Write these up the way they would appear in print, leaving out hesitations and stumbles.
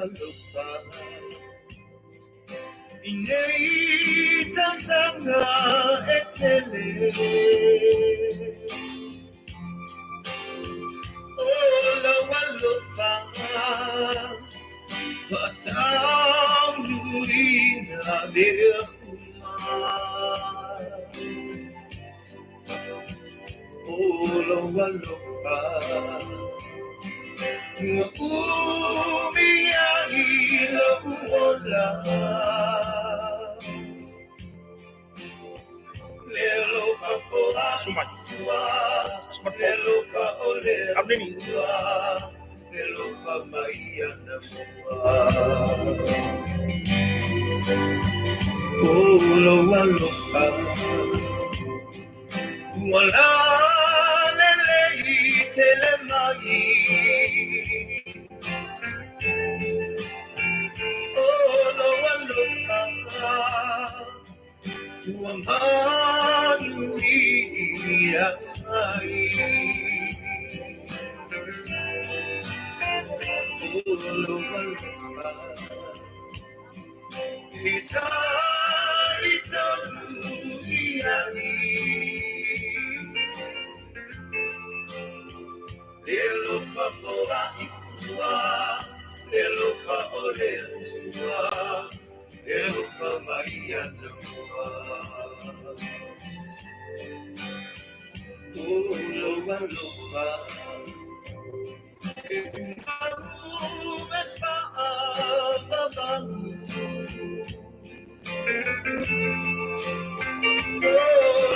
alofa I nei tausaga e tele O lau alofa Faataunuuina mea uma O lou alofa Ua umi ai lou ola Le alofa Sumai. foaifua Sumai Le po. alofa o le Amnini. Atua Le alofa mai ana mua O lou alofa Ua lalelei tele mai O lou alofa Ua manuia ai O lou alofa E talitonu iai Le alofa foaifua Le alofa o le Atua Le alofa mai ana mua O lou alofa E tumau e faavavau O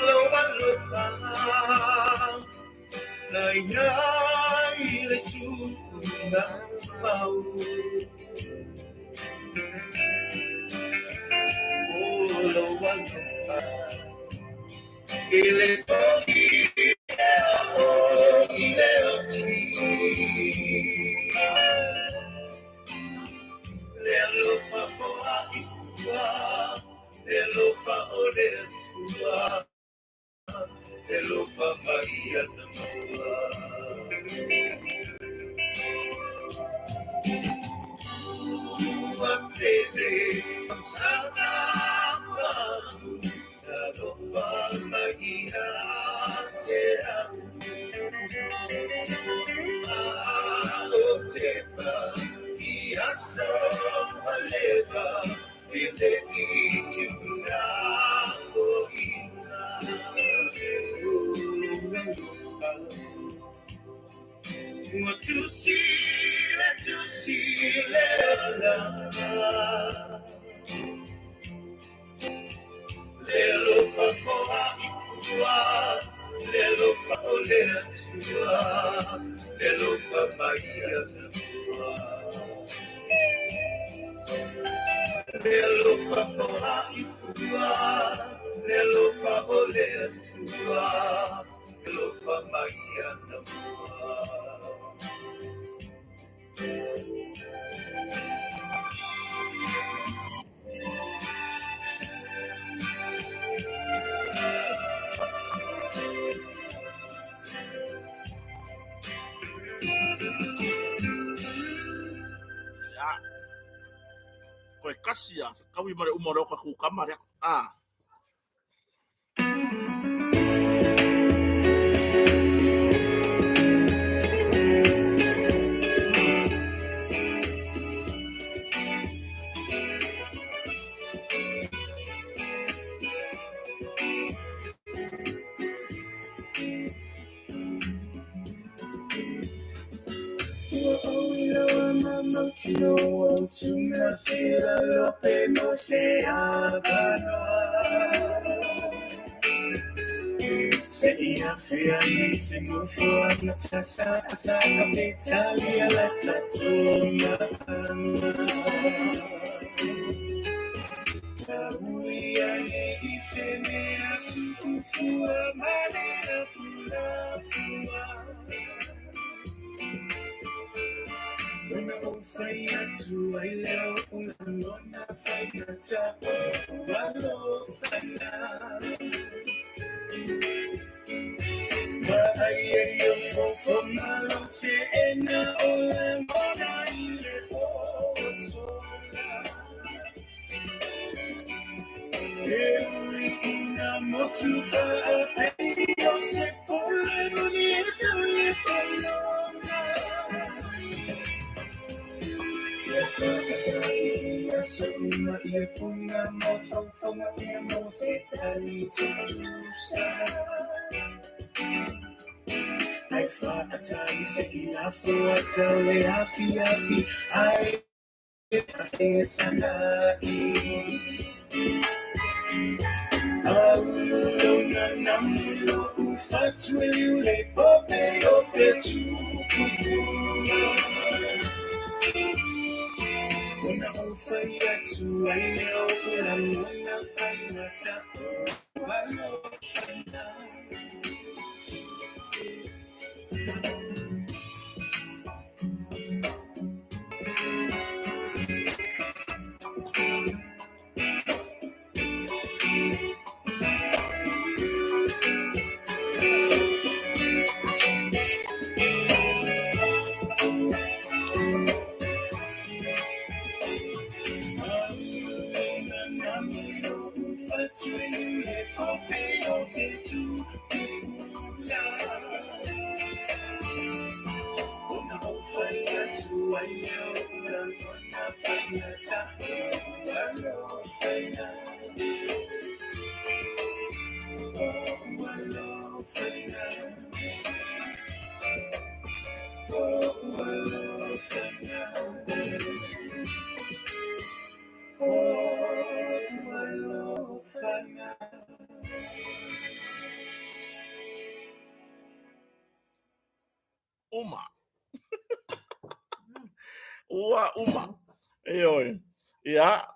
lou alofa Nai nai le tupuga mau O lou alofa I le fo'i e o i le oti Le alofa foaifua Le alofa o le Atua Le alofa mai ana maua Ua tele tausaga malu Alofa mai ia te au O te ia so maleva I le i tuna o ina Ua tusile tusile la Le alofa foaifua Le alofa o le Atua Le alofa mai ana mua Le alofa foaifua Le alofa o le Atua Le alofa mai ana mua. Ia. Koe kasi a whakawi mare uma roka ku kamarea. Ah. Ua ou iloa mautino ua utumasila lope mo se avanoa. Se i afea nei se nofo a matasa asa kapitalia la tatu maanga. Tauia nei i se mea tu'ufua ma le lafulafua. Ona ou fai atu ai lea o lagona faigata o alofa. Ma ai e o fofo malo te e na o lagona i le o. Uma. Ua uma. Ioe. Ia.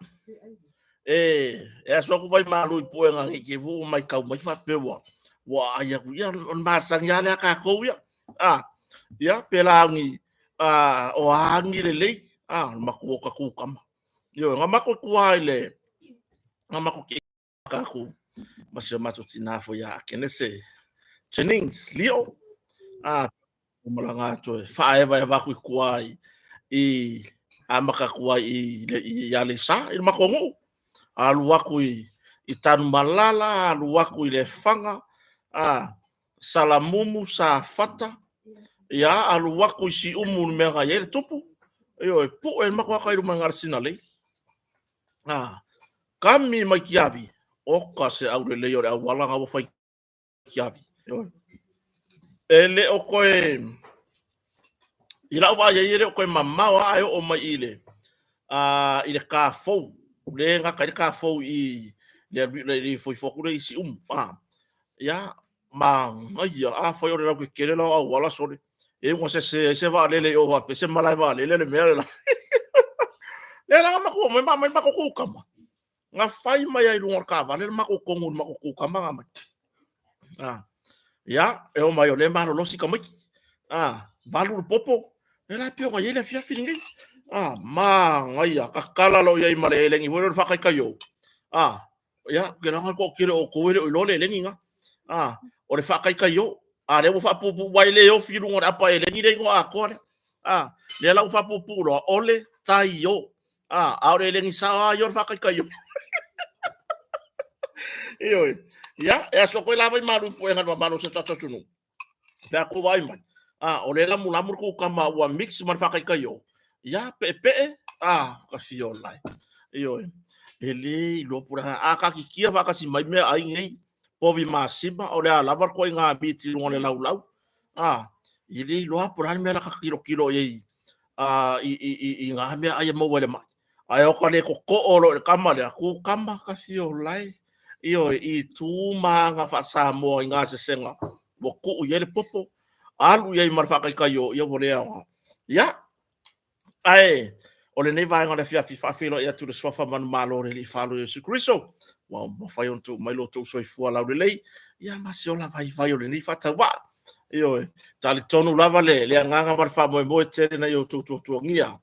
E, e aso aku vai malu i puega ngi ke vu mai kau mai faapea ua ua ai aku ia o le masani lava lea a tatou ia. A, ia pela agi a o agi lelei a o le matou o tatou kama. Ioe, na matou tua i le na matou tatou ma si o matou tinā foi ia Akenese Jennings Lio a malaga atu e faaevaeva atu i tua i amata atu ai i Aleisa i le matou nuu, alu atu i Tanumalala, alu atu i Lefaga, a Salamumu, Safata, ia alu atu i Siumu i le mea na i ai le tupu, ioe, pue le matou ata i luma i Galesinalei. A kami mai Tiavi, oka se aulelei o le auala na ua fai Tiavi. Ioe. E le o toe i lau vaai ai e le o toe mamao lava ae oo mai i le a i le kafou le gata ai le kafou i le le ifoifo atu lea i Siumu. A ia manaia afai o le lautetele la o auala sole e uga sese ai se vaalele i o faapea se malae vaalele le mea le la. Lea la na matou omai ma aumai le matou kukama. Na fai mai ai i luga o le taavale le matou tonu i le matou kukama na aumai. Ah. Ia, e omai o lea e malolosi tamaiti. Ah, 8 le popo. Lea la e pei ona i ai le afiafi lenei. Ah, manaia, tatala loa i ai ma le elegi foi lea o le faataitaio. Ah, ia, ou te iloa na toatele o outou e le o iloa le elegi na. Ah, o le faataitaio. A lea ua faapuupuu aua e le ofi i luga o le apa elegi le igoa atoa lea. A, lea la ua faapuupuu loa, o le taio. A, a o le elegi sao lava ia o le faataitaio. Ioe. Ia, e aso koe lava i malu i puega i le mamalu o si o tatou atunuu. Pe a kou vaai mai, a, o lea e lamulamu le kukama ua mix ma le faataitaio. Ia, peepee, a, ka fia o lae. Ioe. E le iloa po o le a. A takikia faatasi mai meaai nei, povi masima, o le a lava le ituaiga miti i luga o le laulau. A, e le iloa po o le a le mea la ta tilotilo i ai a, i ngā meaai e maua i le mai. Ae o ka le totoo loa i le kama lea, kukama ka fia o lae. Ioe, i tu ma aga faa-Samoa i ngā sesega ua tuu i ai le popo, alu i ai ma le faataitaio, ia ua le aoga. Ia, ae o lenei vaega o le afiafi faafeiloai atu i le Suafa manumalo o le Alii Faaaloalo Iesu Keriso, ua mafai ona tuu mai lo outou soifua laulelei, ia ma se ola vaivai o lenei faatauvaa. Ioe, talitonu lava le agaga ma le faamoemoe tele na i outou tuatuagia.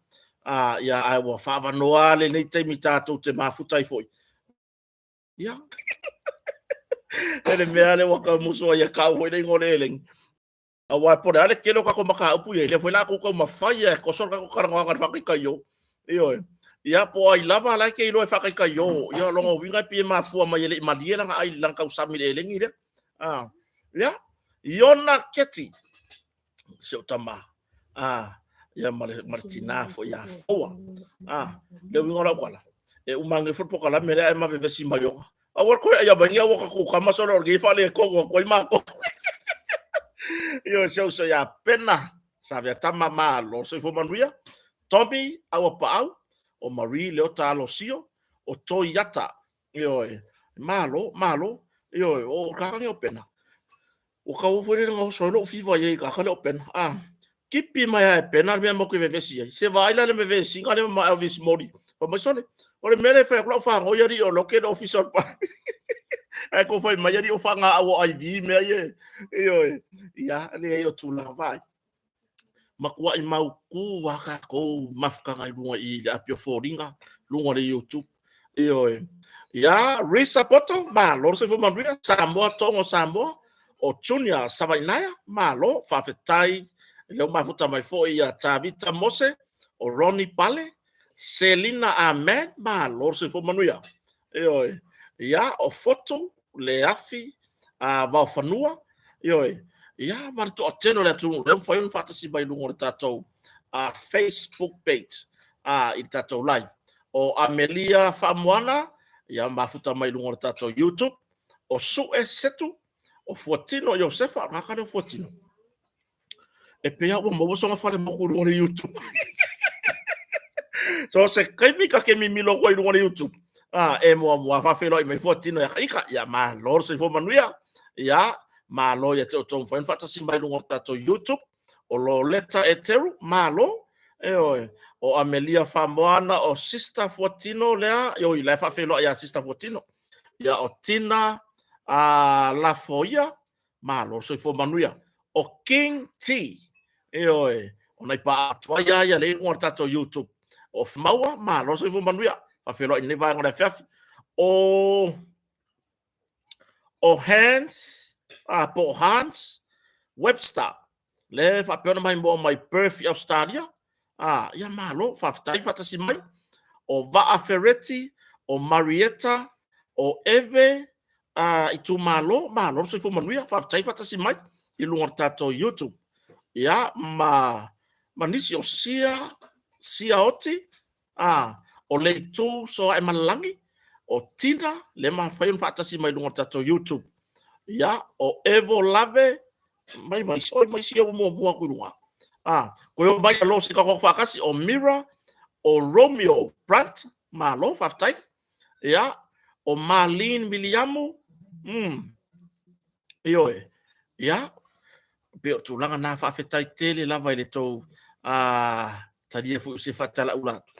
A, ia, ae ua faavanoa lenei taimi tatou te mafuta ai foi. Ia. E le mea lea ua taumusu ai e tau foi le igoa o le elegi. Aua po o le a le tele o tatou mataupu i ai, lea foi la tou taumafai lava e toso le tatou talanoaga i le faataitaio. Ioe. Ia, po o ai lava la e te iloa e faataitaiō, ia o lona uiga e pei e mafua mai e le i malie lana ai lana tausami i le elegi lea. A, ia, Iona Keti, si ou tama, a, ia ma le, ma le tinā foi ia Foua. A, le uiga o lau tala, e uma ane ifo le polokalame lea ae ma vevesi mai ona. Aua le toe aia mai ni aua tatou tama solo o lenei faaletonu atu ai matou. Ioe, si ou uso ia Pena, Saveatama, malo soifua manuia. Tommy Auapaau, o Marie Leota Alosio, o Toiata. Ioe, malo, malo. Ioe, o tagata nei o Pena. Ua tau foi lele na oso ai lou fiva i ai i tagata lea o Pena. Ah, tipi mai lava e Pena le mea matou te vevesi ai. Se vaai la le vevesiga lea ma Elvis Moli. Fai mai sole, o le mea lea e fai atu lau faanoi alii o loke le ofisa o le Palemia. Ae tou fai mai alii o faagaau o IV mea ia. Ioe, ia, leai o tulaga vaai. Matuai mautu lava tatou mafutaga i luga i le api o foliga, luga o le YouTube. Ioe. Ia, Risa Poto, malo le soifua manuia. Samoa Togo Samoa, o Junior Savainaea, malo, faafetai. Lea ua mafuta mai foi ia Tavita Mose, o Ronnie Pale, Selina Ahmed, malo le soifua manuia. Ioe. Ia, o Fotu, Leafi, a Vaofanua, ioe, ia, ma le toatele o le atunuu lea ua mafai ona faatasi mai i luga o le tatou Facebook page i le tatou live. O Amelia Faamoana, ia, mafuta mai i luga o le tatou YouTube. O Sue Setu, o Fuatino Iosefa, o le tagata lea o Fuatino. E pei lava ua maua sona fale motu i luga o le YouTube. So se taimi ta te mimilo atu ai i luga o le YouTube, a, e muamua faafeiloai mai Fuatino ia ika, ia malo le soifua manuia, ia malo ia te outou mafai ona faatasi mai i luga o le tatou YouTube. O Loleta Eteru, malo, ioe, o Amelia Famoana, o Sister Fuatino lea, oi, la e faafeiloai ia Sister Fuatino. Ia o Tina a Lafoia, Malo le soifua manuia. O King T, ioe, o nai paa tuai lava ia lea i luga o le tatou YouTube. O Maua, malo le soifua manuia. Faafeiloai i lenei vaega o le afiafi. O Hans, po o Hans Webster, lea e faapea ona maimoa mai Perth i Ausetalia. Ia malo, faafetai faatasi mai. O Vaa Fereti, o Marietta, o Eve itumalo, malo le soifua manuia, faafetai faatasi mai i luga o le tatou YouTube. Ia, ma nisi o Sia, Sia Oti, o Leitu Soaemalelagi, o Tina, lea mafai ona faatasi mai i luga o le tatou YouTube. Ia, o Evo Lave, mai mai isi, oi mai isi ua muamua atu i luga. Koe o mai alo se tatou faatasi, o Mira, o Romeo Brandt, malo, faafetai. Ia, o Marlene Miliamu, ioe, ia, pei o tulaga na, faafetai tele lava i le tou talia foi o se faatalaula atu.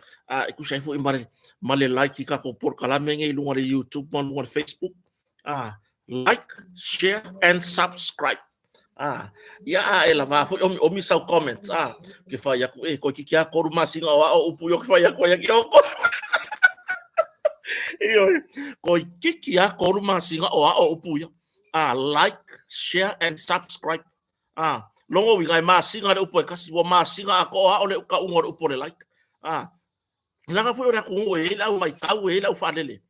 E tusa ai foi ma le like i tatou polokalame nei i luga o le YouTube ma luga o le Facebook. Like, share and subscribe. Ia a e lava foi omiomi sau comments. Ke whai aku, e, koe kiki a koru masina o ao upu i o ke whai aku ai ki oko. Ioe, koe kiki a koru masina o ao upu ia. Like, share and subscribe. Longo uiga e masina le upu e kasi, ua masina a ko ao le uka unga o le upu o le like. Leaga foi o le atunuu e i ai le au maitau, e i ai le au faalele.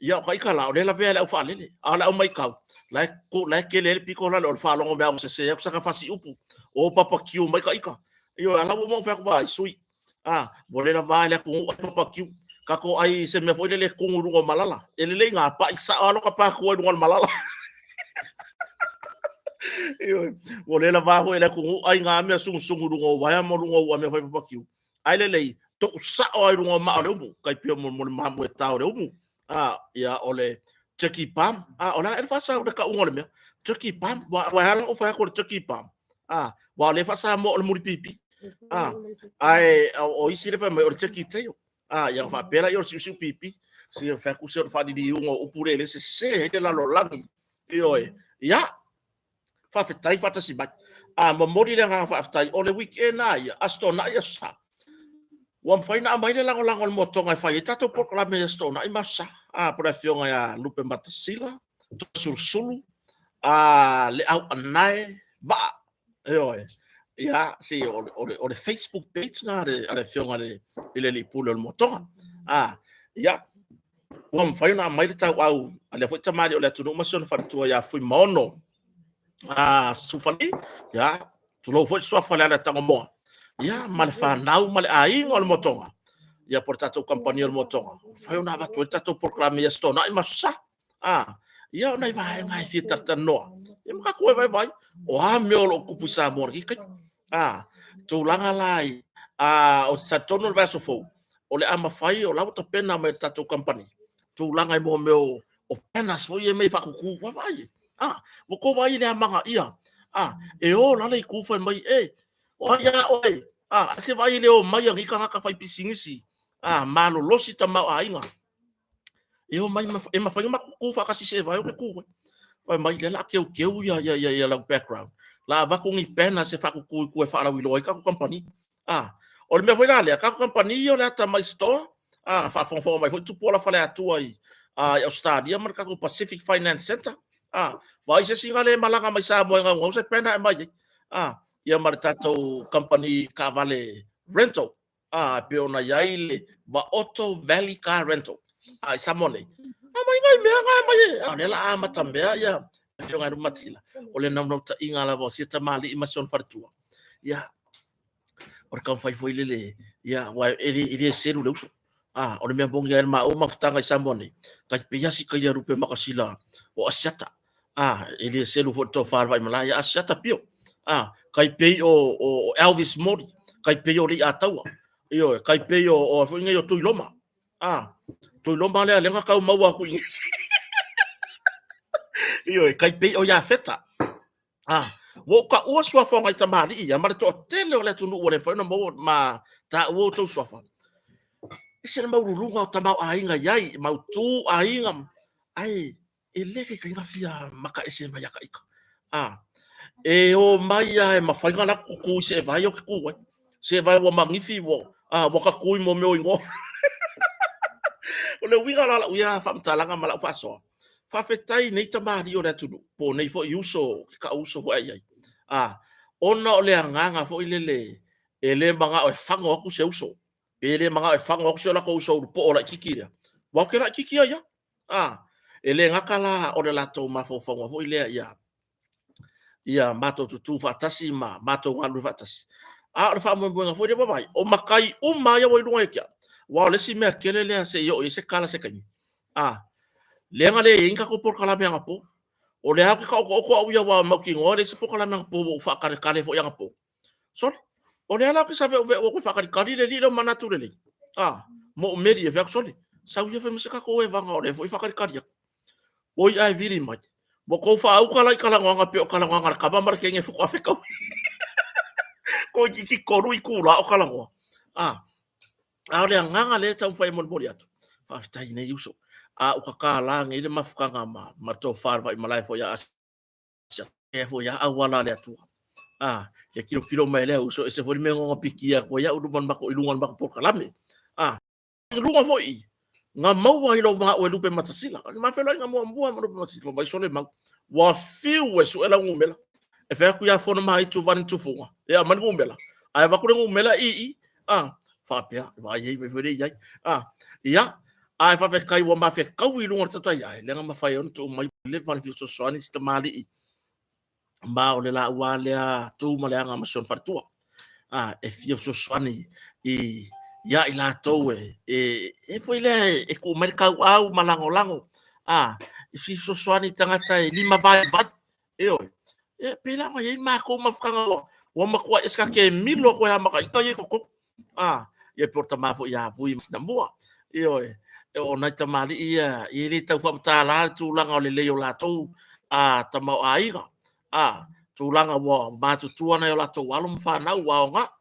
Ia, o ka ika la, o lea lavea le au faalele. A o le au maitau, la e, la e kele ai le pito lale o le faalogo mea ua sese atu saka fasi upu. O papa kiu mai ka ika. Ioe, a la ua mau fai atu vaai, sui. Ua le lava le atunuu ai papa kiu. Kako ai se mea foi lele kugu i luga o malala. E lelei ngā pa'i sao alo ka pākua i luga o le malala. Ioe, ua le lava foi le atunuu ai ngā mea sungusungu i luga o waea ma luga o ua mea fai papa kiu. Ai lelei, tou sao ai luga o maa o le umu, kai pia mo le mamoe tā o le umu. Ia, o le turkey palm. O le a e faasau le kauga o le mea. Turkey palm, ua e ala o fai atu o le turkey palm. Ua o le faasamoa o le mulipipi. Ae o isi le fai mai o le turkey tail. Ia faapea la ia o le siusiu pipi. Se fai atu se o le faaliliuga o upu le le sese ai le lalolagi. Ioe. Ia, faafetai faatasi mai. A momoli le agaga faafetai, o le weekend lava ia, Aso Toonai, Aso Sa. Ua mafai ona aumai le lagolago a le Moatoga e fai ai tatou polokalame i Aso Toonai ma Aso Sa. A, po o le afioga ia Lupe Matasila, Toasulusulu, a, le Auanae Vaa. Ioe. Ia, si o le Facebook page na a le afioga i le Alii Pule o le Motoga. A, ia, ua mafai ona aumai le tauau a lea foi tamalii o le atunuu ma si ona faletua ia Fuimaono Sufali, ia, tulou foi le suafa o Leala Tagomoa, ia, ma le fanau ma le aiga o le Motoga, ia, po o le tatou kamupani o le Motoga, ua mafai ona avatu ai le tatou polokalame i Aso Toonai ma Aso Sa. Ia, o nai vaega e fia talatalanoa, ia ma tatou vaevae, o a mea o lo o tutupu i Samoa i lenei taimi. Tulaga la i, ou te talitonu o le vaiaso fou, o le a mafai, o la ua tapena mai e le tatou kamupani tulaga i mea o banners foi ia e faatutu, vaai i ai, ua outou vaai i le amanaia, e o la le itu fai mai, e, o ai a oe, ae se i vaai i le omai a nei tagata faipisinisi malolosi tamaoaiga e omai, e mafai ona matou tutu faatasi i se evae ou te tu ai. Fai mai, lea o le a teuteu ia lau background, o le a avatu ni banners e faatutu i tua e faalauiloa ai tatou kamupani. O le mea foi la lea, tatou kamupani ia o le Atamai Store, faafogafoga mai foi Tupuola Faleatua i Ausetalia ma le tatou Pacific Finance Centre. Vaai se isi na le malaga mai Samoa e naunau se banner e aumai ai. Ia ma le tatou kamupani taavale rental, e pei ona i ai le Vaoto Valley Car Rental i Samoa nei. Aumai nai mea na aumai e, o lea o le a amatamea ia afioga i le Matila, o le naunautaiga lava o sia tamalii ma si ona faletua. Ia, o le taumafai foi lele, ia, aua e le selu le uso. O le mea moni lava i le maua mafutaga i Samoa nei, tai pei lava si taia lupe makasila o Asiata. E le selu foi le tofa a le Vaimalae ia Asiata Pio. Tai pei o Elvis Mori, tai pei o Leiataua, ioe, tai pei o foi nei o Tuiloma. Tuiloma lea lea na tau maua atu i inei. Ioe, tai pei o Iafeta. Ua ou taua suafa o nai tamalii ia ma le toatele o le atunuu ua le mafai ona maua ma taua outou suafa. Ese le maualuluga o tamaoaiga i ai, mautu aiga, ae e le taitai ona fia maka ese mai ia ta ita. E o mai lava e mafai ona latou tutu i seevae ia ou te tu ai. Seevae ua manifi ua tatui mo mea o igoa. O le uiga la o lau ia faamatalaga ma lau faasoa, faafetai i nei tamalii o le atunuu, po o nei foi uso, ou te tau uso foi i ai, ona o le agaga foi lele e le manao e fago atu se uso, pe le manao e fago atu si o latou uso ulupoo laitiiti lea, aua ou te laitiiti ai lava. E le gata la o le latou mafaufauga foi lea ia matou tutu faatasi ma matou galulue faatasi. A o le faamoemoega foi lea ua vaai, o matai uma lava ia ua i luga ia te au. Aua o le isi mea tele lea se i oo i ai se tala se taimi, lea na leai ai ni tatou polokalame anapo. O lea ou te taotooto au ia aua e mautinoa e leai se polokalame anapo ua ou faataletale foi anapo. Sole, o lea la ou te saveuveu atu e faatalitali le alii lea o manatu lelei. Ma ou meli e fai atu, sole, sau ia fai mai se tatou evaga o lea foi e faatalitali atu. Oi ae vili mai. Ua tou faauka la i talanoaga pei o talanoaga a le tama ma le teine faatoa fetaui. Toeitiiti 3 itula o talanoa. A o le agaga lea e taumafai e molimoli atu, faafetai i nei uso. A ua tatala nei le mafutaga ma le tofa a le Vaimalae foi ia Asiata foi a auala a le Atua. Ia tilotilo mai lea uso, ese foi le mea na ona pikia atu ai au i luma o le matou polokalame. I luga foi na maua ai lou manao e lupe matasila. O le ma feiloaiga muamua ma lupe matasila, fai mai sole mau. Ua fiu e sue lau numera. E fai atu ia Fonomaitu Vani Tufuga, e aumai le numera. Ae avatu le numera i i, faapea, vaai ai, vaai foi le i ai. Ia, ae faafetai ua ma fetaui i luga o le tata ia, lea na mafai ai ona tuu mai leva na fia fesoasoani si tamalii ma o le laua lea tu ma le aga ma si ona faletua e fia fesoasoani i ia i latou e foi lea e tuu mai le tauau ma lagolago e fia fesoasoani i tagata e lima vaivai. Ioe, e pei la ona i ai matou mafutaga ua matua ese ta te milo atu ai lava ma ta ita ia i totonu. Ia po o le tama foi ia Vui Namua. Ioe, o nai tamalii ia e le tau faamatala le tulaga o le lelei o latou tamaoaiga, tulaga ua matutua nai o latou alo ma fanau ua aoga,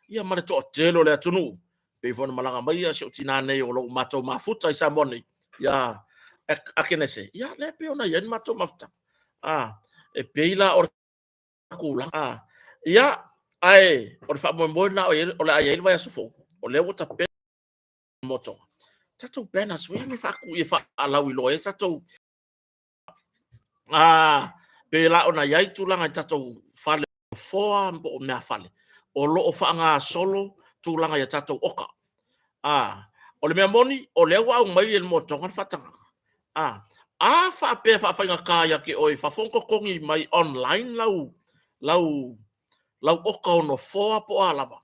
ia ma le toatele o le atunuu, pei foi ona malaga mai si ou tina nei o lo o matou mafuta i Samoa nei, ia Akenese, ia lea e pei ona i ai le matou mafutaga. E pei la o le tulaga. Ia, ae o le faamoemoe lena o le a i ai le vaiaso fou, o lea ua tapena motoga. Tatou banners foi ia faatu ia faalauiloa ai tatou pei la ona i ai tulaga i tatou fale nofoa po o meafale o lo o faagasolo tulaga i a tatou oka. O le mea moni, o lea ua aumai e le Moetoga le faatagaga. A faapea e faafaigata ia te oe i fafo ona totogi mai online lau oka o nofoa po o a lava,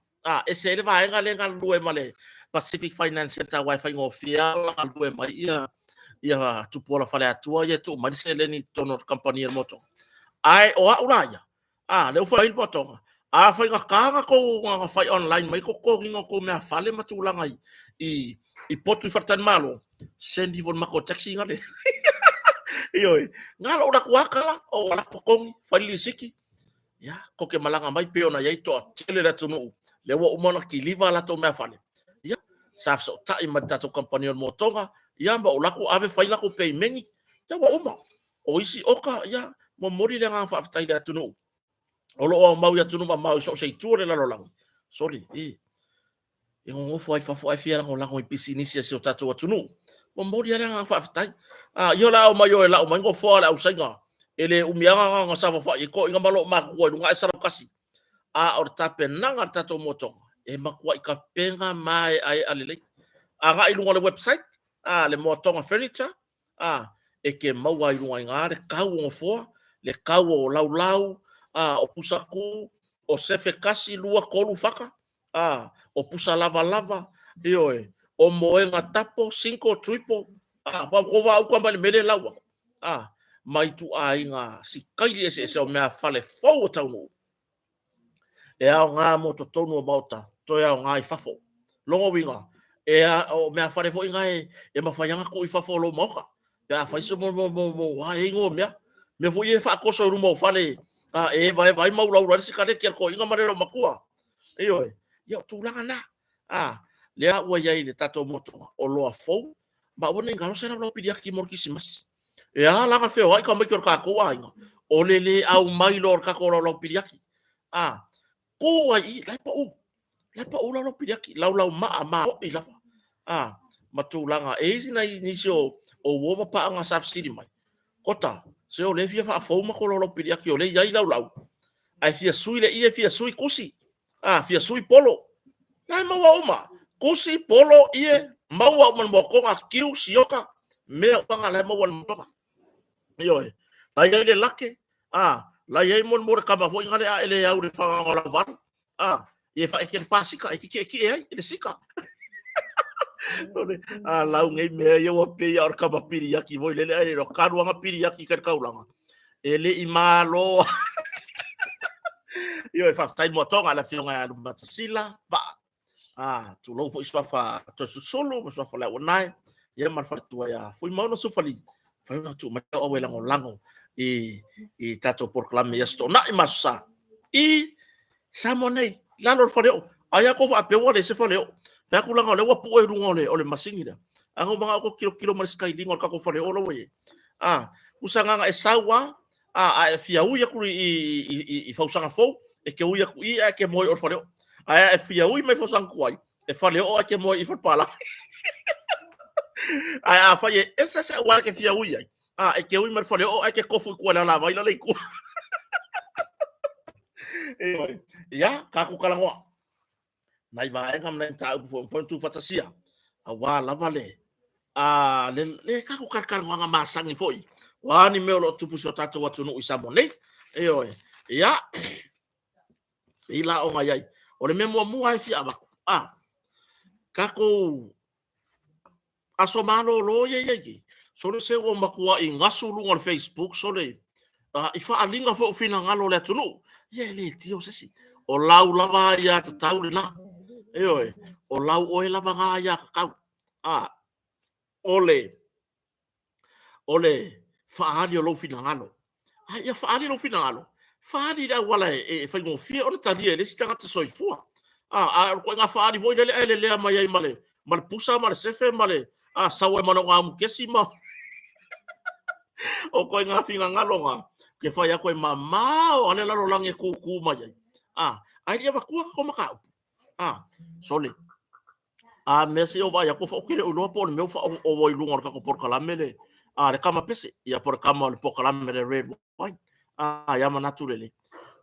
ese ai le vaega lea e galulue ma le Pacific Finance Centre aua e faigofie lava ona galulue mai ia Tupuola Faleatua ia e tuu mai le seleni i totonu o le kamupani a le Moetoga. Ae o au la ia, lea ua fai mai le Moetoga, a faigata ona tou fai online mai totogiina o tou meafale ma tulaga i potu i faletalimalo, send ifo i le matou taxi gale. Ioe, na ona ou alu atu lava tala, ou alu atu totogi, fai le lisiti, ia, tou te malaga mai pei ona i ai le toatele o le atunuu lea ua uma ona kiliva a latou meafale, ia, sa fesootai ma le tatou kamupani o le Moetoga, ia ma ou alu atu ave fai latou pemeni, ia ua uma. O isi oka, ia, momoli le agaga faafetai i le atunuu o lo o aumau i atunuu mamao i so o se itu o le lalolagi, sole, e, e nonofo lava i fafo ae fia lagolago i pisinisi a si o tatou atunuu. Momoli lava le agaga faafetai. A, ia o le a omai o e lau mai nofoa o le au Saina, e le umi lava ona saofafai ai toeaiina ma loomatutua i luga ae 101. A o le tapenaga a le tatou Moetoga, e matuai tapena maeaea lelei. Agai i luga o le website a le Moatoga Furniture, a, e te maua ai i luga i ina le tau o nofoa, le tau o laulau, a, o pusatū, o sefe tasi, lua, tolu fata, a, o pusa lavalava, ioe, o moega tapo, single, triple, a, ua tou vaauta mai le mea lea e lau atu, a, ma ituaiga sitaili eseese o meafale fou e taunuu. E aoga mo totonu o maota, toe aoga i fafo. Lona uiga, e a, o meafale foi na e, e mafai lava ona tuu i fafo o lou maota, pe a fai se mo, mo, mo, mo, a e igoa mea. Mea foi ia e faatoso i luma o fale, a, e evaeva ai ma ulaula ai le sikaleti a le toeaina ma le loomatua. Ioe, ia o tulaga na. A, lea ua i ai i le tatou motoga, oloa fou, ma aua ne i galo se laulau piliaki mo le Kerisimasi. E a la ona feoai tamaiti o le tatou aiga, o le le aumai loa o le tatou laulau piliaki. A, tu ai i i, la e pau, la e pau laulau piliaki, laulau maa maoi lava. A, ma tulaga, e i ai nai nisi o uo ma paaga sa fesili mai, Kota, se o lea e fia faafou matou laulau piliaki o lea e i ai laulau, ae fia sui le ie, fia sui kusi, a, fia sui polo. La e maua uma, kusi, polo, ie, maua uma i le moatoga, kiu, sioka, mea uma na la e maua i le moatoga. Ioe, la e i ai le lake, a, la e i ai mo le kama foi na le a ele au i le fagaga o lau valu, a, e faaeke le pasika, e kikiekie ai i le sika. A lau nei mea ia ua pei lava o le kama piliaki foi lele, ae le iloa talu lava ona piliaki i tai taulaga, e le i malo. Ioe, faafetai mo atoga le afioga ia Lumatasila, Vaa. A, tulou foi suafa Toeolesulusulu ma suafa Leauanae, ia ma le faletua ia Fuimaono Sufali, fai ona tuu mai au e lagolago i tatou polokalame i Aso Toonai ma Aso Sa i Samoa nei, i lalo o le faleoo. Ai lava tou faapea ua leai se faleoo. Fai atu leaga o lea ua pue i luga o le masini lea. A na ou manao tou tilotilo mai i le skyline o le tatou faleoo la ua i ai. A, tusa na ona e sau lava, a e fia ui atu i fausaga fou, e te ui atu i i ae e te moe i o i le faleoo. Ae a e fia ui mai i fausaga tuai, e faleoo ae e te moe i falepalagi. Ae afai e ese se auala e te fia ui ai, a, e te ui mai le faleoo ae te tofu i tua i le alavai la le i tua. Ia, tatou talanoa. Nai vaega ma nai mataupu foi ua tuufaatasia, aua lava le, a, le, le tatou talatalanoaga masani foi. O a ni mea o lo o tupu i si o tatou atunuu i Samoa nei. Ioe. Ia, pei la ona i ai. O le mea muamua e fia avatu, a, tatou aso malolo ia i ai nei, sole se ua matuai gasu luga o le Facebook, sole, i faaaliga foi o finagalo o le atunuu, ia e le tio se isi. O lau lava aiatatau lena. Ioe, o lau oe lava na aiatatau. A, o le, o le faaali o lou finagalo. A ia faaali lou finagalo, faaali i le auala e faigofie ona talia e le isi tagata soifua. A o le ituaiga faaali foi lele ae lelea mai ai ma le pusa ma le sefe ma le sau ai ma le ogaumu kesi ma o ituaiga finagalo na ke fai atu e mamao a le lalolagi e kūkū mai ai. Ae le i avatua tatou mataupu. Sole, a mea se i ou vaai atu ou te le o iloa po o le mea ua faaoo i luga o le tatou polokalame le a le kama pese, ia po o le kama o le polokalame le red wine. A ia manatu lelei.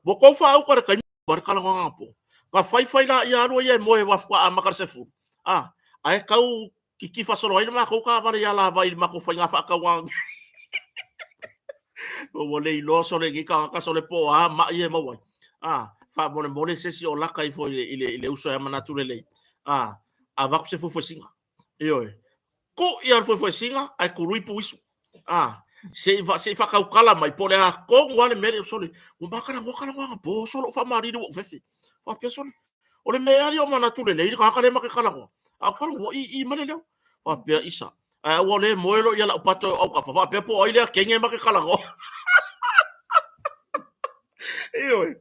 Ua tou faauka le taimi ma le talanoaga anapo. Na fai fai laia alu ia e moe aua faatoa amata le 10. A, ae tau kitifa solo ai le matou taavale i alavai i le matou faiga faatauga. Ua le iloa sole nei tagata sole po o a mai e maua ai. A, faamolemole se isi o lata ifo i le uso ia manatu lelei. A, avatu se fuefuesina. Ioe. Tuu ia le fuefuesina ae tului puisu. A, se i faatautala mai po o le a tonu lava le mea lea, sole, ua ma talanoa talanoa anapo, sole ua faamalili ua ou fefe. Faapea sole, o le mea ea lea o manatu lelei le tagata lea ma te talanoa, a ou faalogo ua ii mai le leo. Faapea isa, ae ua le moe loa ia lau pato e autafa, faapea po o ai lea kenge ma te talanoa. Ioe,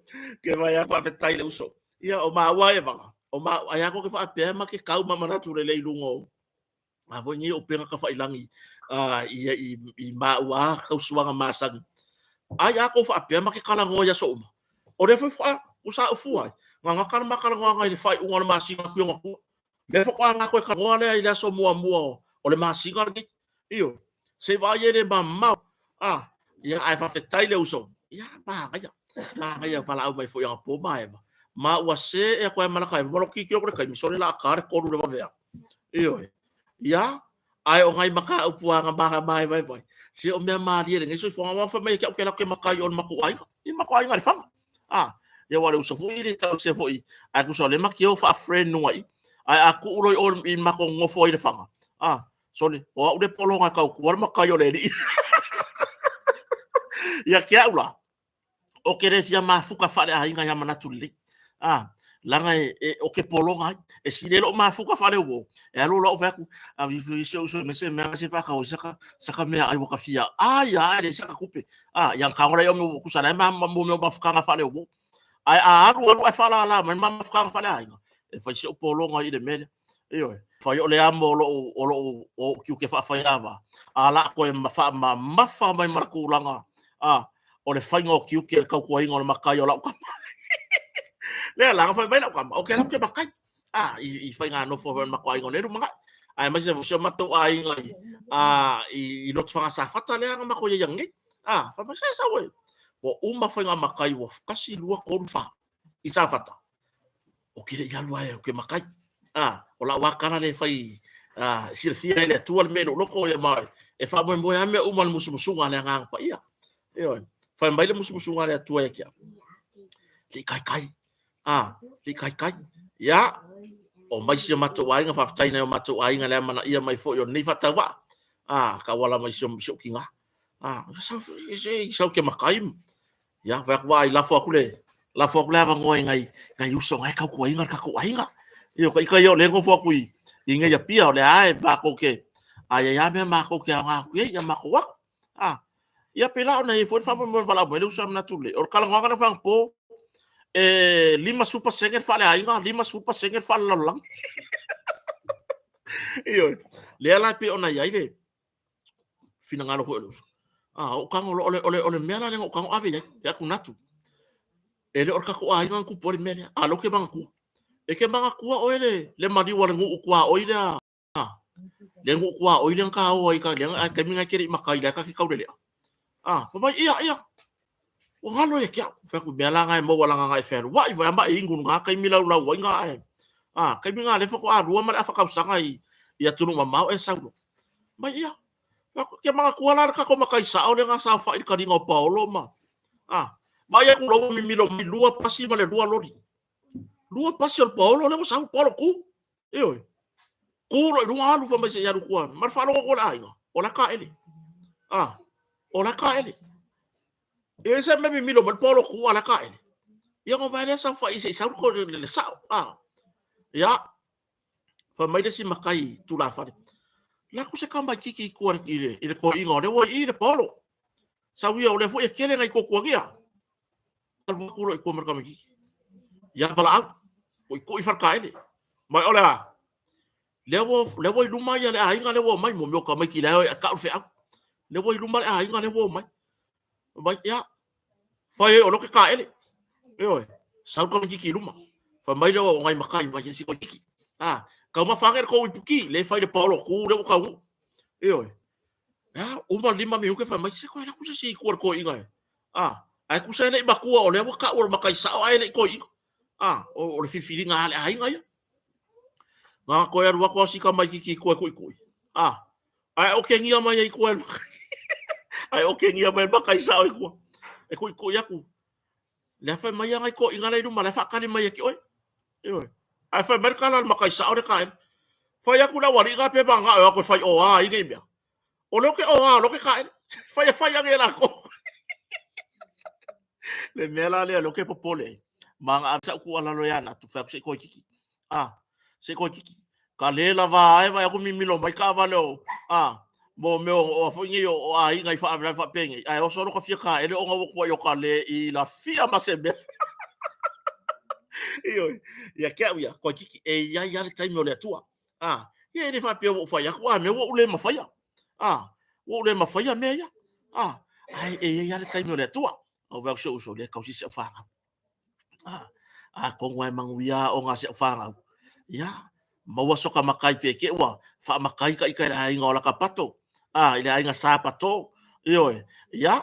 ke vai a faafetai le uso. Ia, o maua e vaga, o maua, ai a koke faapea ma ke kau ma manatu lelei lunga o, a foi nei upega tafailagi i maua tausuaga masani. Ai a tou faapea ma te talanoa i aso uma. O lea foi faatoa sa ou fua ai, na gata le ma talanoaga i le faaiuga o le masina atu i ona tua. Lea faatoa ma toe talanoa lea i le aso muamua o le masina lenei. Ioe, se i vaai e le mamao. A, ia ae faafetai le uso. Ia, manaia, manaia valaau mai foi anapo ma Eva. Ma ua see atu ai ma lata Eva, ma lou tilotilo atu i le taimi, sole o le a ta le 3 i le vaveao. Ioe. Ia, ae o nai mataupu lava na maevaevae, se o mea malie i lenei soifuaga. Aua fai mai ia te au, ou te alu atu ou te matai i o i le matou aiga, i le matou aiga i Lefaga. A, ia aua o le uso foi e le tausia foi, ae tusa o lea ma te o faa-friend luga i i. Ae a tuu loa i o i le matou nonofo ai i Lefaga, a, sole, o au le pologa e tautua le matai o le alii. Ia te au la, o ke le fia mafuta faaleaiga ia manatu lelei. A, laga e, o ke pologa ai. E sili ai lou mafuta faaleuo, e alu loa ou fai atu, a ifo i si ou uso me se mea se whakao i saka, saka mea ai waka fia. A ia, a le saka kupe. A, ia ka ora i o me kusa lai ma mo mea mafukanga faaleuo. Ae a alu alu ae faalala mai ma mafukanga faaleaiga. E fai si ou pologa i le mea lea. Ioe. Fai o le amo o lou, o lou, o ou tiute faafaiava, a la koe faamamafa mai ma le tulaga, a, o le faiga o tiute o le tautuaina o le matai o lau tama. Lea la, na fai mai lau tama, o ke lau ke matai, a, i faiga nofo foi o le matou aiga o lea e lumanai. Aemaise foi si o matou aiga i, a, i Lotofaga Safata lea na matou i ai nei. A, fai mai, se sau e. Ua uma faiga matai, ua 1, 2, 3, 4 i Safata. O ke le i alu ae o ke makai. A, o lau lava tala lea e fai, a, e silafia e le Atua le mea i lou loto, ia ma e faamoemoe lava mea uma i le musumusuga a le Agaga Paia. Ioe. Fai mai le musumusuga a le Atua ia te au, le i taitai. A, le i taitai. Ia, o mai si o matou aiga, faafetai nai o matou aiga le amanaia mai foi o lenei faatauvaa. A, tauala mai si o tina. A, sau, sau ke makai. Ia, fai atu vaai, lafo atu le, lafo atu le avanoa i nai, nai uso na e tautuaina le tatou aiga. Ia, o ita ia o lea e nofo atu i, i nei Apia, o lea lava e matou te, a i ai lava mea matou te aoga atu i ai, ia matou atu. A, ia pēlā ona i ai foi le faamoemoe na valaau mai le uso a manatu lelei. O le talanoaga lea faagatō, e 50% le faaleaiga, 50% le faalelalolagi. Ioe. Lea la e pei ona i ai le finagalo foi o le uso. A, ou tago loa, o le mea la lea na ou tago ave i ai, fai atu Natu, e le o le tatou aiga na tupu ai le mea lea, a o lea ou te manatua. E te manatua oe le maliu a le nuu tuaoi lea, le nuu tuaoi lea na ta o ai, lea taimi na e te le i matai, la e ta te taulelea. A, fai mai, ia, ia, ua galo ia te au. Fai atu, mea la na e maua leaga na e fealuai foi lava ma e inu i lena taimi laulau ai na ae. A, taimi na lea faatoa lua ma le afa tausaga i atunuu mamao e sau loa. Mai ia, fai atu, e te manatua la le tatou matai sao lea na saofai i le taliga o Paolo ma, a, vaai atu loa ua mimilo mai lua pasi ma le lua loli. Lua pasi o le Paolo lea ua sau, Paolo tu. Ioe. Tu loa i luga alu fai mai se i alu i tua. Ma le faalogo atu a le aiga, o la e taele. A, o la e taele. E se mea mimilo mai le Paolo tu a o la e taele. Ia ona omai lea saofai se i sau le sao. A, ia, fai mai le isi matai tulafale, Alu atu se tamaititi i tua i le toeaina o lea ua i i le Paolo. Sau ia, o lea foi e tele nai tuatuagia. Alu atu loa i tua ma le tamaititi. Ia valaau, tuitui faletaele. Mai o le a? Lea ua, lea ua i luma ia le aiga lea ua omai, mo mea o tamaiti la e tau le feau. Lea ua i luma le aiga lea ua omai. Mai, ia, fai ai o lea ke taele. Ioe, sau le tamaititi i luma. Fai mai lea o nai matai mai e si tamaititi. Ah, taumafa ane le tou ipuki, le fai le paolo tu lea ua taunuu. Ioe. Ia, uma le 5 minute fai mai, se koe alu atu se isi i tua i le toeaina e. Ah, Ae tusa e le i matua o lea ua tau o le matai sao ae le i toeaina. A, o le filifiliga a le aiga ia. Na toe alu atu lava si tamaitiiti i tua e tuitui. A, ae otegia mai ai i tua e ae otegia mai e le matai sao i tua. E tuitui atu. Lea fai mai a nai toeaiina la i luma la e faatali mai ia te oe. Ioe. Ae fai mai le tala a le matai sao lea taele. Fai atu le aualii na pe mananao e o atu e fai oa ai nei mea. O lea ou te oa, o lea ou te taele. Fai e fai ane e latou. Le mea la lea o lea ou te popole ai, ma na ave sau tuualalo ia Natu, fai atu se i toeitiiti. A, se i toeitiiti. Ka le lava ae vaai atu mimilo mai taavale o, a, mo mea o a foi nei o, o aiga i faalavelave faapenei, ae oso loa ta fia taele ona ua tuai o ka le i lafia ma se mea. Ioe, ia te au ia, toeitiiti, e i ai lava le taimi o le Atua. A, ia e le faapea ua ou fai atu, a mea ua ou le mafaia. A, ua ou le mafaia mea ia. A, ae e i ai lava le taimi o le Atua. Ou vaai atu si ou uso, lea e tausi si au fanau. A, atonu lava e manuia aoga a si au fanau. Ia, maua soka matai pe te ua faamatai ta ita i le aiga o Lakapato, a, i le aiga Sapato. Ioe, ia.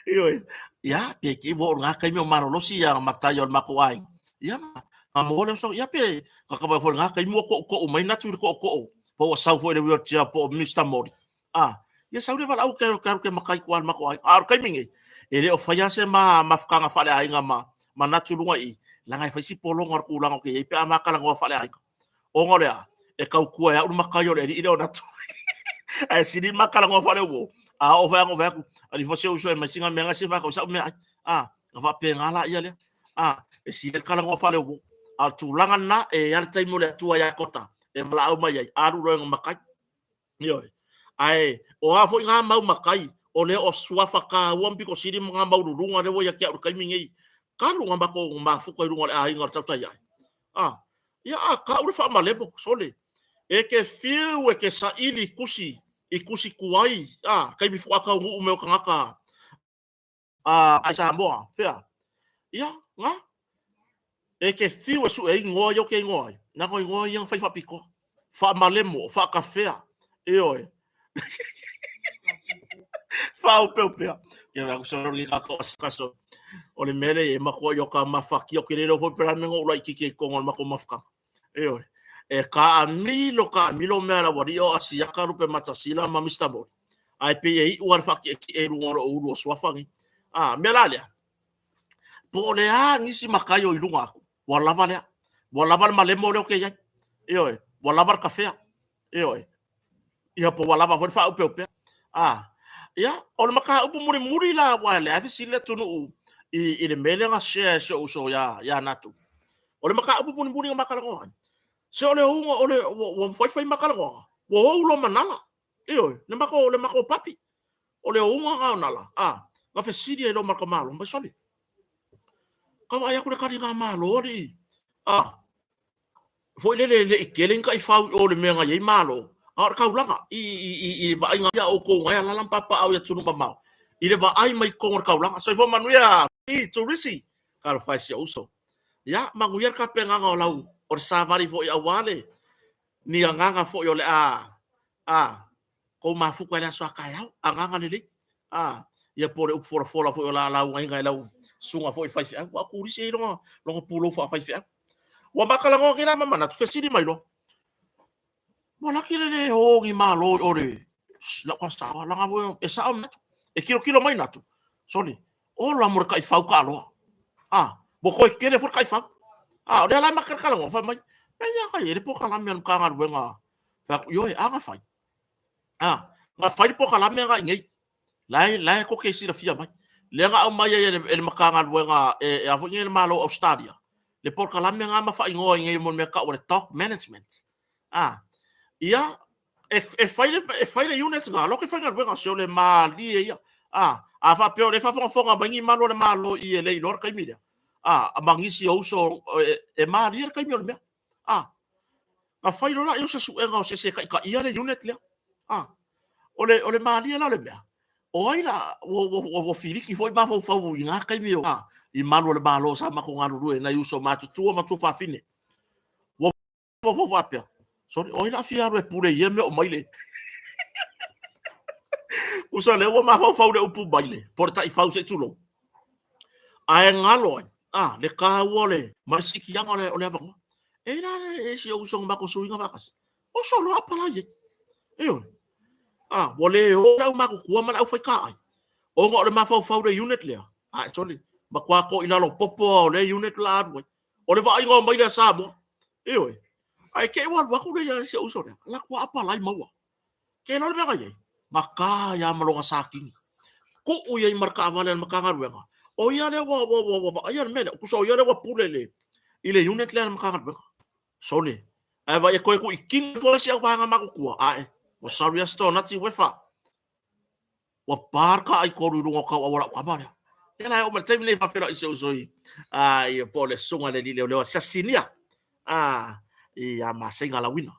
Ioe, ia, pe te ua oo i lena taimi o malolosi ia matai o le matou aiga. Ia, na maua lea o soka, ia pe kaka foi i lena taimi ua tootoo mai Natu i le tootoo, po ua sau foi i le wheelchair po o Mister Mori. A, ia sau lea valaau ke ke alu ke matai i tua i le matou aiga. A o le taimi nei, e le o faia se ma mafutaga faaleaiga ma ma Natu i luga i i, leaga e fai si pologa o le tulaga o ke i ai pe a ma talanoa faaleaiga. Ona o le a? E tautua e au le matai o le alii lea o Natu. Ae sili ma talanoa faaleuo. A oo foi lava ona ou fai atu, alii foi si ou uso e aumai sina mea na se faatau i sau meaai. A, ona faapena laia lea. A, e sili ai le talanoa faaleuo. A o le tulaga lena, e i ai lava le taimi o le Atua ia Kota e valaau mai ai, alu loa e matai. Ioe. Ae o a foi na mau matai, o lea o suafa taua ma pito sili ma na maululuga lea ua ia te au i le taimi nei, talu ona matou mafuta i luga o le aiga o le Tautai Ae. A, ia a tau le faamalemo, sole, e te fiu e te saili i tusi, i tusi tuai, a, taimi faatoa taunuu mai o tagata a, i Samoa, fea? Ia, na. E te fiu e sue ai igoa ia ou te igoa ai, leaga o igoa ia na fai faapitoa. Faamalemo, faakafea, ioe. Faaopeopea. Ia vaai atu solo ni kākou asikaso. O le mea lea e matua i o ka mafatia, ou te le iloa foi pe o le a le mea na ou laitiiti ai i totonu o le matou mafutaga. Ioe. E taamilo, taamilo mea a le aualii o Asiata, Lupematasila ma Mister Moli. Ae pei e iu lava le faatietie i luga o lou ulu o suafa nei. A, mea la lea, po o le a nisi matai o i luga atu, ua lava lea. Ua lava le malemo lea ou te i ai. Ioe, ua lava le kafea. Ioe. Ia po ua lava foi le faaopeopea. A, ia, o le mataupu mulimuli la, aua o lea e fesili le atunuu i, i le mea lea na share e si ou uso ia, ia Natu. O le mataupu mulimuli na ma talanoa ai, se o le ouga, o le, ua, ua faifai ma talanoaga, ua ou loa ma Nala. Ioe, le matou, le matou papi. O le ouga na o Nala, a, na fesili ai loa ma le tamaloa, mai sole. Ka vaai atu le taligamalo alii, a, foi lele e le i tele ni taifau i o i le mea na i ai Malo, a o le taulaga i, i, i, i le vaaiga a outou na e alaala ma papaaao i atunuu mamao, i le vaai mai totonu o le taulaga. Soifua manuia i turisi, talofa e si ou uso. Ia, manuia le tapenaga o lau, o le savali foi aua le, ni agaga foi o le a, a, kou mafuta i le aso a taeao, agaga lelei. A, ia po o le upu folafola foi o la laugaina e lau susuga foi i le faifeau, aua o turisi e i ai lona, lona pulou faafaifeau. Ua ma talanoa nei la ma manatu, fesili mai loa, ua laki le le o ni Malo i o le lau tala sao, leaga foi e sao manatu. E tilotilo mai Natu, sole, ola mo le taifau taaloa. A, ua toe tele foi le taifau. A, o lea la e matalanoa, fai mai, e ia kai e le polokalame a le Matagaluega. Fai atu, ioe, a na fai. A, na fai le polokalame na i nei. La e, la e tou te silafia mai. Lea na aumai ai e le, e le Matagaluega, e, e a foi nei le Malo o Ausetalia, le polokalame na ma faaigoa i nei mo le mea tau o le dog management. A, ia, e, e fai le, e fai le unit na, loke faigaluega, se o le malie ia. A, a faapea o lea e faafogafoga mai ni malu a le Malo i e le iloa le taimi lea. A, ma nisi o uso, e, e malie le taimi o le mea. A, na fai loa lea o se suega o se isi e taitaia le unit lea. A, o le, o le malie la o le mea, o ai la, ua, ua, ua, ua filiki foi mafaufau i na taimi o, a, i malu o le Malo sa matou galulue, nai uso matutua ma tuafafine. Ua mafaufau faapea, sorry, o ai la fia alu e pule i ia mea o mai le. Kusa lea ua mafaufau le upu maile, po o le taifau se i tulou. Ae galo ai, a, le taua o le, ma le sikiaga o le, o le avanoa. E la le si ou uso na matou suiga faatasi. Oso loa apalai ai. Ioe. A, ua le o le aumatutua ma le aufaitaai, ona o le mafaufau i le unit lea. Ae sole, matua toilalo popo lava o lea unit o le a alu ai. O le vaaiga o maile a Samoa. Ioe. Ae te i ua alu atu lea si ou uso lea, alu atu lava apalai maua. Ke iloa le mea na i ai? Na ta ai lava ma lona satini. Tuu i ai ma le taavale a le Matagaluega. O ia lea ua, ua, ua, ua vaaia le mea lea. Tusa o ia lea ua pule i le, i le unit lea a le Matagaluega. Sole. Ae vaai e toe tuitino ifo le isi auvaega matutua. Ae, ua sari lava se tonati uefa. Ua pa le taaitolu i luga o tau auala o tama lea. Ia la e oo mai le taimi lenei faafeiloai i si ou uso i, a, i, po o le susuga i le alii leoleo asiasi sinia, a, ia Maseiga Lauina.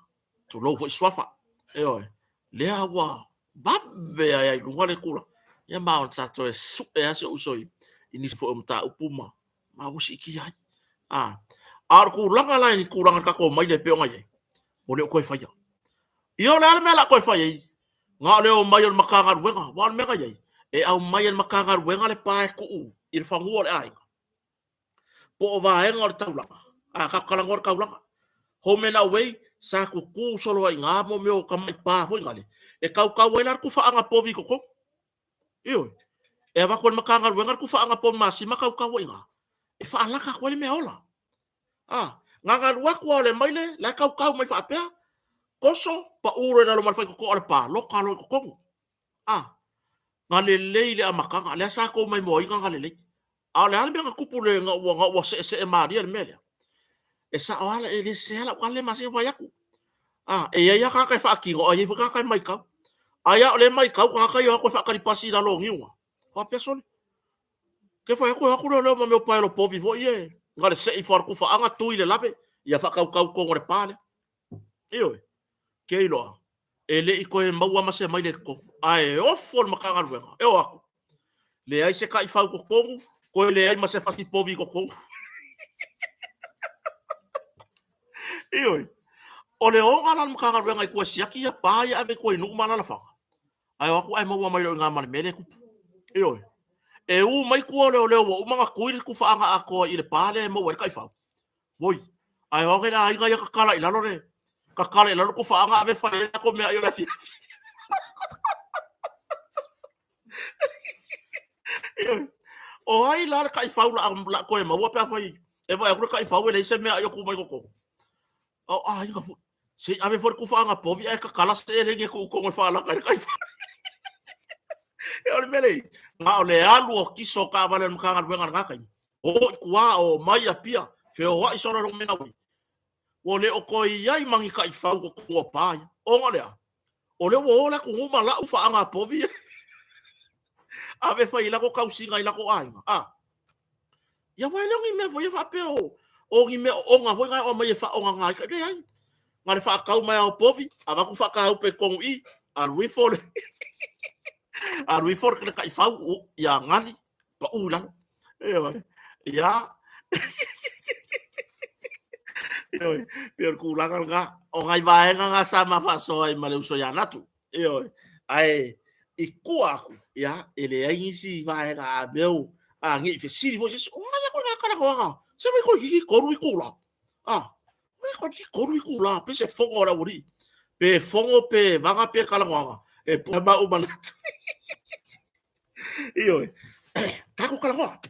Tulou foi suafa. Ioe. Lea ua vave ai i luga le tulaga. Ia ma o sa toe sue lava si ou uso i, i nisi foi o mataupu ma, ma ua siitia ai. A, a o le tulaga la i le tulaga o le tatou maile e pei ona i ai, ua le o toe faia. Ia o le a le mea o le a toe fai ai? Na o le omai o le Matagaluega, aua o le mea na i ai, e aumai e le Matagaluega le pa e tuu i le fanua o le aiga, po o vaega o le taulaga, a tatou talanoa i le taulaga, home and away, sa tutu solo ai i ina mo mea o tamai pa foi nale, e tautau ai la le tufaaga povi i totonu. Ioe. E avatu e le Matagaluega le tufaaga povi masima tautau ai i ina, e faalaka atu ai le meaola. A, na ona alu atu lava o le maile, la e tautau mai faapea, toso, pau loa i lalo ma le faitotoa o le pa, loka loa i totonu. A, na lelei le amataga, lea sa tou maimoaina na lelei. A o le a le mea na tupu le, na ua, na ua seesee malie le mea lea? E sao lava, e le sese lava lau tala lea masani ona fai atu. A, e i ai lava tagata e faatino, ae i ai foi tagata e matau. Ai lava o lea e matau tagata ia o atu e faatali pasi i lalo o niu na, faapea, sole, Ke fai atu e o atu leoleo ma mea o paelo povi foi ia e na le see ifo a le tufaaga tu i le lave ia faatautau totonu o le pa lea. Ioe, ke iloa e le i toe maua ma se maile i totonu, ae ofo le Matagaluega e o atu, leai se taifau i totonu, toe leai ma se fasi povi i totonu. Ioe, o le oga la o le Matagaluega i tua e siaki ia pa ia e ave i tua i nuu ma alaalafaga, Ae o atu ae maua mai loa i ina ma le mea lea e tupu. Ioe. E u mai tua o leoleo ua uma ona tui le tufaaga atoa i le pa lea e maua ai le taifau. Oi, ae o ake le aiga ia tatala i lalo le tatala i lalo le tufaaga ave fai ai le latou meaai o le afiafi. Ioe. O ai la le taifau la la toe maua pe afai e vaai atu le taifau e leai se meaai o tu mai totonu. A o aiga foi. Se i ave foi le tufaaga povi ae tatala se elegi e tuu i totonu e faalaka ai le taifau. O le mea lea, na o le alu o kiso o taavale a le Matagaluega i lena taimi, o i tua, o mai Apia, feoai solo i lou mea ui. Ua le o toe i ai ma ni taifau i totonu o pa ia. Ona o le a? O lea ua o le atunuu ma lau faaga povi ia. Ave fai ai latou tausiga i latou aiga. A, Ia aua e le o ni mea foi ia faapea o, o ni mea oona foi na e aumai e faaogaga ai. Leai. Na o le faatau mai lava o povi, avatu faataupe i totonu i i, alu ifo le alu ifo le taifau, ia gali, pau i lalo. Ioe. Ia. Ioe. Pei o le tulaga lena. O nai vaega na sa ma faasoa ai ma le uso ia Natu. Ioe. Ae i tua atu, ia, e leai nisi vaega a mea o, a ne i fesili foi se isi, o ai koe ngā talanoaga, se fai toeitiiti 3 itula. A, o ai toeitiiti 3 itula, pe se fono a le aualii, pe fono pe vaga pe talanoaga, e pue ma uma manatu. Ioe, tatou talanoa.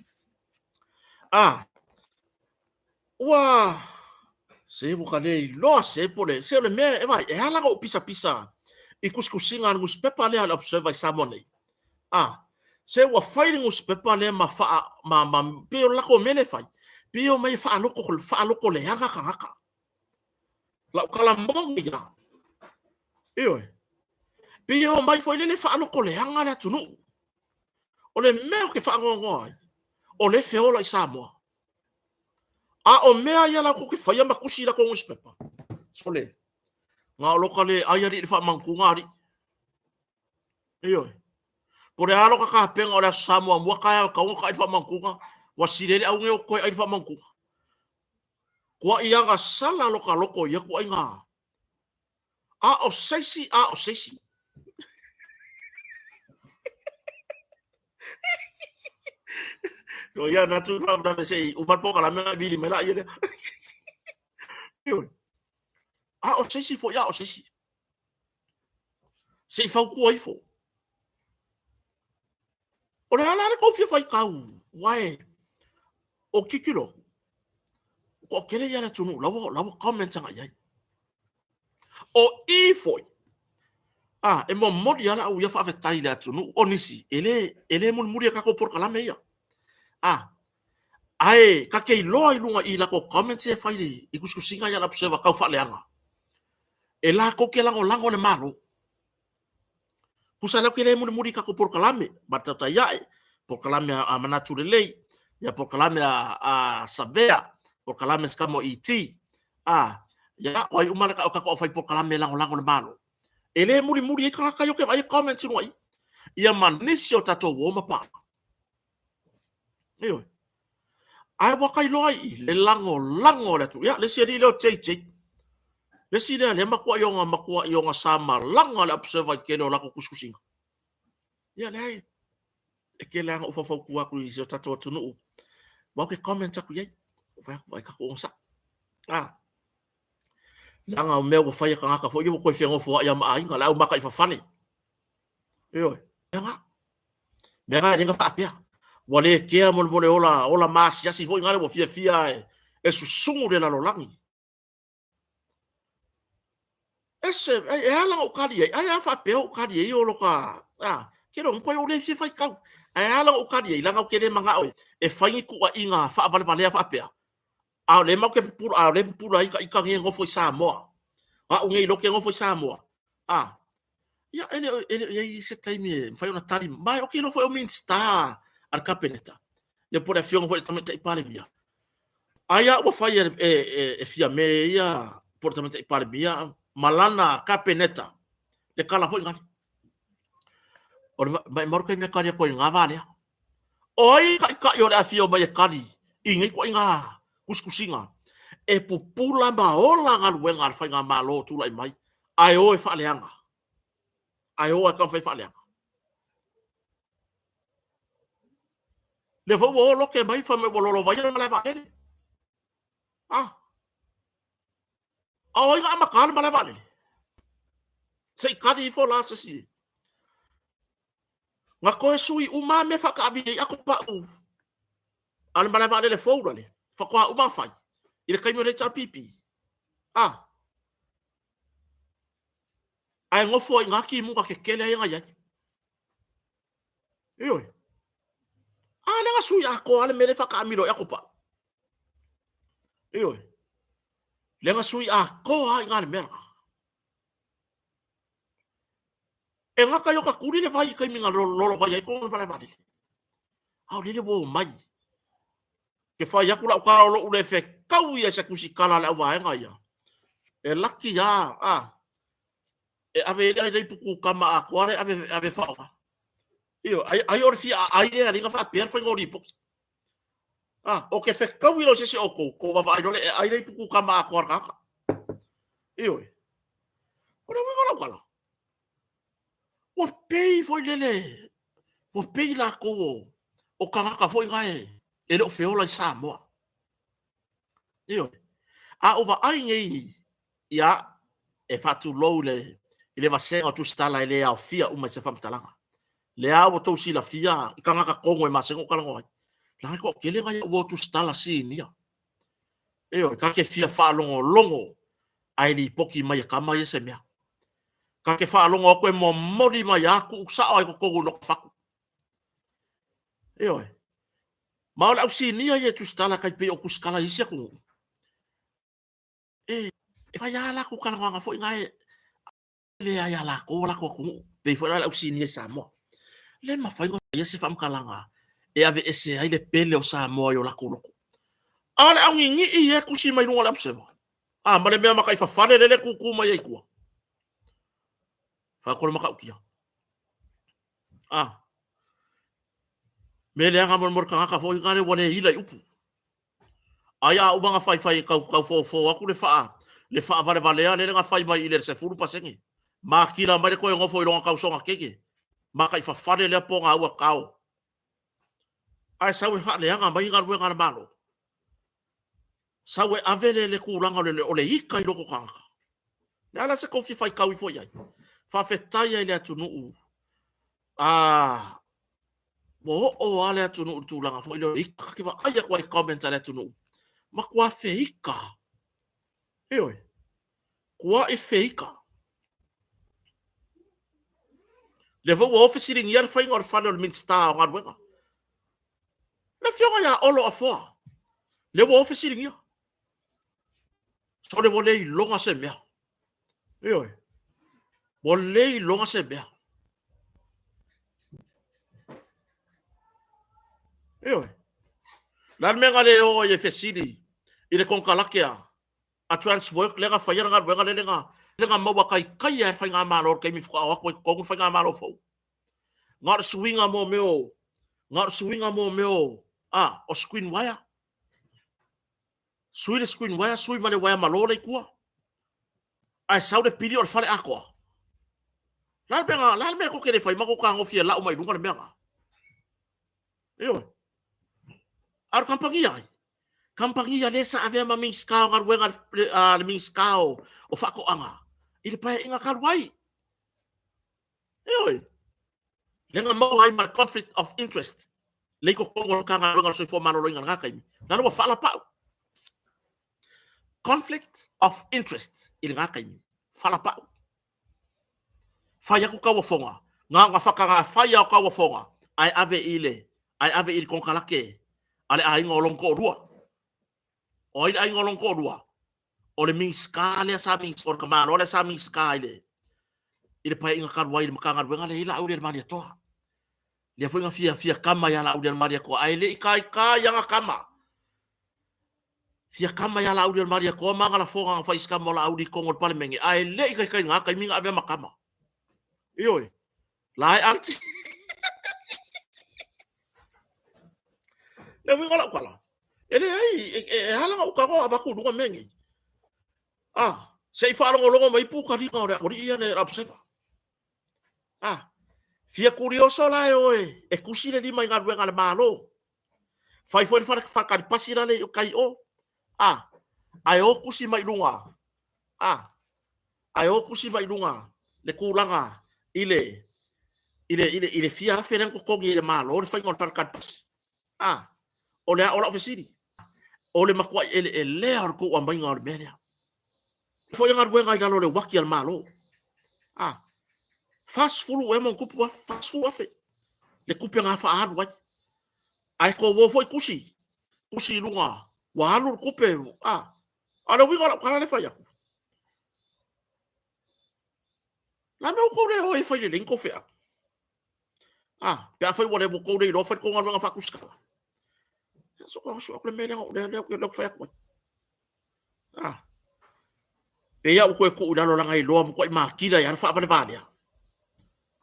A, Ua se ua ka le iloa se po le se o le mea e vaai e ala ona ou pisapisa i tusitusiga a le nusipepa lea a le Observer i Samoa nei. A se ua fai le nusipepa lea ma faa ma ma pei o le latou mea lea e fai, pei e omai e faaloto faaloto leaga tagata. Lau tala moni ia. Ioe. Pei e omai foi lele faaloto leaga le atunuu. O le mea ou te faanoanoa ai, o lea e feola i Samoa. A o mea ia latou te faia ma tusi i latou nusipepa, sole, na o lota le ai alii i le faamanutuga alii. Ioe. Po o le a lota tapena o le Aso Sa muamua taeao e tatau ona ta ai le faamanutuga, ua sili ai le au nei o toe ai le faamanutuga. Tuai agasala lota loto i ia tuaiga a o se isi, a o se isi. O ia na tu fa na se u ma po kala me vili me la ia le. A o se si fo ia o se si. Se i fautua ifo. O le ala le kou fia faitau, uae o kikilo, ko kele ia le atunuu, laua, laua comment anga iai. O i foi, a, e momoli ala au ia faafetai le atunuu, o nisi, e le, e le mulimuli e kako polokalame ia. A, ae ka ke iloa i luga i lako comments e fai i kusikusiga ia la observer kau faaleaga. E lakou ke lagolago le Malo. Tusa lea ou te le mulimuli i tatou polokalame, ma le tautai ae, polokalame a Manatu Lelei, ia polokalame a Savea, polokalame a Sikamo ET, a, ia, o ai uma le o tatou aufai polokalame e lagolago le Malo. E le mulimuli ai tagata ia ou te vaai e comments i luga i i. Ia ma nisi o tatou uo ma paaga. Ioe. Ae ua ka iloa i le lagolago o le atunuu. Ia, le isi alii lea o JJ. Le isi lea, lea matuai ona, matuai ona sa malaga le observer i le tele o latou tusitusiga. Ia, leai. E tele lava na ou faufautua atu i si o tatou atunuu. Aua ou te comment atu i ai. Ou fai atu, vai tatou onosai. A. Leaga o mea ua fai e tagata foi ia ua toe fenofoai lava ma aiga, le au mataifafale. Ioe. Mea na. Mea na e le na faapea. Ua le kea mo le mo le ola, ola maasiasi foi na ua fiafia e, e susugu le lalolagi. Ese, e, e ala ou kali ai, ai a faapea ou kali ai o loka, a, ke lo mkoe o le fia faitau. Ai ala ou kali ai, langa o ke le mangao e, e fai ni kuaiga faavalevalea faapea. A o le mau ke pupula, a o le pupula ai ka ika nei e nofo i Samoa. A'u nei loke nofo i Samoa. A, ia, e le o, e le o i ai se taimi e mafai ona tali mai. Ou te iloa foi o Minisita a le Kapeneta, ia po o le Afioga foi i le Tamaitai Palemia. Ai a ua fai e, e, e, e Fiame ia po o le Tamaitai Palemia ma lana Kapeneta le tala foi gale. O le maimau le taimi e tali atu ai i lena va lea. O ai taitai o le afio mai e tali i nei ituaiga tusitusiga e pupula ma ola galuega a le faigamalo o tulai mai ae o e faaleaga, ae o ae taumafai e faaleaga. Lea foi ua o lote mai fai mai ua lolovaia le malae vaalele. Ah. A o ai na amata le malae vaalele? Se i tali ifo la se isi. Na toe sui uma mea faataavi ai ato pau a le malae vaalele fou lale, faatoa uma fai i le taimi o le HRPP. Ah. Ae nofo ai i ngā timuga tetele ai na i ai. Ioe. A lea na sui atoa le mea lea e faataamilo ai ato pau. Ioe. Lea na sui atoa ai ngā le mea lena. E gata i o ka tuli le vai i taimi na lolo vai ai ko malae vaalele. A o lele ua omai. Ke fai atu lau tala o lo'u le fetau ia i se tusitala a le auvaega ia. E laki a, a, e ave ai le ipu kukama atoa le ave, ave faoga. Ioe, ai, ai o le fia aai lea alii na faapea le faiga o lipoti. A, o ke fetau i lo se isi o outou, tou vaavaai loa lea e ai le ipu kukama atoa a le tagata. Ioe. O le uiga o lau tala, ua pei foi lele, ua pei latou o, o tagata foi na e, e le o feola i Samoa. Ioe. A o vaai nei, ia, e faatulou i le, i le vasega o Tusitala e le aofia uma i se faamatalaga. Lea ua tou silafia i tagata tonu e masani ona talanoa ai. Leaga e toatele nai au uo Tusitala sinia. Ioe, ta te fia faalogologo ae lipoti mai e tama ia se mea. Ta te faalogo atu e momoli mai a tuu sao ai totonu i lota fatu. Ioe. Ma o le au sinia ia e tusitala tai pei o tusitala i isi atunuu. E, e fai lava latou talanoaga foi na e le ia latou o latou atunuu, pei foi la le au sinia i Samoa. Le mafai ona faia se faamatalaga e aveese ai le pele o Samoa i o latou loto. A o le auninii ia e tusi mai luga o le Observer, a ma le mea mataifafale lele e tutu mai ai i tua. Fai atu le matautia. A mea leaga mo le tagata foi lea ua le ila i upu. Ai a uma na faifai e tau tau fofo atu le faa le faavalevalea lele na fai mai i le 10%. Makila mai le toe nofo i lona tausoga keke. Makaifafale lea po gaua kao. Ae sau e faaleaga mai galuega a le Malo. Sau e ave le le tulaga o le o le ika i loko o tagata. Le a la se tou fia faitau ifo i ai? Faafetai ai le atunuu. Ah, ua oo lava le atunuu i le tulaga foi lea o le ika. Ta te vaai atu lava i comments a le atunuu, matua feika. Ioe. Tuai feika. Lea foi ua o fesiligia le faiga o le fale o le Minisita o Galuega. Le afioga ia Olo Afoa, lea ua o fesiligia. Sole ua le iloga se mea. Ioe. Ua le iloga se mea. Ioe. Le a le mea na le o ai e fesili i le konekarate a a Transwork lea na faia le galuega lea na lea na maua taitai lava e le faigamalo i le taimi faatoa o atu ai i totonu le faigamalo fou. Na o le suiga mo mea o na o le suiga mo mea o a o screen wire. Sui le screen wire, sui ma le uaea malo lea i tua. Ae sau le pili o le fale atoa. Le a le mea na, le a le mea tou te le fai ma tou fetagofi e lau mai luga le mea na? Ioe. A o le kamupani a ai? Kamupani a lea sa avea ma Minisita o Galuega, le Minisita o Faatoaga i le Paeaiga talu ai. Ioe. Lea na maua ai ma le conflict of interest lea i totonu o le Matagaluega o le Soifua Maloloina i lena taimi, lana ua faalapau. Conflict of interest i lena taimi, faalapau. Fai atu tauofoga, na ona faatagafai lava o tauofoga ae ave i le ae ave i le konekarate a le aiga o lona toalua. O ai le aiga o lona toalua? O le Minisita lea sa Minisita, o le tamaloa lea sa Minisita i le i le Paeaiga talu ai i le Matagaluega lea e i ai Laaulialemalietoa. Lea foi na fia fia kama ia Laaulialemalietoa ae le i taitai lava na kama. Fia kama ia Laaulialemalietoa ma ana lafoga na fai i si tama o Laauli i totonu o le Palemene ae le i taitai i lena taimi na avea ma kama. Ioe. La e aunty. Le uiga o lau tala, e leai, e ala ona ou tago avatu i luga mea nei. Ah, se i faalogologo mai pukaliga o le atoalii ia le Observer. Ah, fia kurioso la e o e tusi le lima i galuega a le Malo. Fai foi le fatalipasi la le i tai o. Ah, ae o tusi mai luga. Ah, ae o tusi mai luga le tulaga i le i le i le i le fia afe lea na totogi e le Malo le faiga o le fatalipasi. Ah, o le a o lau fesili, o le matuai eleelea o le tou aumaiga o le mea lea. Foi le galuega i lalo o le uaki a le Malo. Ah, 40 ea ma ona tupu afe, 40 afe le tupe na faaalu ai. Ae tou o foi tusi, tusi i luga, ua alu le tupe, ah. A o le uiga o lau tala lea e fai atu, la mea ua tou le o ai e fai lelei ni tou feau. Ah, pe afai ua le ua tou le iloa fai le tou galuega faatusitala. Ia so ka so le mea lea lea lea lea fai atu ai. Ah. Pe ia ua toe tuu i lalo lana iloa matuai matila ai lava le faavale valea.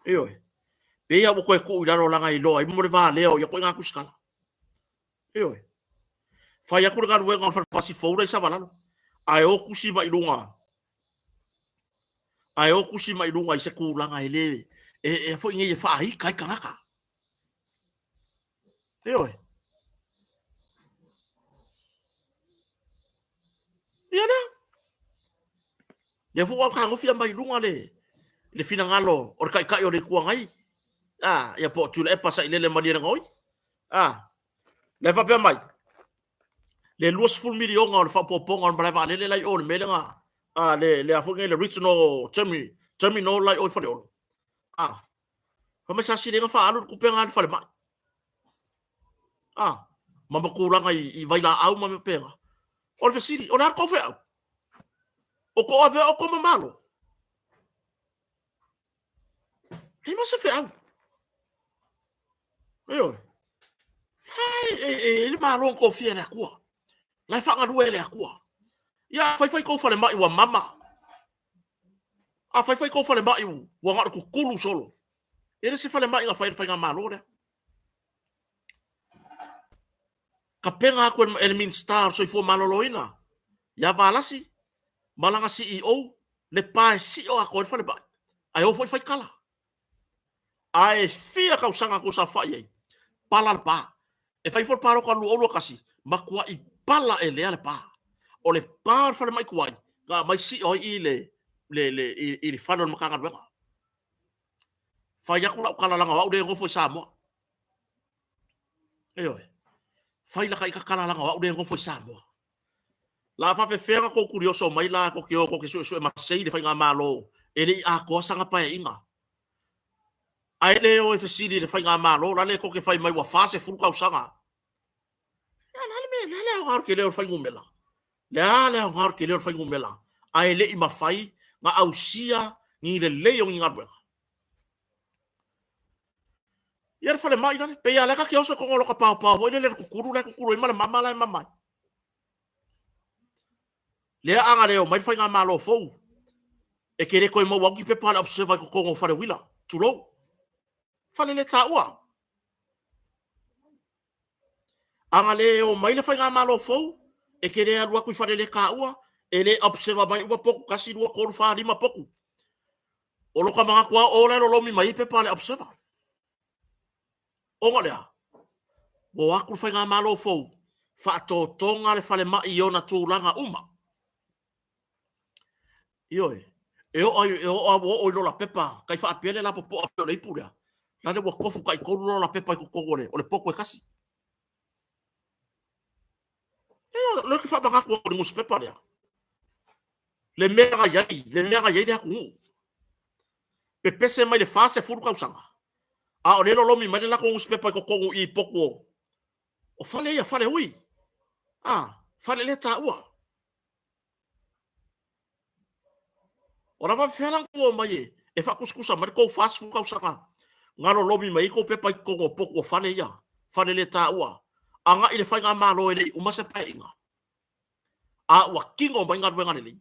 Ioe. Pe ia ua toe tuu i lalo lana iloa ai mo le valea o ia ituaiga tusitala. Ioe. Fai atu le galuega o le falepasi fou la i Savalalo, ae o tusi mai luga, ae o tusi mai luga i se tulaga e le, e, e foi nei e faaita ai tagata. Ioe. Ia lea. Lea foi ua fetagofi mai luga le, le finagalo o le Taitai o le Itu Agai, a, ia po o Tuilaepa Sailele Malielegaoi. A, lea e faapea mai, le 20 miliona o le faaopoopoga o le malae vaalele la i o i le mea lea na, a, le, le a foi nei, le regional terminal la i o i Faleolo. A, fai mai sa sili ai ona faaalu le tupe lena i le falemai. A, ma ma tulaga i, i vailaau ma mea faapena. O le fesili, o le a le tou feau? O tou avea outou ma Malo? Leai ma se feau. Ioe. E, e, e, e le Malo na tofia e le Atua. La e faagalue e le Atua. Ia, fai fai tou falemai ua mama. A fai fai tou falemai ua na o le tutulu solo. E le se falemai na fai e le faigamalo lea. Tapena atu e le Minisita o le Soifua Maloloina ia Valasi ma lana CEO le pa e sio atoa ai le falemai, ae o foi fai tala. Ae fia tausaga na tou saofai ai, pala le pa. E fai foi le palota 2021, matuai pala elea le pa. O le pa o le falemai tuai, na aumai sio ai i le, le, le, i, i le fale o le Matagaluega. Fai atu lau tala leaga o au lea e nofo i Samoa. Ioe. Fai laka ita tala leaga o au lea e nofo i Samoa. La faafefea na tou tulioso mai la tou te o tou te suesue masei le faigamalo e le i atoa sana paeaiga. Ae le o e fesili i le faigamalo la le tou te fai mai ua 40 tausaga. Ia la le mea, la le aoga o le tele o le fuainumera. Le a le aoga o le tele o le fuainumera ae le i mafai na ausia ni lelei o ni galuega. Ia le falemai lale, pei lava lea ta te oso i totonu o lota paopao foi lele le tutulu la e tutulu ai ma le mama la e mama ai. Lea a na le omai le faigamalo fou, e te le toe maua atu ni pepa a le Observer i totonu o faleuila, tulou. Fale le taua. A na le omai le faigamalo fou, e te le alu atu i fale le taua, e le observer mai uma potu, 1, 2, 3, 4, 5 potu. O lota manatu lava o la e lolomi mai ai pepa a le Observer. Ona o le a? Ua o atu le faigamalo fou, faatotoga le falemai i ona tulaga uma. Ioe, e oo e oo ua oo i lola pepa, tai faapea le lapopoa pei o le ipu lea, lale ua tofu taitolu lola pepa i totonu o le, o le potu e tasi. Ioe, o lea ou te faamanatu atu i le nusipepa lea, le mea na i ai, le mea na i ai le atunuu. Pepese mai le 40 tausaga, a o lea e lolomi mai le latou nusipepa i totonu i i potu o, o fale ia, fale ui, a, fale le taua. O la faafefea la ona tou omai e, e faatusatusa mai le tou 40 tausaga na lolomi mai ai tou pepa i totonu o potu o fale ia, fale le taua, agai i le faigamalo e le i uma se paeaiga, a ua tino mai galuega lelei.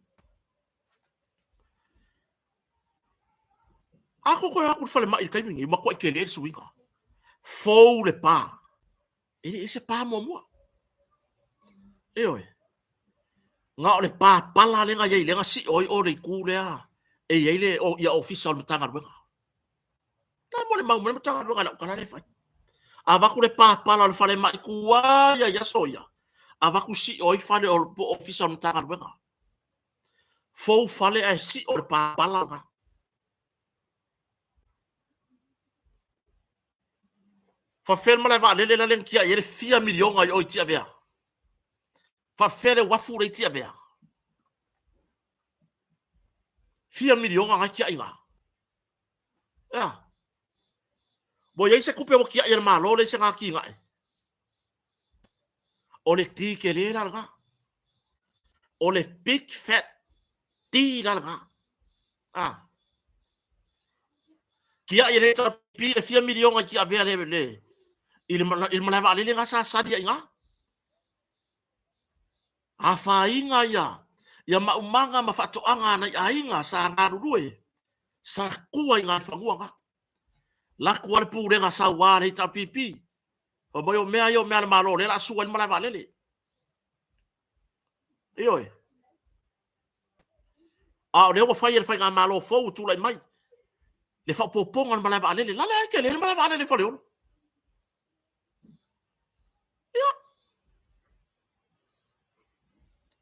A tou toe o atu i le falemai i le taimi lenei, ua matuai tele le suiga. Fou le pa. E le i se pa muamua. Ioe. Na o le pa pala lea na i ai, lea na sio ai o le itu lea e i ai le o, ia ofisa o le Matagaluega. Na mo le mau mai le Matagaluega i lau tala lea e fai. Avatu le pa pala o le falemai tuai ai aso ia, avatu sio ai fale o le ofisa o le Matagaluega. Fou fale ae sio le pa pala lena. Faafefea le malae vaalele la lea na tiai ai le fia miliona i o i Tiavea? Faafefea le uafu lea i Tiavea? Fia miliona na e tiai na. Ea. Ua i ai se tupe ua tiai e le Malo lea i se atinae? O le T tele la lena. O le big fat T la lena. Ah. Tiai e le HRPP le fia miliona i Tiavea le, le, i le, i le malae vaalele na sa sali ai na. Afaina ia, ia maumaga ma faatoaga a nai aiga sa galulue, sa tua i fanua na. Laku a le pulega sauā a le HRPP, fai mai o mea ia o mea a le Malo, lea o le a sua ai le malae vaalele. Ioe. A o lea ua fai e le faigamalo fou ua tulai mai le faaopoopoga o le malae vaalele. La lea e tele le malae vaalele i Faleolo. Ia.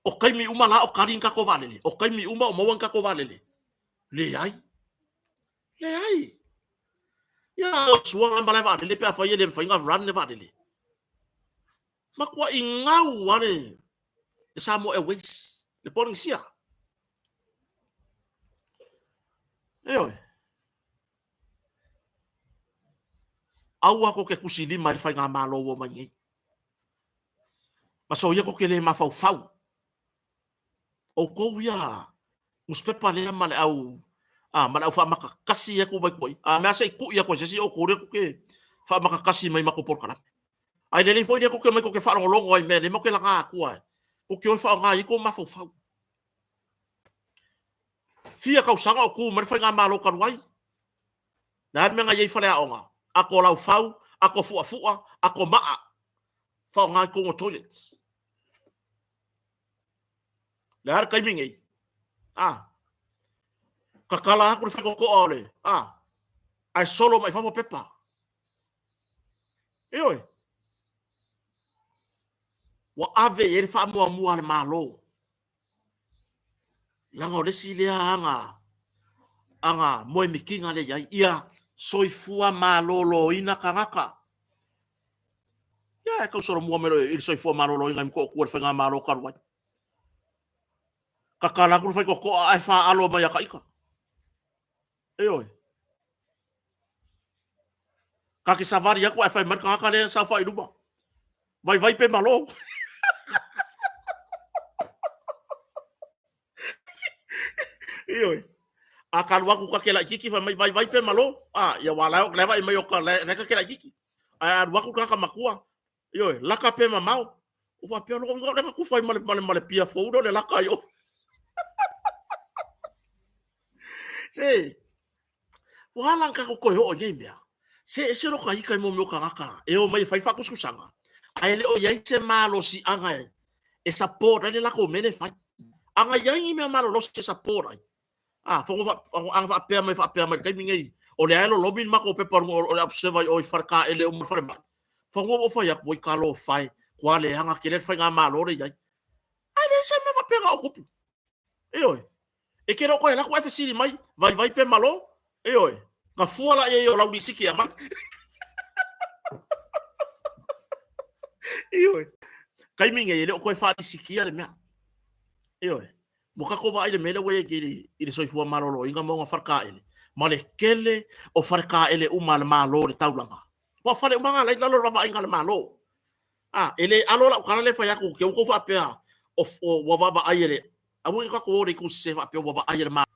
O taimi uma la o kali ni tatou vaalele. O taimi uma o maua ni tatou vaalele. Leai. Leai. Ia, o sua nga malae vaalele pe afai e le mafai na run le vaalele. Matuai gau lava le Samoa Airways, le Polynesia. Ioe. Aua tou te tusilima i le faigamalo ua omai nei. Ma soia tou te le mafaufau. Outou ia nusipepa lea ma le au a ma le au faamakakasi atu mai tuai. A mea se i tui atu e se isi outou lea tou te faamakakasi mai matou polokalame. Ae lelei foi lea tou te omai tou te faalogologo ai i mea lea matou te laga atua e tou te o e faaaoga ai tou mafaufau. Fia tausaga o tu mai le faigamalo talu ai. Le a le mea na i ai faleaoga? Ato laufau, ato fuafua, ato maa. Faaaoga i totonu o toilets. Le a le taimi nei? A. Tatala atu le faitotoa o le, a. Ae solo mai fafo pepa. Ioe. Ua ave i ai le faamuamua a le Malo. Leaga o le isi lea aga, aga moemitiga lea i ai, ia soifua maloloina tagata. Ia, e tau solomua mai loa i le soifua maloloina i Motootua i le faigamalo talu ai. Tatala atu le faitotoa ae faalo mai ia taita. Ioe. Ta te savali atu ae fai mai le tagata lea saofai i luma. Vaivai pe malo. Ioe. A ka alu atu ta te laititi fai mai vaivai pe malo. A, ia aua la e vaai mai o ka la ta te laititi. Ae a alu atu le tagata matua, ioe, laka pe mamao. Ua faapea lona uiga o lea na tufa ai ma le pia fou lea o le laka i o. Se, ua ala ona tatou toe oo i nei mea, se ese lota ita i mea o tagata e omai e fai faatusatusaga, ae le o i ai se malosiaga e support ai le latou mea lea e fai. A na i ai ni mea malolosi e support ai, a, ana faapea mai faapea mai i le taimi lenei, o lea e lolomi le matou pepa o le Observer i o i faletaele uma i le falemai, fanua ua ou fai atu, oi talofa e, ua leaga tele le faigamalo lea e i ai. Ae leai se mea faapena o tupu. Ioe. E te le o toe alu atu ae fesili mai, vaivai pe malo? Ioe. Na fua la i ai o lau lisiti e aumai. Ioe. Taimi nei, e le o toe faalisitia le mea. Ioe. Ua tatou vaai i le mea lea ua i ai i le soifua maloloina ma ona faletaele, ma le tele o faletaele uma a le Malo i le taulaga. Aua o fale uma na la e i lalo o le vaavaaiga a le Malo. A, e le alo lau tala lea e fai atu, te i ua outou faapea ua vaavaai e le, aua ne i tatou o i le itu sese faapea ua vaai e le Malo.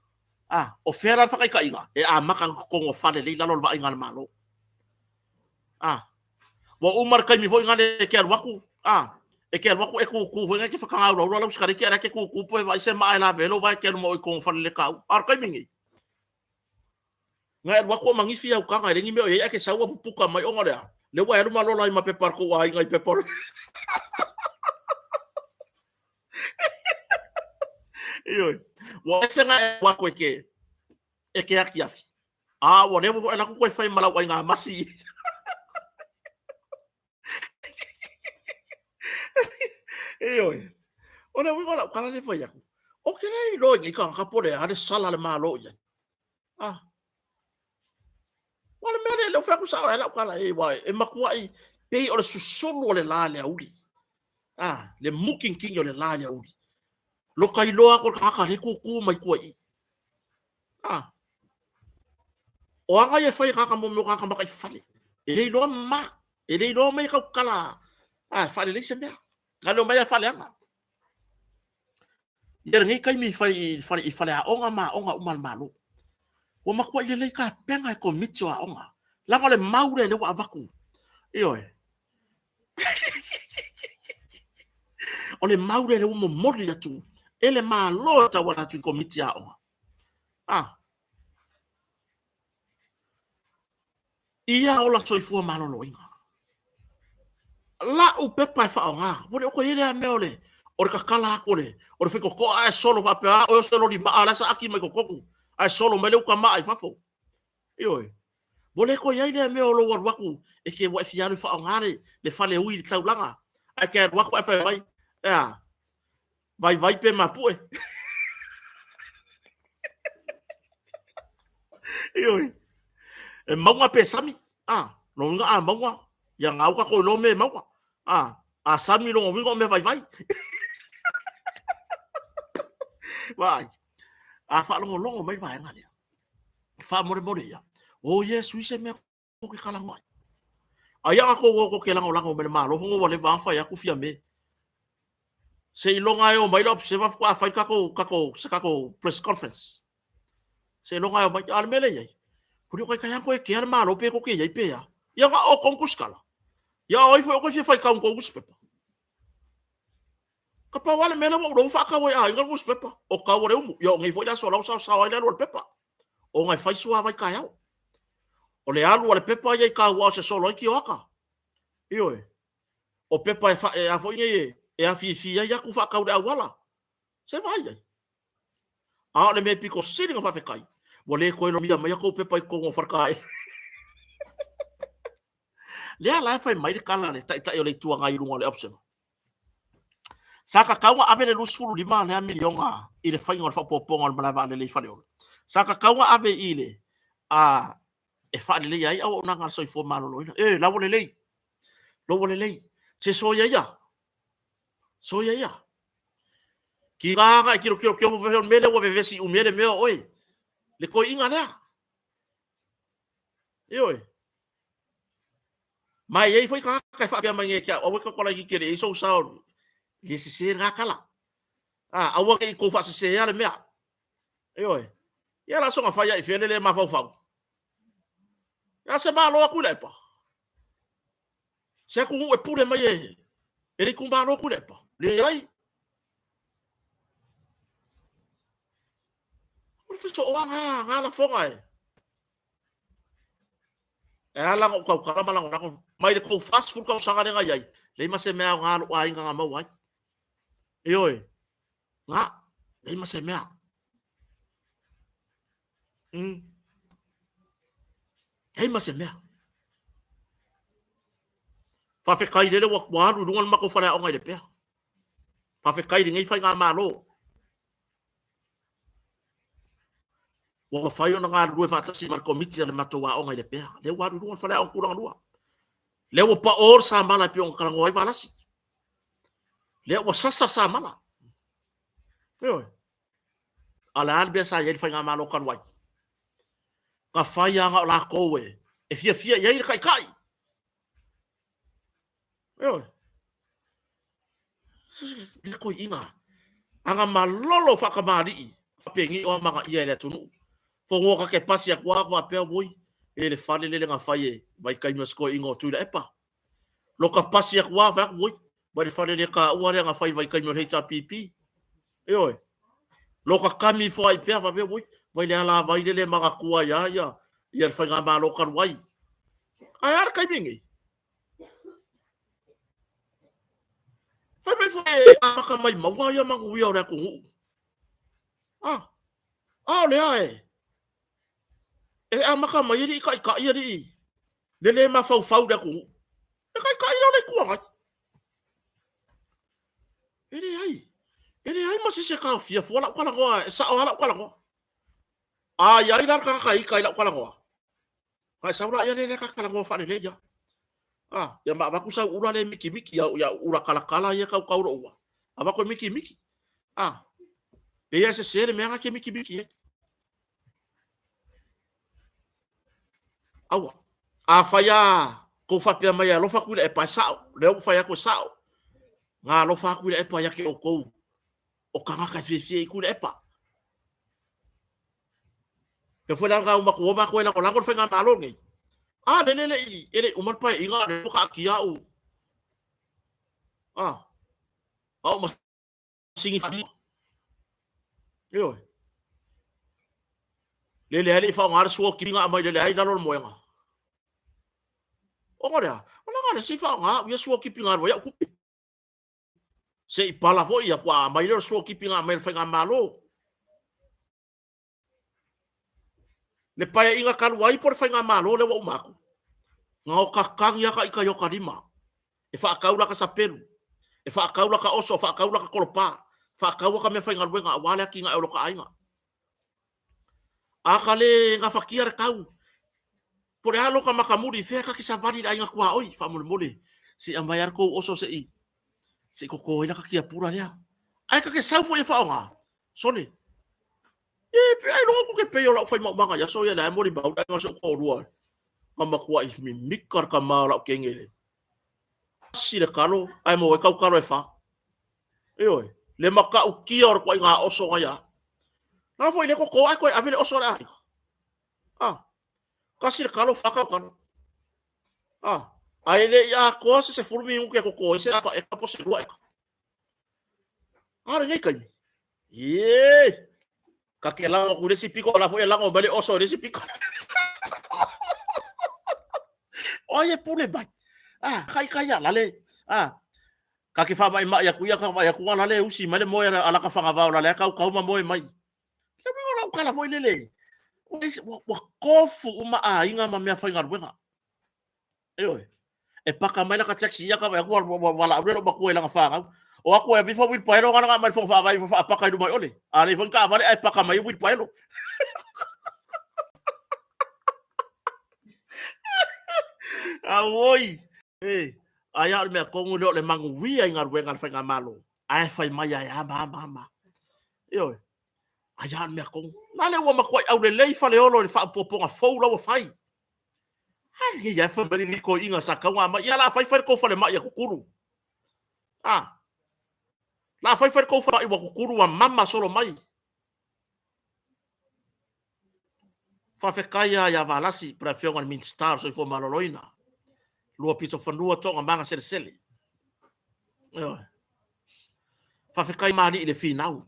A, o fea la le faataitaiga? E amata atu i totonu o fale lea e i lalo o le vaaiga a le Malo. A, ua uma le taimi foi lea e te alu atu, a, e te alu atu e tutu foi lea e te fatagaulaula lau sikareti a o la e te tutu po o e vaai se maa e lavea ai lou vae e te alu ma oe i totonu o fale le tau. A o le taimi lenei, Na e alu atu o manifi au taga e leai ni mea o i ai ae te sau ua pupuka mai ona o le a? Lea ua e alu ma lola ai ma pepa a le tou aiga i pepa o le Ioe. Ua ese na e alu atu e te atiafi. A ua leva foi e alu atu toe fai ma lau aiga masi. Ioe. O le uiga o lau tala lea e fai atu, ou te le iloa i nei tagata po o le a le sala a le Malo i ai. Ah. Ua le mea lea, lea ua fai atu sao ai lau tala, e, ua, e matuai pei o le susulu o le la i le aoauli. Ah, le mutigitigi o le la i le aoauli. Lota iloa atu o le tagata lea e tutu mai tua i i. Ah. O aga ia e fai e tagata mo mea o tagata mataifale. E le iloa ma, e le iloa mai e tautala, ah, faalelei se mea. Na le omai e faaleaga. Ia lenei taimi i fai i fale i faleaoga ma aoga uma a le Malo. Ua matuai lelei tapena e Komiti o Aoga. Leaga o le mau lea lea ua avatu. Ioe. O le mau lea lea ua momoli atu e le Malo e tauala atu i Komiti Aoga. Ah. Ia ola soifua maloloina. La'u pepa e faaaoga, ua le o toe i ai lea mea o le o le tatala atu o le o le faitotoa ae solo faapea, a oe o se loli maa la e saaki mai totonu ae solo mai le uta maa i fafo. Ioe. Ua le toe i ai lea mea o lou alu atu e te ua e fia alu e faaaoga le le fale ui i le taulaga ae te alu atu ae fai mai, e a? Vaivai pe mapue. Ioe. E mauga pe sami. A, lona uiga a mauga, ia gau tatou iloa mea e mauga. A, a sami lona uiga o mea vaivai. Vaai. A faalogologo mai vaega lea. Faamolemole ia. O Iesu i se mea ko ke kalago ai. Aia ka kou o ke lagolago mai le Malo fongo ua leva fai atu Fiame. Se iloga e o mai le observer faatoa fai tatou tatou se tatou press conference. Se iloga e o mai a o le mea lea e i ai. Ko le kai kai e kea le Malo pe ko ke iai pe a. Ia nga o kong kuskala. Ia oi foi o ko fia fai kaung kou newspaper. Ka pau lava le mea lea ua ou iloa ua faatau ai aiga le newspaper. O kau o le umu. Ia o nei foi le aso o la ua saosao ai le alu a le pepa. Ona e fai suavai taeao. O le alu a le pepa ia i Kauao se solo ai kioaka. Ioe. O pepa e, fa, e a foi nei e, e afifi ai aku faatau le auala. Se vaai ai. A o le mea pito sili ona faafetai, ua le toe lomia mai a tou pepa i totonu o Falekae. Lea la e fai mai le tala a le Taitai o le Itu Agai i luga o le Observer. Sa tatau ona ave le 25 lea miliona i le faiga o le faaopoopoga o le malae vaalele i Faleolo. Sa tatau ona ave i le a e faaleleia ai auaunaga a le soifua maloloina. E, la ua lelei. La ua lelei. Se soia ia. Soia ia. Tiga na e tilotilo keo o le mea lea ua vevesi umi ai le mea o oe. Le toeaina lea. Ioe. Ma e i ai foi tagata e faapea mai nei ia te au, aua e te tolaitiiti e le i ai sou sao, e le sese lena tala. A, aua ne i tou faasesea le mea. Ioe. Ia la soona fai ai fea le le mafaufau. Ia se malo atu i Tuilaepa. Se atunuu e pule mai e e le itumalo Tuilaepa. Leai. O le fesooaga na lafoga e. E ala ona ou tautala ma lagolago mai le tou 40 tausaga lea na i ai, leai ma se mea aoga a lou aiga na maua ai. Ioe, na, leai ma se mea. Leai ma se mea. Faafetai lele ua alu i luga le matou faleaoga i Lepea. Faafetai i lenei faigamalo. Ua mafai ona galulue faatasi ma le komiti a le matou aoga i Lepea. Lea ua alu i luga le faleaoga tulaga lua. Lea ua pao le samala e pei ona talanoa ai Valasi. Lea ua sasa le samala. Ioe. A o le a le mea sa i ai le faigamalo talu ai? Na fai lava na o latou e fiafia i ai le taitai. Ioe. Le toeaina, aga malolo faatamalii, faapenei o amanaia e le atunuu. Fonua ta te pasi atu lava faapea, oi, e le fale lele na fai e vaitaimi o si toeaina o Tuilaepa. Lota pasi atu lava fai atu, oi, vai le fale le taua lea na fai i vaitaimi o le HRPP. Ioe. Lota kami ifo ai pea faapea, oi, vai le alavai lele e manatua ai lava ia, ia le faigamalo talu ai. Ae a le taimi lenei? Fai mai foi e amata mai maua ia manuia o le atunuu. Ah, a o lea e e amata mai alii taitai alii le le mafaufau i le atunuu. Le taitai lea o le Itu Agai. E leai, e leai ma se isi e taofia fua lau talanoa, e sao lava lau talanoa. A i ai la le tagata ita i lau talanoa, Ona e sau laia lea lea ta talanoa faalelei lava. A, ia ma avatu sau ula lea e mikimiki, ia, ia ula talatala ia tautau lou ua. Avatu e mikimiki. A, pei lava e sese le mea na e te mikimiki ai. Aua. Afai lava tou faapea mai e alofa Tuilaepa, e sao. Lea ua fai atu e sao. Na alofa lava Tuilaepa ia te outou o tagata e fiafia i Tuilaepa. Pei foi la na matou o matou e lagolago le faigamalo lenei. A lele e le i e le i uma le paeaiga a o lea ua taatia au a au masini faalima. Ioe. Lele lava e le i faaaoga le suo na aumai lele lava i lalo o le moega. Ona o le a? O leaga lea se i faaaoga au ia suo na alu ai au tupe. Se i pala foi ia faatoa aumai lea o le suo na aumai e le faigamalo. Le paeaiga talu ai po o le faigamalo lea ua uma atu, na o tatagi lava ta ita i ota lima e faatau lata sapelu, e faatau lata oso, faatau lata kolopa, faatau ata meafaigaluega aua le atinae o lota aiga. A ta le gafatia le tau, po o le a lota matamuli i fea ta te savali i le aiga tuaoi, faamolemole, se i aumai lava le tou oso se i toto ai lata tiapula lea. Ae ta te sau foi e faaaoga, sole, E pe ailoga tou te pei o lau faimaumaga i aso ia lea e molimau le aiga o si ou toalua na matuai mimika le tama o lau teine le asi le talo ae maua ai tau talo e fa. Ioe, le matautia o le ituaiga oso na ia. Na foi le toto ae toe ave le oso a le aiga. Ah, tasi le talo, fa tau talo. Ah, ae le i atoa se 10 minute e toto ai se afa eka po o se lua eka. A o lenei taimi, ie, ka te lago atu i le isi pito, o la foi e lago mai le oso i le isi pito. O ai e pule mai? Ah, kai kai a lale. Ah, ka ke faamaimai atu ia, ka vaai atu a lale e usi mai le moe a laka fagavao lale a kaukau ma moe mai. Le uiga o lau tala foi lele, ua tofu uma aiga ma meafaigaluega. Ioe. E paka mai laka taxi ia ka vaai atu ua valaau lea lou matua i lana fanau. O aku e avifa uilipaelo ngana nga mai le fono faavae ifo faapaka i luma i ole. A leai foi ni taavale ae paka mai uilipaelo. Auoi! E, ai a o le mea tonu lea o le manuia i galuega a le faigamalo, ae fai mai ae ama ama ama. Ioe. Ai a o le mea tonu. La le ua matuai aulelei Faleolo i le faaopoopoga fou la ua fai. A lenei lava e fai mai lenei toeaina sa tatau ona aumai. Ia la fai fai le tou falemai a Tutulu. A. La fai fai le tou falemai ua Tutulu ua mama solo mai. Faafetai lava ia Valasi po o le Afioga i le Minisita o le Soifua Maloloina. Lua pito fanua toogamaga selesele. Ioe. Faafetai Malii i le finau.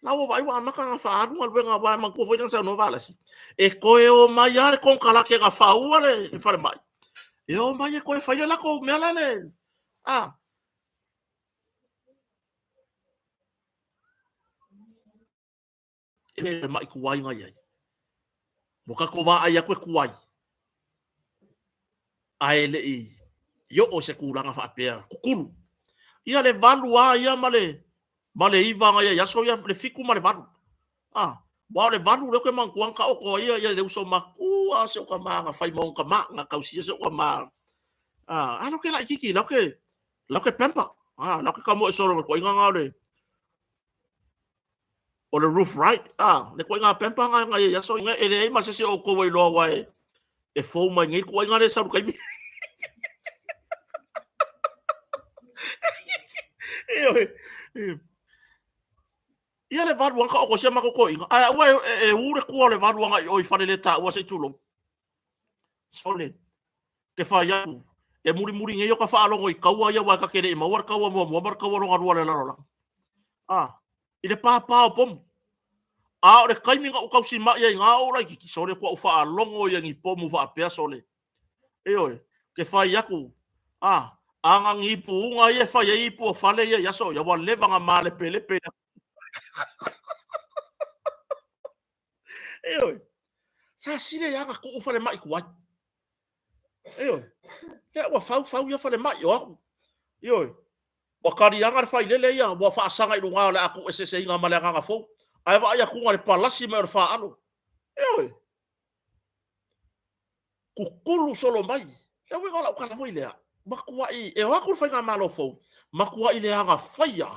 La ua vaai ua amata ona faaalu galuega aua e manatua foi lea na saunoa Valasi, e toe o mai lava le konekarate na faua le falemai, e o mai e toe fai le latou mea la le a e le falemai tuai na i ai. Ua tatou vaai atu e tuai, ae le i oo i se tulaga faapea tutulu. Ia le 8 lava ia ma le ma le 9 na i ai aso ia, le 7 ma le 8. A, aua o le 8 lea ou te manatua na taoto ai ia le uso matua si ou tama na fai ma ona tama, na tausia si ou tama. A, a la ou te laitiiti, la ou te pamper. A, la ou te tamoe solo i le toeaina na o le o le roof right, a, le ituaiga pamper na na i ai aso ia, e leai ma se isi o outou e iloa aua e fou mai nei le tuuaiga lea e sau i le taimi. Ioe. Ia le valu lava taoto ai si a matou toeaina, ae aua e u le tua o le valu agai i o i Faleletaua se i tulou. Sole, ke fai atu, e mulimuli nei ota faalogo i taua ia aua e ta te le i maua le taua muamua ma le taua lona lua a le lalolagi. A, i le pāpā o pomu. A o le taimi na ou tausima'i ai i na ou laitiiti, sole, ua ou faalogo ia ni pomu faapea, sole. Ioe, ke fai atu, a, a na ni ipu uga ia e fai ai ipu o fale ia i aso ia, ua leva na malepelepe. Ioe, sa sili ai lava ona tuu falemai tuai. Ioe, lea ua fau fau ia falemai o aku. Ioe, ua taliaga le failele ia, ua faasaga i luga o le a tuueseeseina ma le agaga fou. Ae vaai atu na le palasi mai o le faalo. Ioe, tutulu solo mai. Le uiga o lau tala foi lea, matuai, e o atu le faigamalo fou, matuai leaga faia,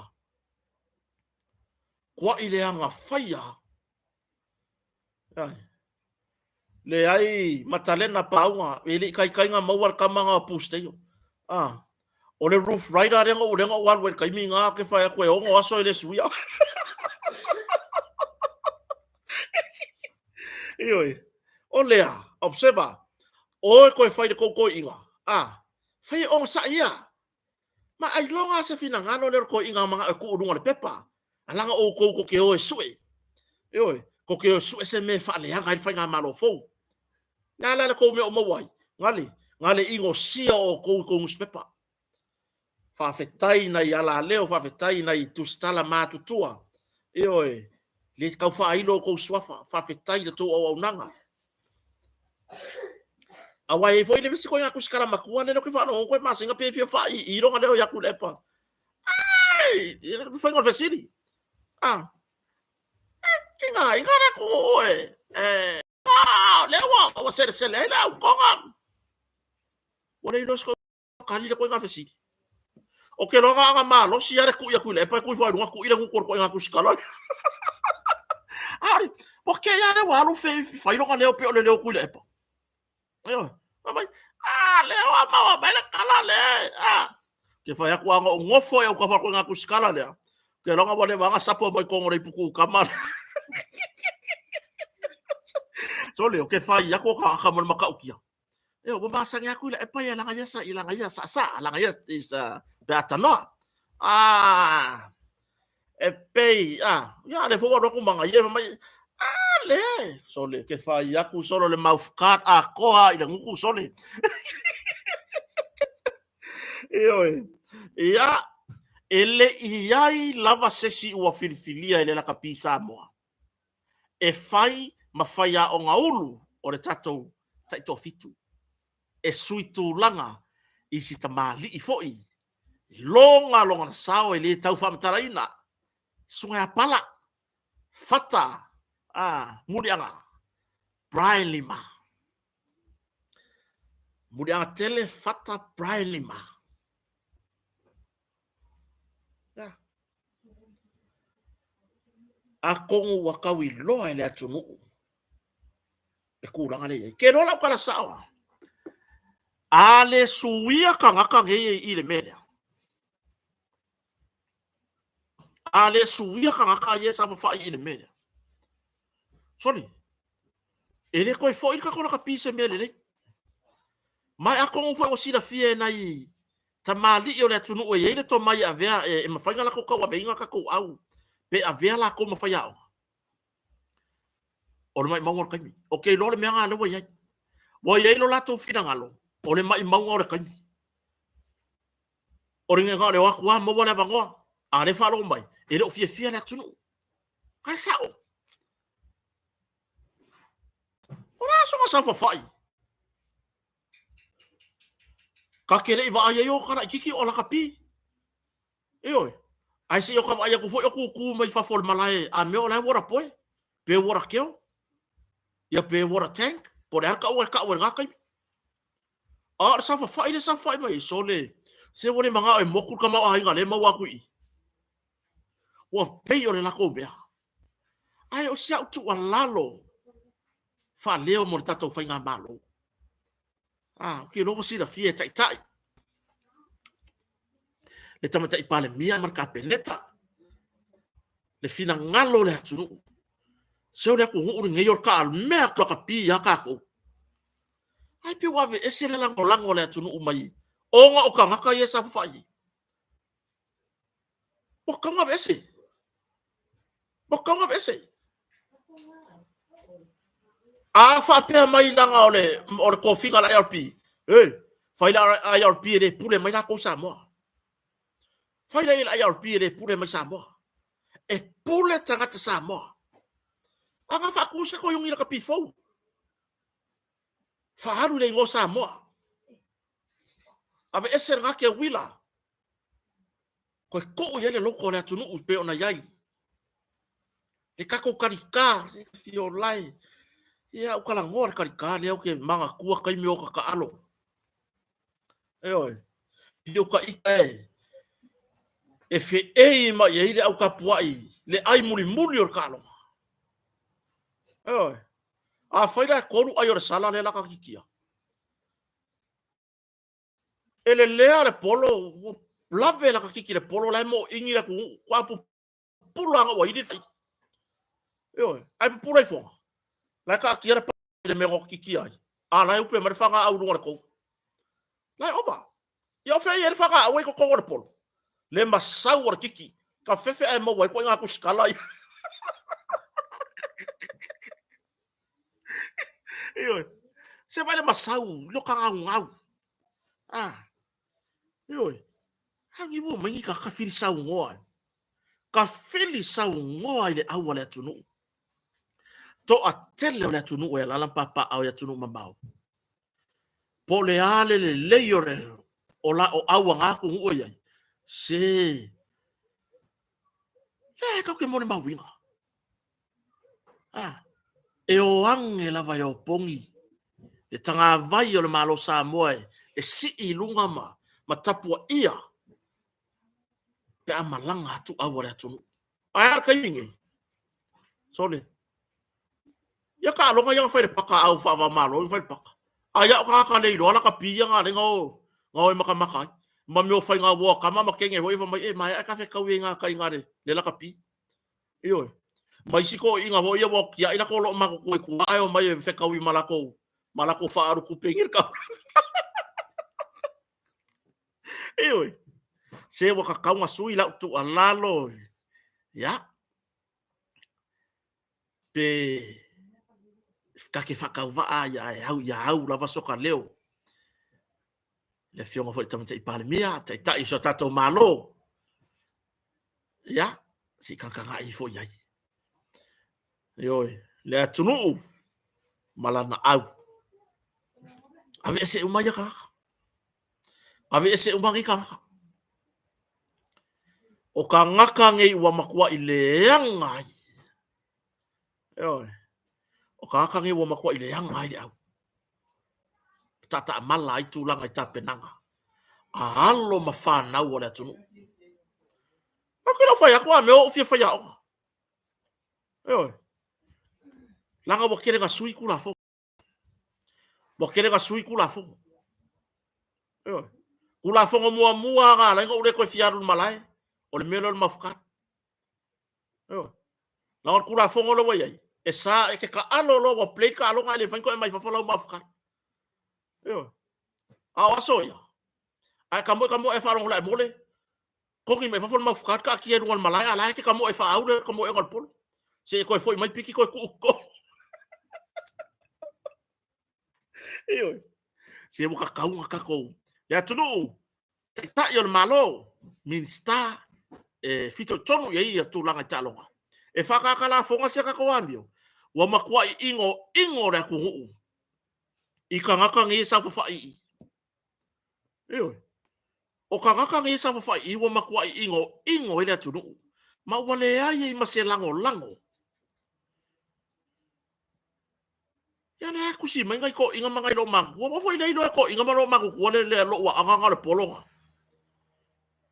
tuai leaga faia. Leai Matalena Pauga, e le i taitai ona maua le tama na o Pusteio. Ah, o le roof rider lea na ou alu ai i le taimi na, ou te fai atu e 6 aso e le suia. Ioe, o lea, observer, oe toe fai le tou toeaiga, ah, fai e onosai ia. Ma ailoga se finagalo lea o le toeaiga manao e tuu i luga o le pepa, a laga outou tou te o e sue. Ioe, tou te o e sue se mea e faaleaga ai le faigamalo fou. Le a la le tou mea o maua ai? Gale, gale inosia outou i tou nusipepa. Faafetai nai alaleo, faafetai nai tusitala matutua. Ioe, le tau faailo outou suafa, faafetai i le tou auaunaga. Aua e i ai foi le isi ituaiga tusitala matua lea ou te faalogo atu e masina pe fia faaiii lona leo ia Tuilaepa. Ai, le faiga o le fesili. Ah, ina ina le atunuu e ah, lea ua selesele ai le autoga. Ua le iloa se tali le ituaiga fesili. Ou te iloa na ona malosi lava le tui a Tuilaepa e tui foi i luga tui le gutu o le ituaiga tusitala lea. A o le, ua te i lava lea ua alu fai lona leo pei o le leo o Tuilaepa. Ioe, fai mai, a lea ua maua mai le tala lea, a. Ke fai atu a na ou nofo i autafa o le ituaiga tusitala lea, ou te iloa ua leva ona sapo mai totonu o le ipukukama lea. Sole, ou te fai atu o tagata mo le matautia. Ioe, ua masani atu Tuilaepa ia lana ia sa i lana ia saasaa, lana ia isa pe a tanoa. Ah, e pei, ah, ia le foi ua alu atu ma ia fai mai, ah, le, sole, ke fai atu solo le mouth guard atoa i le gutu sole. Ioe, ia, e le i ai lava se isi ua filifilia e le lakapi Samoa e fai ma faiaoga ulu o le tatou taitoafitu e sui tulaga i si tamalii foi Iloga lona sao e le tau faamatalaina. Susuga ia Pala, Fata, a, Muliaga, Brian Lima. Muliaga tele Fata Brian Lima. Yeah. Atonu ua tau iloa e le atunuu le tulaga lea e i ai. Ke iloa lau tala sao a. A le suia tagata nei i le mea lea. A le suia tagata ia e saofafai i le mea lea. Soli, e le toe foi le tatou lakapi i se mea lelei. Ma e atonu foi ua silafia e nai tamalii o le atunuu e i ai le tomai e avea, e mafai ona latou tauaveina tatou au, pe avea latou ma faiaoga. O le maimauga o le taimi. Ou te iloa le mea lena lea ua i ai. Ua i ai lo latou finagalo, o le maimauga o le taimi. O le na o le o atu lava maua le avanoa, a o lea e faalogo mai, e le o fiafia le atunuu. Ae sao. O le a soona saofafai? Ka te le i vaai ai o ta laitiiti o lakapi. Ioe. Ae se i o ta vaai atu foi o tutu mai fafo o le malae a mea o la e water boy, pe water girl, ia pe water tank, po o le a le tauga e tau ai i lena taimi. A o le saofafai lea e saofafai mai ai, sole, se ua le manao e motu le tamaoaiga lea e maua atu i i. Ua pei o le latou mea. Ae o si au tuualalo faaleo mo le tatou faigamalo. Ah, ou te iloa ua silafia e Taitai, le Tamaitai Palemia ma le Kapeneta, le finagalo o le atunuu. Se o le atunuu lenei o le taalmea lakapi lava tatou. Ae pei ua aveese le lagolago a le atunuu mai ona o tagata ia e saofafai ai. Ua tatau ona aveese. Ua tatau ona aveese. A faapea mai leaga o le, o le tofiga a le IRP, e, fai le IRP e le pule mai latou i Samoa. Fai le IRP e le pule mai Samoa. E pule tagata Samoa. A na faatu se koioni lakapi fou. Faaalu i le igoa Samoa. Aveese lena teuila. Toe tuu i ai le loto o le atunuu pei ona i ai. Le tatou talita, se Fiolae, ia ou talanoa le talita lea ou te manatua taimi o ta taalo. Ioe, i o ta ita e, e feei mai i ai le au tapuai, le ai mulimuli o le taaloga. Ioe, afai la e 3 ai o le sala lea la ta kikia. E lelea le polo, ua lave laka kiki le polo, la e moʻoʻini le atunuu, faatoa pupula ana ua ili le faili. Ioe, ae pupula ifoga, la e taatia le i le mea na kikia ai, a la e upe mai le fagaau i luga o le kou. La e ova. Ia o fea e i ai le fagaau e i totonu o le polo? Le masau o le kiki, ka fefe ae maua ai ituaiga tusikala ia. Ioe. Se vaai le masau, lo ka gaugau. Ah. Ioe. A ni ua mai ni ka ka fili saunoa. Ka fili saunoa i le au a le atunuu. Toatele o le atunuu e alaala ma papaaao i atunuu mamao. Po o le a le lelei o le o la o au a na atunuu e i ai, se le tatou te molimauina. A, e o age lava e opogi le tagavai o le Malo Samoa e sii i luga ma, ma tapuaia pe a malaga atu au a le atunuu. Ae a le taimi nei? Sole. Ia taaloga ia na fai i le paka au faava-o-Malo ia na fai i le paka. A ia o tagata le iloa lakapi ia na alai na o, na o e matamata ai. Ma mea o faiga uo a tama ma kene foi fai mai, e maea ae ta fetau i gatai i na le lakapi. Ioe. Ma isi toeaiina foi ia ua tiai latou loo matutua i tua ae omai e fetaui ma latou ma latou faaalu tupe i le tau. Ioe. Se ua tatau ona sui lau tuualalo. Ia. Pe ta te faatauvaa ia e au ia au lava soka leo. Le afioga foi i le Tamaitai Palemia, Taitai o si o tatou Malo. Ia, se i tagatagai ifo i ai. Ioe, le atunuu ma lana au. Aveese uma ia tagata. Aveese uma nei tagata. O kagaka nei ua matuaʻi leaga ai. Ioe. O kagaka nei ua matuaʻi leaga ai le au. Taataamala ai tulaga i tapenaga a alo ma fanau o le atunuu. Ou te le o fai atu a mea o ou fia faiaoga. Ioe. Leaga ua tele na sui Tulafono. Ua tele na sui Tulafono. Ioe. Tulafono muamua na ala ai ona ou le toe fia alu i le malae, o le mea lea o le mouth guard. Ioe. Leaga o le Tulafono lea ua i ai, e sa, e te taalo loa ua play le taaloga ae le mafai ona toe aumai i fafo lau mouth guard. Ioe. A o aso ia, a e tamoe tamoe ae faalogo loa e mole, Kogi mai fafo le mouth guard taatia i luga o le malae a la e te tamoe faaau le tamoega o le polo. Se i toe foi mai piki toe tuu i totonu. Ioe. Se ua tatau ona tatou le atunuu, taitai o le Malo, Minisita e fitoitonu i ai ia tulaga i taaloga, e whakaka lafoga si a tatou amio, ua matuai ino ino le atunuu i tagata nei e saofafai i i. Ioe. O tagata nei e saofafai i i ua matuai inoino ai le atunuu, ma ua leai ai ma se lagolago. Ia lea e tusi mai nai toeaiina ma nai loomatutua, aua foi lea iloa e toeaiina ma loomatutua le le lou aʻaga na o le polo na.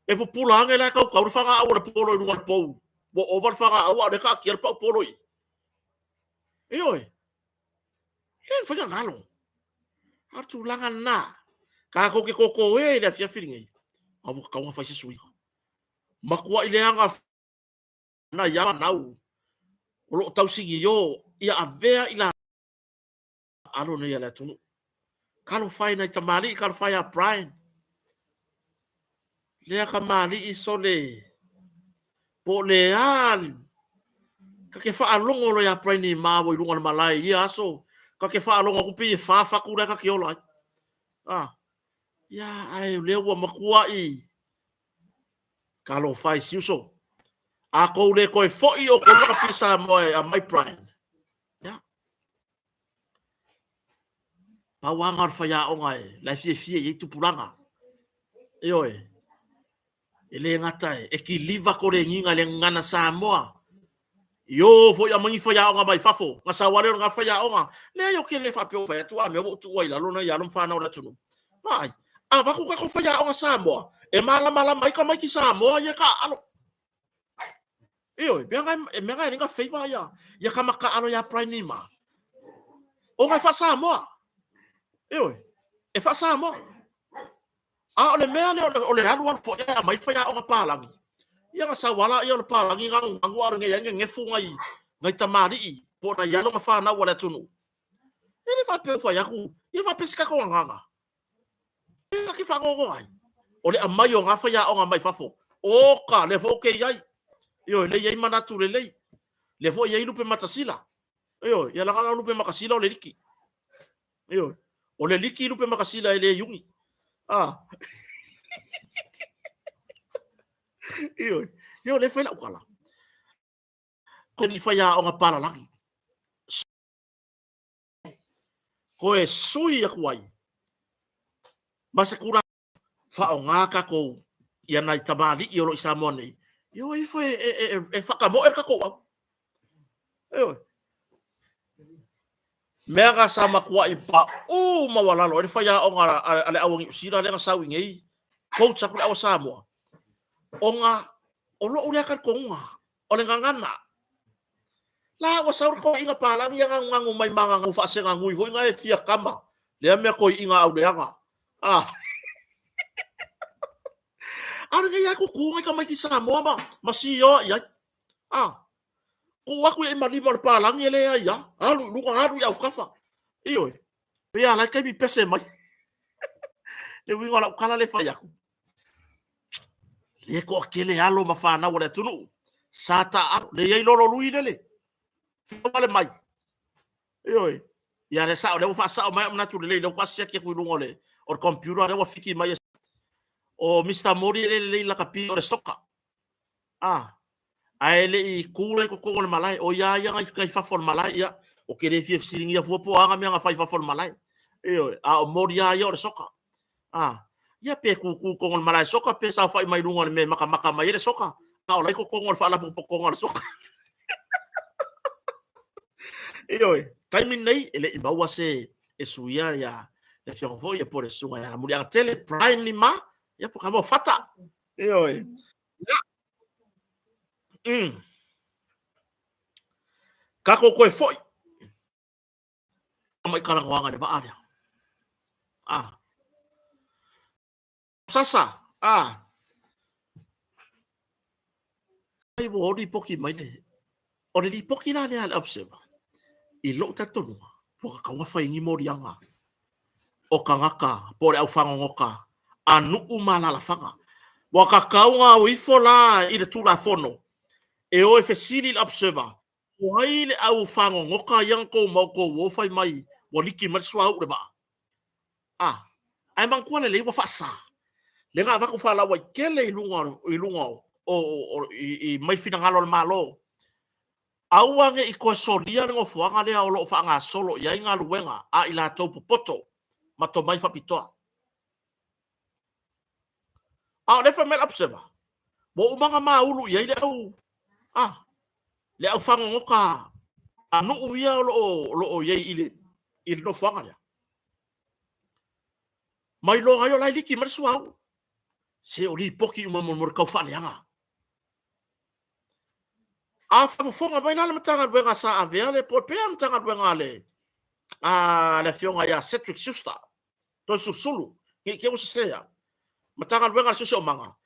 E pupula ane la e tautau le fagaau o le polo i luga o le pou, ua ova le fagaau a o lea e taatia le pau polo i i. Ioe. Le mafai ona galo. A o le tulaga lena, tatou te toto e i le afiafi lenei, a ua tatau ona fai se suiga. Matuai leaga nai a fanau o lo o tausinio ia avea i la alo nei a le atunuu. Talofa e nai tamalii, talofa ia Brian. Lea tamalii sole po o le a ta te faalogo loa ia Brian i maua i luga o le malae i ia aso, ta te faalogo atu pei e fa fatu lea ta te ola ai. Ah, ia, ae o lea ua matuai. Talofa e si uso. A tou le toe foi o kou lakapi Samoa e aumai Brian. Ia. Pau lava na o le faiaoga e la e fiafia i ai tupulaga. Ioe. E le gata e kiliva koleniga i le gagana Samoa. I o foi aumai ni faiaoga mai fafo, na sau lava lea o lena faiaoga. Leai ou te le faapea ua fai atu a mea ua ou tuua i lalo nai alo ma fanau o le atunuu. Vaai, avatu tatou faiaoga Samoa e malamalama ai tamaiti Samoa ia e taaalo. Ioe, mea na e mea na e lenga favor ia ia tama taaalo ia Brian Lima. Ona e faa-Samoa. Ioe, e faa-Samoa. A o le mea lea o le alu alu foi e aumai le faiaoga palagi, ia na sau lava lea o le palagi ganuganu a o lenei ai nenefu nai nai tamalii po o nai alo ma fanau a le atunuu. E le faapea ua fai atu, ia faapea se tatou agaga. E ta te faanoanoa ai. O le aumai o na faiaoga mai fafo, oka, lea foi ou te i ai. Ioe, lea e i ai manatu lelei. Lea foi e i ai lupe matasila. Ioe, ia leaga la o lupe matasila o le liki. Ioe. O le liki lupe makasila e le iugi. Ah. Ioe. Ioe, le fai lau tala. Ko ni faiaoga palalagi. Koe sui aku ai. Ma se kura faaaoga tatou ia nai tamalii o lo o i Samoa nei, ia o ifo e, e, e, e whakamoe le tatou au. Ioe. Mea ka sa matuai paʻū maualalo ai le faiaoga a le au a Niu Sila lea na sau i nei, coach aku le au a Samoa, ona o lo'u lea talitonuga, o le gagana. La ua sau le toeaina palagi ia ganuganu mai ma faaseganui foi na e fia kama, lea mea toeaina auleaga. Ah. A o lenei lava e tutu nai tamaiti Samoa ma, ma sioa i ai. Ah. Tuu atu i ai ma lima o le palagi e leai lava. Alu i luga, alu i autafa. Ioe. Pei lava la e taimi pese mai. Le uiga o lau tala lea e fai atu. Le toatele alo ma fanau a le atunuu. Sa taaalo. Le i ai lolo lui lele. Whio mai. Ioe. Ia le sao, lea ua faasao mai au manatu lelei, lea ua faasiaki atu i luga o le, o le computer, lea ua fiki mai e o Mr. Mori e le lelei lakapi o le soka. Ah, ae le i ku la i totonu o le malae, o ia ia nai, nai fafo o le malae, ia, o ke le fia fesiligia fua po o a nga mea na fai fafo o le malae. Ioe, a o Mori lava ia o le soka. Ah, ia pe kūkū totonu o le malae soka, pe saofai mai luga o le mea e makamaka mai ai le soka. Ola ai kokoga o le faalapotopotoga o le soka. Ioe, taimi nei e le i maua se e suia ia le afioga foi ia po o le susuga ia Muliagatele Brian Lima, ia po o Fata. Ioe. Ia. Tatou toe foi mai talanoaga i le vaa lea. Ah. Sasa, ah. Ai ua lipoti mai le o le lipoti la lea a le Observer i lou talitonuga ua tatau ona fai ni moliaga o tagata po o le au fagogota a nuu ma alaalafaga. Ua tatau ona o ifo la i le Tulafono e o e fesili i le Observer, o ai le au fagogota ia na tou ma outou o fai mai ua liki mai le suauu i le vaa? A, ae manatua lelei ua faasa. Lea na avatu faalauaitele i luga i luga o, o, i, i mai finagalo o le Malo, aua ne i toe solia le nofoaga lea o lo o faagasolo i ai galuega a i latou popoto ma tomai faapitoa. A o lea e fai mai le Observer, ua uma ona maulu i ai le au, a, le au fagogota a nuu ia o lo o, o lo o i ai i le, i le nofoaga lea. Ma iloa ai o la e liki mai le suauu. Se o lipoti uma mo le tau faaleaga. A faafofoga mai la le Matagaluega sa avea le po pea le Matagaluega a le a le afioga ia Cedric Schuster, Toeolesulusulu, ne i te i ua sese au, Matagaluega a le Siosiomaga,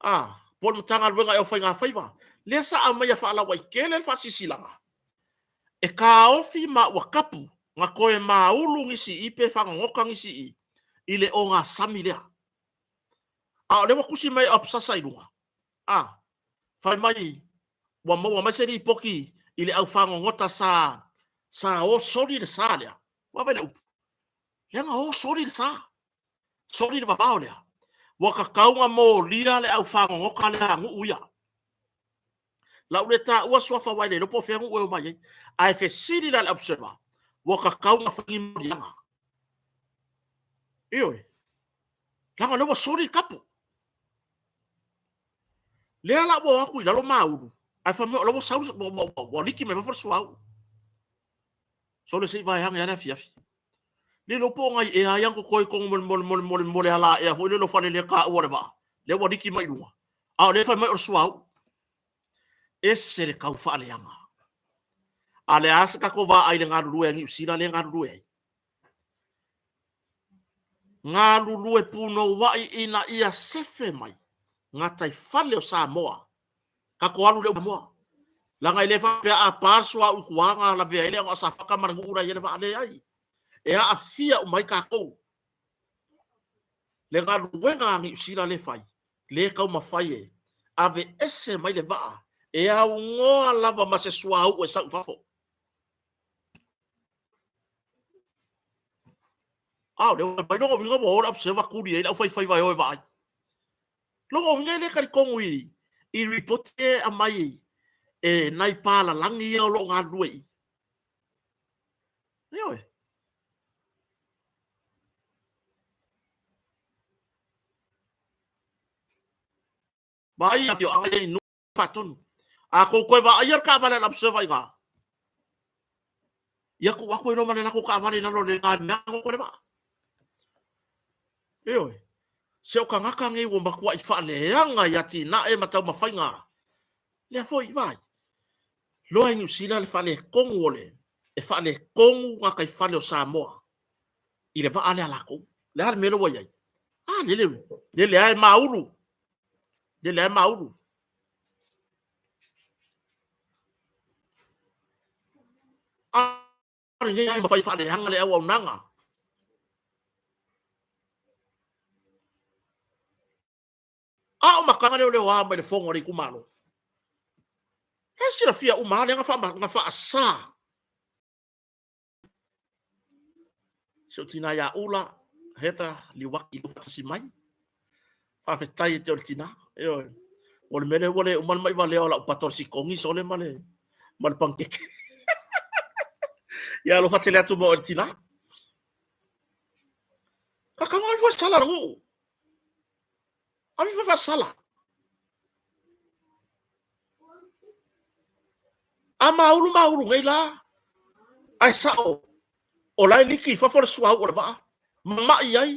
a, po o le Matagaluega ea o Faigafaiva, lea sa aumaia faalauaitele le faasilasilaga, e taofi ma ua tapu na toe maulu nisi i pe fagogota nisi i i le ogasami lea. A o lea ua tusi mai Obsasa i luga, a, fai mai ua maua mai se lipoti i le au fagogota sa sa o soli le sa lea. Ua vaai le upu, lea na o soli le sa, soli le vavao lea. Ua tatau ona molia le au fagogota lea a nuu ia. Lau le taua suafa aua e le iloa po o fea nuu e omai ai. Ae fesili la le Observer, ua tatau ona fai ni moliaga. Ioe, leaga o lea ua soli le tapu. Lea la ua o atu i lalo Maulu, ae fai mai o la ua sau, ua liki mai fafo le suauu. Sole se i vaeane lava le afiafi. Le iloa po o nai ea ia na totoe i totonu mo le alaea foi lele o faleletaua o le vaa, lea ua liki mai i luga, a o lea e fai mai o le suauu. Ese le tau faaleaga. A o le a se tatou vaai i le galulue a Niu Sila lea e galulue ai? Galulue punouai ina ia sefe mai gataifale o Samoa. Tatou alu i le Samoa. Leaga e le faapea a pa le suauu i tua ona lavea ai lea ona o Safata ma le nuu la e i ai le vaa. Leai. E aafia uma ai tatou. Le galuega a Niu Sila lea e fai, lea e taumafai e aveese mai le vaa e aunoa lava ma se suauu e sau i fafo. A o lea ua fai mai lona uiga ua o le observer tuli ai le aufaifaiva e o e vaai. Lona uiga e le talitonu i, i report e aumai e nai palalagi ia o lo o galulue i i. Ioe. Vaai afioaga ia i nuu faatonu. A tou toe vaaia le taavale a le observer i ina, ia tuu atu ai loa ma le latou taavale i lalo o le mea goto le vaa. Ioe. Se o tagata nei ua matuai faaleaga i atinae ma taumafaiga. Lea foi, vaai. Loa i Niu Sila le faaletonu o le, e faaletonu gataifale o Samoa i le vaa lea a latou. Le a le mea lea ua i ai? A, lele, lele lava e maulu. Lele lava e maulu. A lenei ai mafai faaleaga le auaunaga. A o makaga leo leo a mai le fono a le itumalo. E silafia uma lava lea na faasa. Si ou tina ia Ula, Heather Liuaki i lou faatasi mai. Faafetai e te o le tina. Ioe. O le mea lea ua le uma le mai valea o lau pato o le sikogi sole ma le ma le pankeke. Ia alofa tele atu mo le tina. Kakanga o ifo sala le nuu. Ave ifo faasala. A maulu maulu nei la, ae sao o la e liki i fafo le suauu o le vaa, ma mai ai,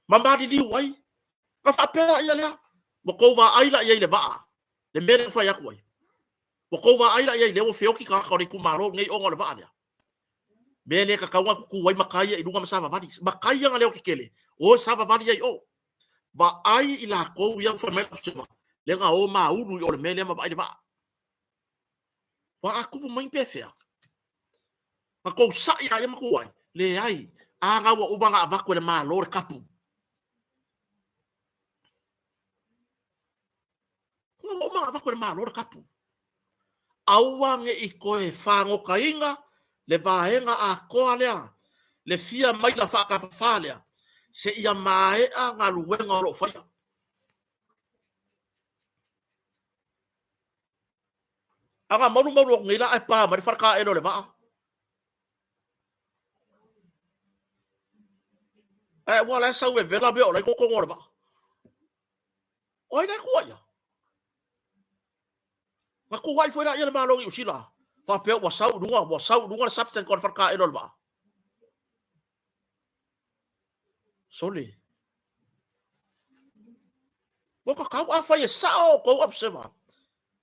ma maliliu ai. Na faapea laia lea, ua tou vaai la i ai i le vaa, le mea lea na fai atu ai. Ua tou vaai la i ai lea ua feoti tagata o le itumalo lenei ona o le vaa lea. Mea lea e tatau ona tutu ai matai ia i luga ma savavali. Matai ia na leo tetele, o e savavali ai i o. Vaai i latou ia ua fai mai lau Afioga, lea na o maulu i o i le mea lea ma vaai le vaa. Aua a tupu mai ni pefea, na tou sai lava ia ma tu ai? Leai. A na ua uma ona avatu e le Malo le kapu. Na ua uma ona avatu e le Malo le kapu. Aua ne i toe fagotaina le vaega atoa lea, le fia maila faatafafa lea, seia maea galuega o lo o faia. A na malumalu atu nei la ae pa mai le faletaele o le vaa. Ae ua la e sau vevela mea o la e i totonu o le vaa. O ai la e tuuaia? Na tuuai foi laia le Malo o Niu Sila faapea ua sau i luga, ua sau i luga le substance o le faletaele o le vaa. Sole. Ua tatau, afai e sao outou observer,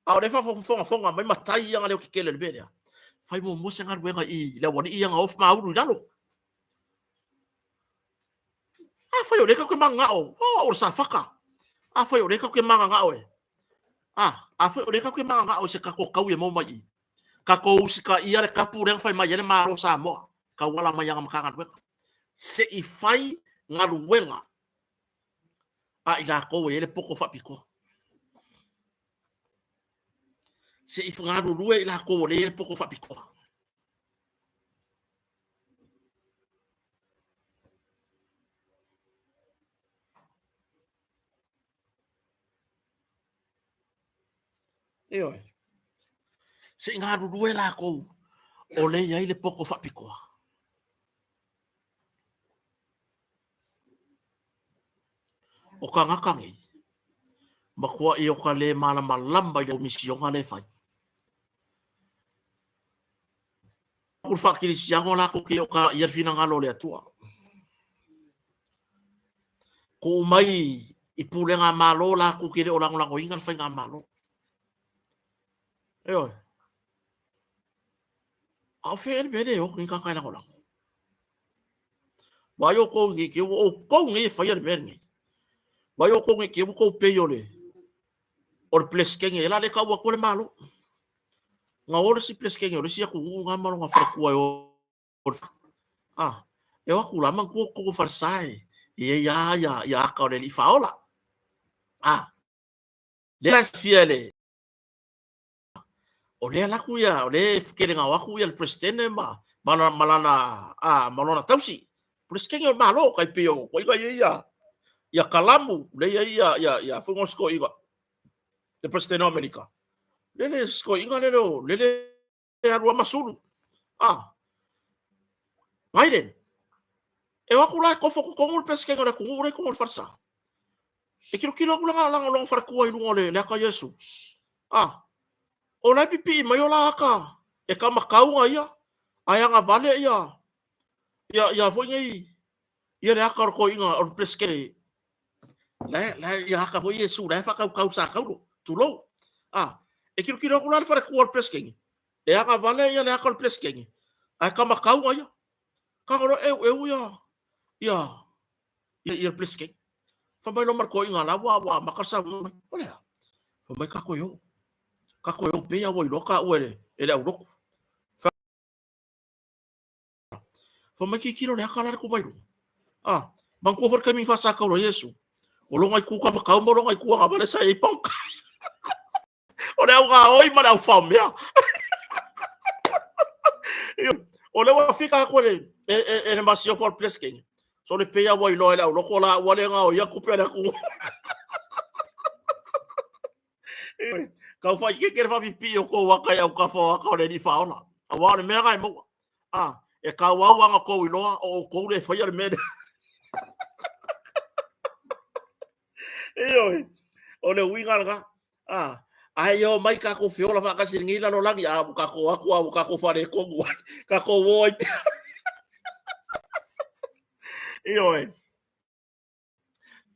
a o lea e faafogafoga mai matai ia na leo tetele i le mea lea, fai muamua se galuega i le aualii ia na o maulu i lalo. Afai o lea tatou te mananao, o au o le Safata. Afai o lea tatou te mananao e, a, afai o lea tatou te mananao i se tatou taui e maua mai i i, tatou usitaia le tapu lea na fai mai ai le Malo o Samoa, tauala mai ana Matagaluega, se i fai galuega a i latou e i ai le poto faapitoa. Se i galulue i latou o lea e i ai le poto faapitoa. Ioe. Se i galulue latou o lea e i ai le poto faapitoa. O tagata nei, matuai o ka le malamalama i le misiona lea e fai. O le faakerisiano latou te le o kalaia le finagalo o le Atua. Tuu mai i pulega malo latou te le o lagolagoina le faigamalo. Ioe. A o fea ea le mea lea e o atu nei tagata e lagolago? Vaai outou i nei, ua outou nei e faia le mea lenei. Vaai outou nei, ua outou pei o le o le Peresetene, e la le tau atua le Malo. Na o le isi Peresetene o le isi atunuu na ma lona faletua e o a e o atu la manatua totonu o falesa e i ai lava ia, ia ata o le alii faaola. A lea la e silafia e le o lea laku ia, o lea e tele na o atu ia le Peresetene ma, ma, ma lana, a, ma lona tausi. Peresetene o le Malo, tai pei o koiga ia ia, ia Kalamu, lea ia ia, ia, ia, foi ngo sikoiga, le Peresetene o Amerika. Le le sikoiga le le, le le alu a masulu. A, Biden, e o atu la e kofo totonu le Peresetene o le atunuu lea i totonu o le falesa. E tilotilo atu lana, lana, lona faletua i luga o le, le ata o Iesu. A, o la e pipii mai o la ata e kamatau ia, ae agavale ia, ia, ia foi nei, ia le ata o le toeaina o le Peresetene, la e, la e, ia ata foi Iesu, la e faatautau sa taulo, tulou. A, e tilotilo atu la le faletua o le Peresetene, e agavale ia le ata o le Peresetene, ae kamatau ia. Tago loa eueu ia, ia, ia, ia le Peresetene. Fai mai loa ma le toeaina la ua, ua amata le saunoa mai. O le a? Fai mai tatou e o. Tatou e o pei lava ua iloa taua e le, e le aulotu. Fai mai tilotilo le ata la le tu mai luga. Ah, manatua foi le taimi na faasatauro ai Iesu. O lona itu kamatau ma lona itu agavale sa i ai pagotai. O le au gaoi ma le au faomea. O lea ua fika atu e le, e, e, e le masiofo a le Peresetene. So le pei lava ua iloa e le aulotu la ua le gaoia tupe a le atunuu. Tau faaeteete le faapipii o tou ata i autafa o ata o le Alii Faaola. Aua o le mea lena e maua. A, e tauau lava ona outou iloa o outou lea e faia le mea lea. Ioe, o le uiga lena. A, Ae ia omai tatou feola faatasi i lenei lalolagi, a ua tatou o atu a ua tatou faaletonu ai, tatou o ai pea. Ioe.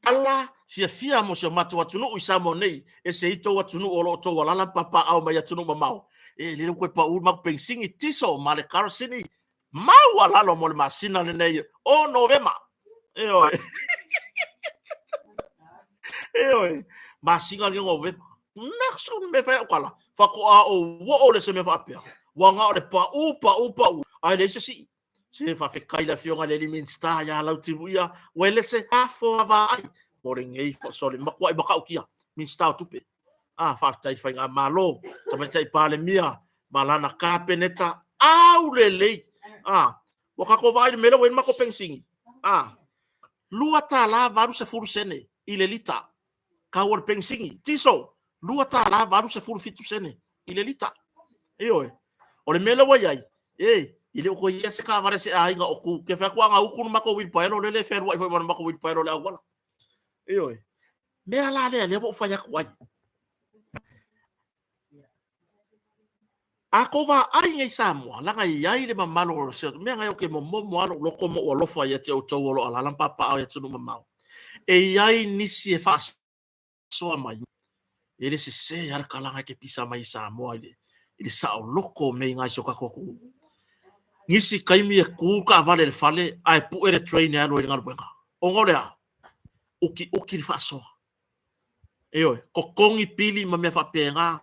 Tala fiafia mo si o matou atunuu i Samoa nei, e se i tou atunuu o lo o outou alaala ma papaaao mai atunuu mamao. E lele ua toe pau le matou penisini, tiso ma le karosini maualalo mo le masina lenei o Novema. Ioe. Ioe. Masina lenei o Novema. Next me fai lau tala, faatoa ou oo le se mea faapea. Ua na o le pau, pau, pau, ae leai se sii. Se faafetai i le Afioga i le alii Minisita ia Lautimuia Uelese Afoa Vaai mo lenei soli matuai matautia Minisita o Tupe. Ah, faafetai i le Faigamalo, Tamaitai Palemia ma lana Kapeneta aulelei. Ah, ua tatou vaai i le mea lea ua i ai le matou penisini. Ah, $2.80 i le lita. Tau o le penisini, tiso, $2.87 i le lita. Ioe. O le mea lea ua i ai, e, e le o toe i ai se taavale a se aiga o tu. Ke fai atu ana utu le matou uilipaelo lele e fealuai foi ma le matou uilipaelo i le auala. Ioe. Mea la lea lea ua ou fai atu ai. A tou vaai nei Samoa, laga e i ai le mamalu o se mea nai ou te momomo lava lou loto ma ou alofa ia te outou o lo o alaala ma papaaao i atunuu mamao. E i ai nisi e faasoa mai, e le sese lava le tala na e te pisa mai i Samoa i le saoloto o mea i ina i si o tatou atunuu. Nisi taimi e tu le taavale i le fale ae pue le train e alu ai i le galuega. Ona o le a? Utiuti le faasoa. Ioe, totogi pili ma mea faapena,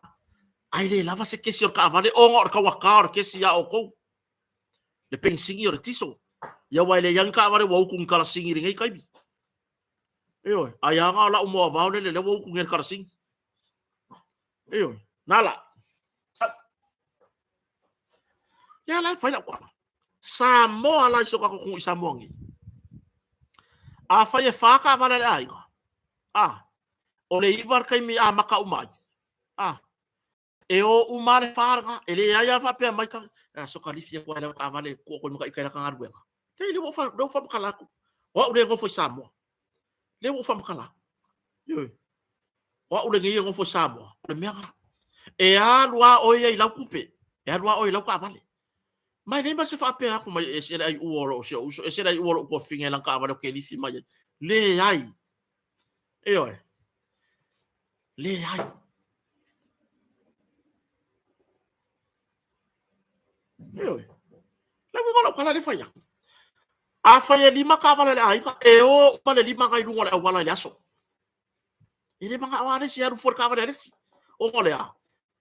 ae le lava se kesi o le taavale ona o le taugata o le kesi ia outou, le penisini o le tiso. Ia aua e leai lava ni taavale ua utu ni kalasini i lenei taimi. Ioe, ai lava na o lau moavao lele lea ua utu nei i le kalasini. Ioe, na la. Lea la e fai lau tala. Samoa la i si o tatou atunuu i Samoa nei. Afai e fa taavale a le aiga, a, o le 9 le taimi e amata uma ai, a, e o uma lava le fa lena, e leai lava faapea mai ka, a so ka lifi atu ai lau taavale e tuu atu i Matauta i lata galuega. Leai, lea ua ou faamatala atu, o au lea e nofo i Samoa. Lea ua ou faamatala atu. Ioe. O au lenei e nofo i Samoa, o le mea lena. E alu lava oe ia i lau tupe, e alu lava oe i lau taavale. Ma e leai ma se faapea atu mai e ese le aiua o lou si ou uso, ese le aiua o lou tuafafine i lana taavale ou te lifi mai ai. Leai. Ioe. Leai. Ioe. Le uiga o lau tala lea e fai atu. Afai e lima taavale a le aiga, e o uma le lima na i luga o le auala i le aso. E le manao lava le isi e alu fua le taavale a le isi. Ona o le a?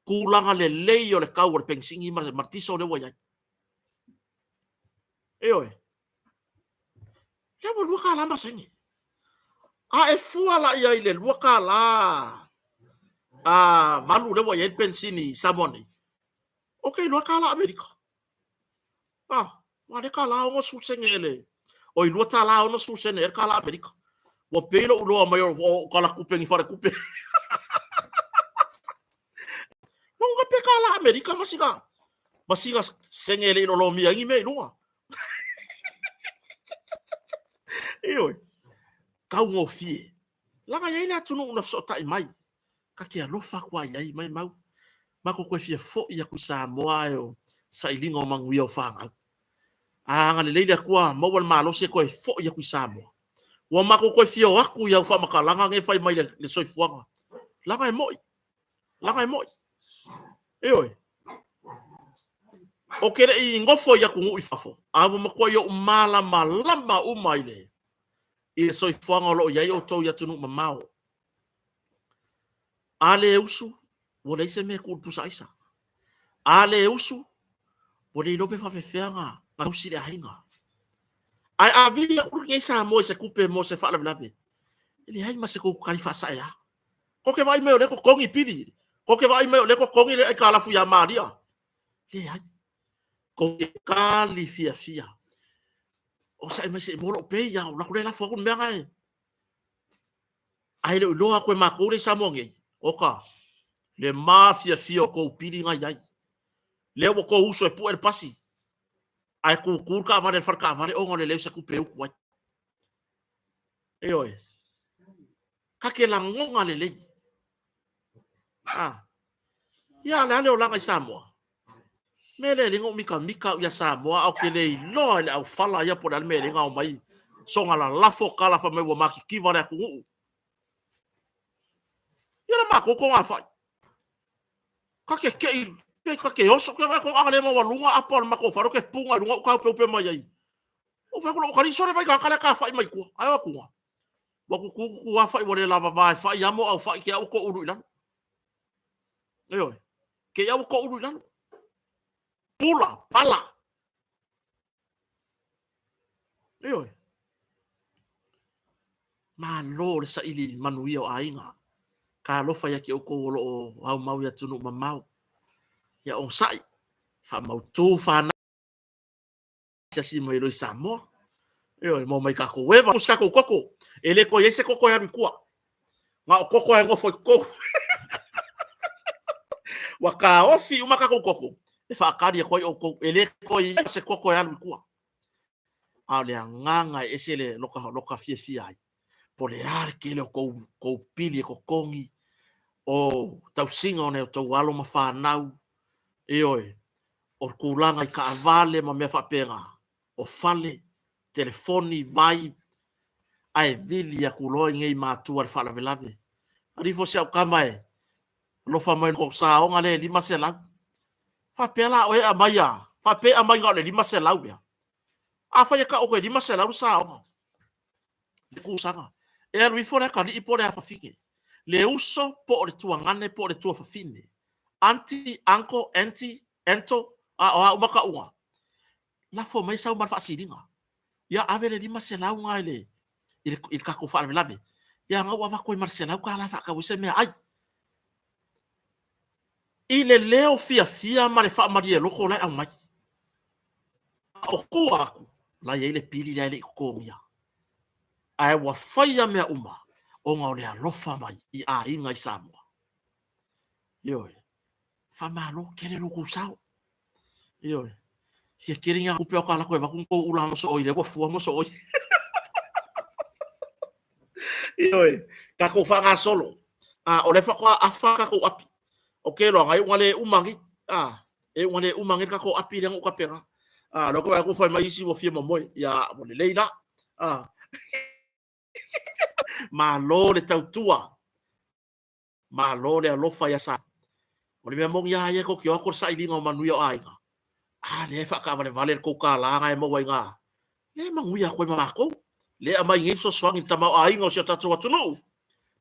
Tulaga lelei o le tau o le penisini ma le tiso lea ua i ai. Ioe. Lea ua $2 ma sene. A e fua la i ai i le $2 a valu lea ua i ai le penisini i Samoa nei, ou te iloa tala Amerika. Ah, ua le $1.60 sene le, oi $2.60 sene le tala Amerika. Ua pei lou iloa mai o tala tupe ni faletupe. Lona pe tala Amerika ma sina, ma sina sene le i lolomia ai ni mea i luga. Ioe, taugofie. Leaga e i ai le atunuu na fesootai mai, ta te alofa atu lava i ai, maimau, matou toe fia foi atu i Samoa ae o sailiga o manuia o fanau. A agalelei le Atua, maua le malosi e toe foi atu i Samoa. Ua matou toe fia o atu i au faamatalaga nei e fai mai le soifuaga. Leaga e moi. Leaga e moi. Ioe. Ou te le i nofo i atunuu i fafo, a ua matuai ou malamalama uma i le i le soifuaga o lo o i ai outou i atunuu mamao. A le usu, ua leai se mea e tuu i le pusa aisa. A le usu, ua le iloa pe faapefea ona tausi le aiga. Ae a vili atu lenei Samoa i se tupe mo se faalavelave, e leai ma se tou tali faasaea. Tou te vaai mai o lea e totogi pili, tou te vaai mai o lea e totogi le aitalafu ia Maria. Leai. Tou te tali fiafia. Onosai mai se i maua lou pay, a ou alu atu lea e lafo atu le mea lena e. Ae le o iloa atu e matou lea i Samoa nei, oka, le mafiafia o tou pili na i ai. Lea ua tou uso e pue le pasi, ae tutu le taavale i le fale taavale ona o le leai o se tupe e utu ai. Ioe. Ta te lagona lelei. Ah. Ia, a o le a le olaga i Samoa? Mea lea e le mikamika au ia Samoa, a ou te le iloa i le aufala ia po o le a le mea e le gao mai soga lalafo tala fai mai ua matitiva le atunuu. Ia le matou togafai. Ka te tei, ka te oso, ke vai ko le maualuga apa o le matou fale, ke punga i luga o taupeupe mai ai. Ou fai atu lou atalii, sole mai tagata lea ta fai mai tua. Ai o atuga. Ua tutu tutu a fai ua le lava va e fai amo au fai ke au ko ulu i lalo. Ioe. Ke au ko ulu i lalo. Pula, pala. Ioe. Malo le saili manuia o aiga. Talofa ia te outou o lo o aumau i atunuu mamao. Ia onosai, faamautu fanau asiasi mai loa i Samoa. Ioe, maua mai tatou eva, se tatou koko. E le toe i ai se koko e alu i tua. Na o koko e nofo i totonu. Ua taofi uma tatou koko e faatali atu ai outou. E le toe i ai se koko e alu i tua. A o le agaga e ese le loka fiafia ai. Po o le a le tele o tou pili e totogi, o tausiga o nai o outou alo ma fanau, ioe, o tulaga i taavale ma mea faapena, o fale, telefoni, vai, ae vili atu loa i nei matua i le faalavelave. Alu ifo si au tama e alofa mai i saoga lea e 500. Faapea la oe e aumai a? Faapea e aumai na o le 500 ea? Afai e tau atu e 500 le saoga, le tausaga, e alu ifo le atalii po o le afafine, le uso po o le tuagane po o le tuafafine, aunty, uncle, aunty, ento, a o a uma tauga, lafo mai sau ma le faasiliga. Ia ave le 500 lena i le i le, i le tatou faalavelave. Ia na ua avatu ai ma le $100 e faatau ai se meaai. I le leo fiafia ma le faamalie loto la e aumai. A o tua atu, la e i ai le pili lea e le i totogia. Ae ua faia mea uma ona o le alofa mai i aiga i Samoa. Ioe. Faamalo tele lo outou sao. Ioe. Fia tele ni tupe o ka lako e avatu ni tou ula mosooi lea ua fua mosooi. Ioe. Tatou faagasolo. A o lea faatoa afa tatou api. O ke loa ngai unga le uma ngi. A e unga le uma ngi tatou api lea na ou tapena. A lea ko fai mai isi ua fia momoe. Ia ua lelei la. A Malo le tautua. Malo le alofa ia Sa. O le mea moni lava ia tou te o atu o le sailiga o manuia o aiga. A lea e faataavalevale le tou kālā na e maua i ina. Lea e manuia atu ai ma matou. Lea e aumai nei fesoasoani i le tamaoaiga o si o tatou atunuu.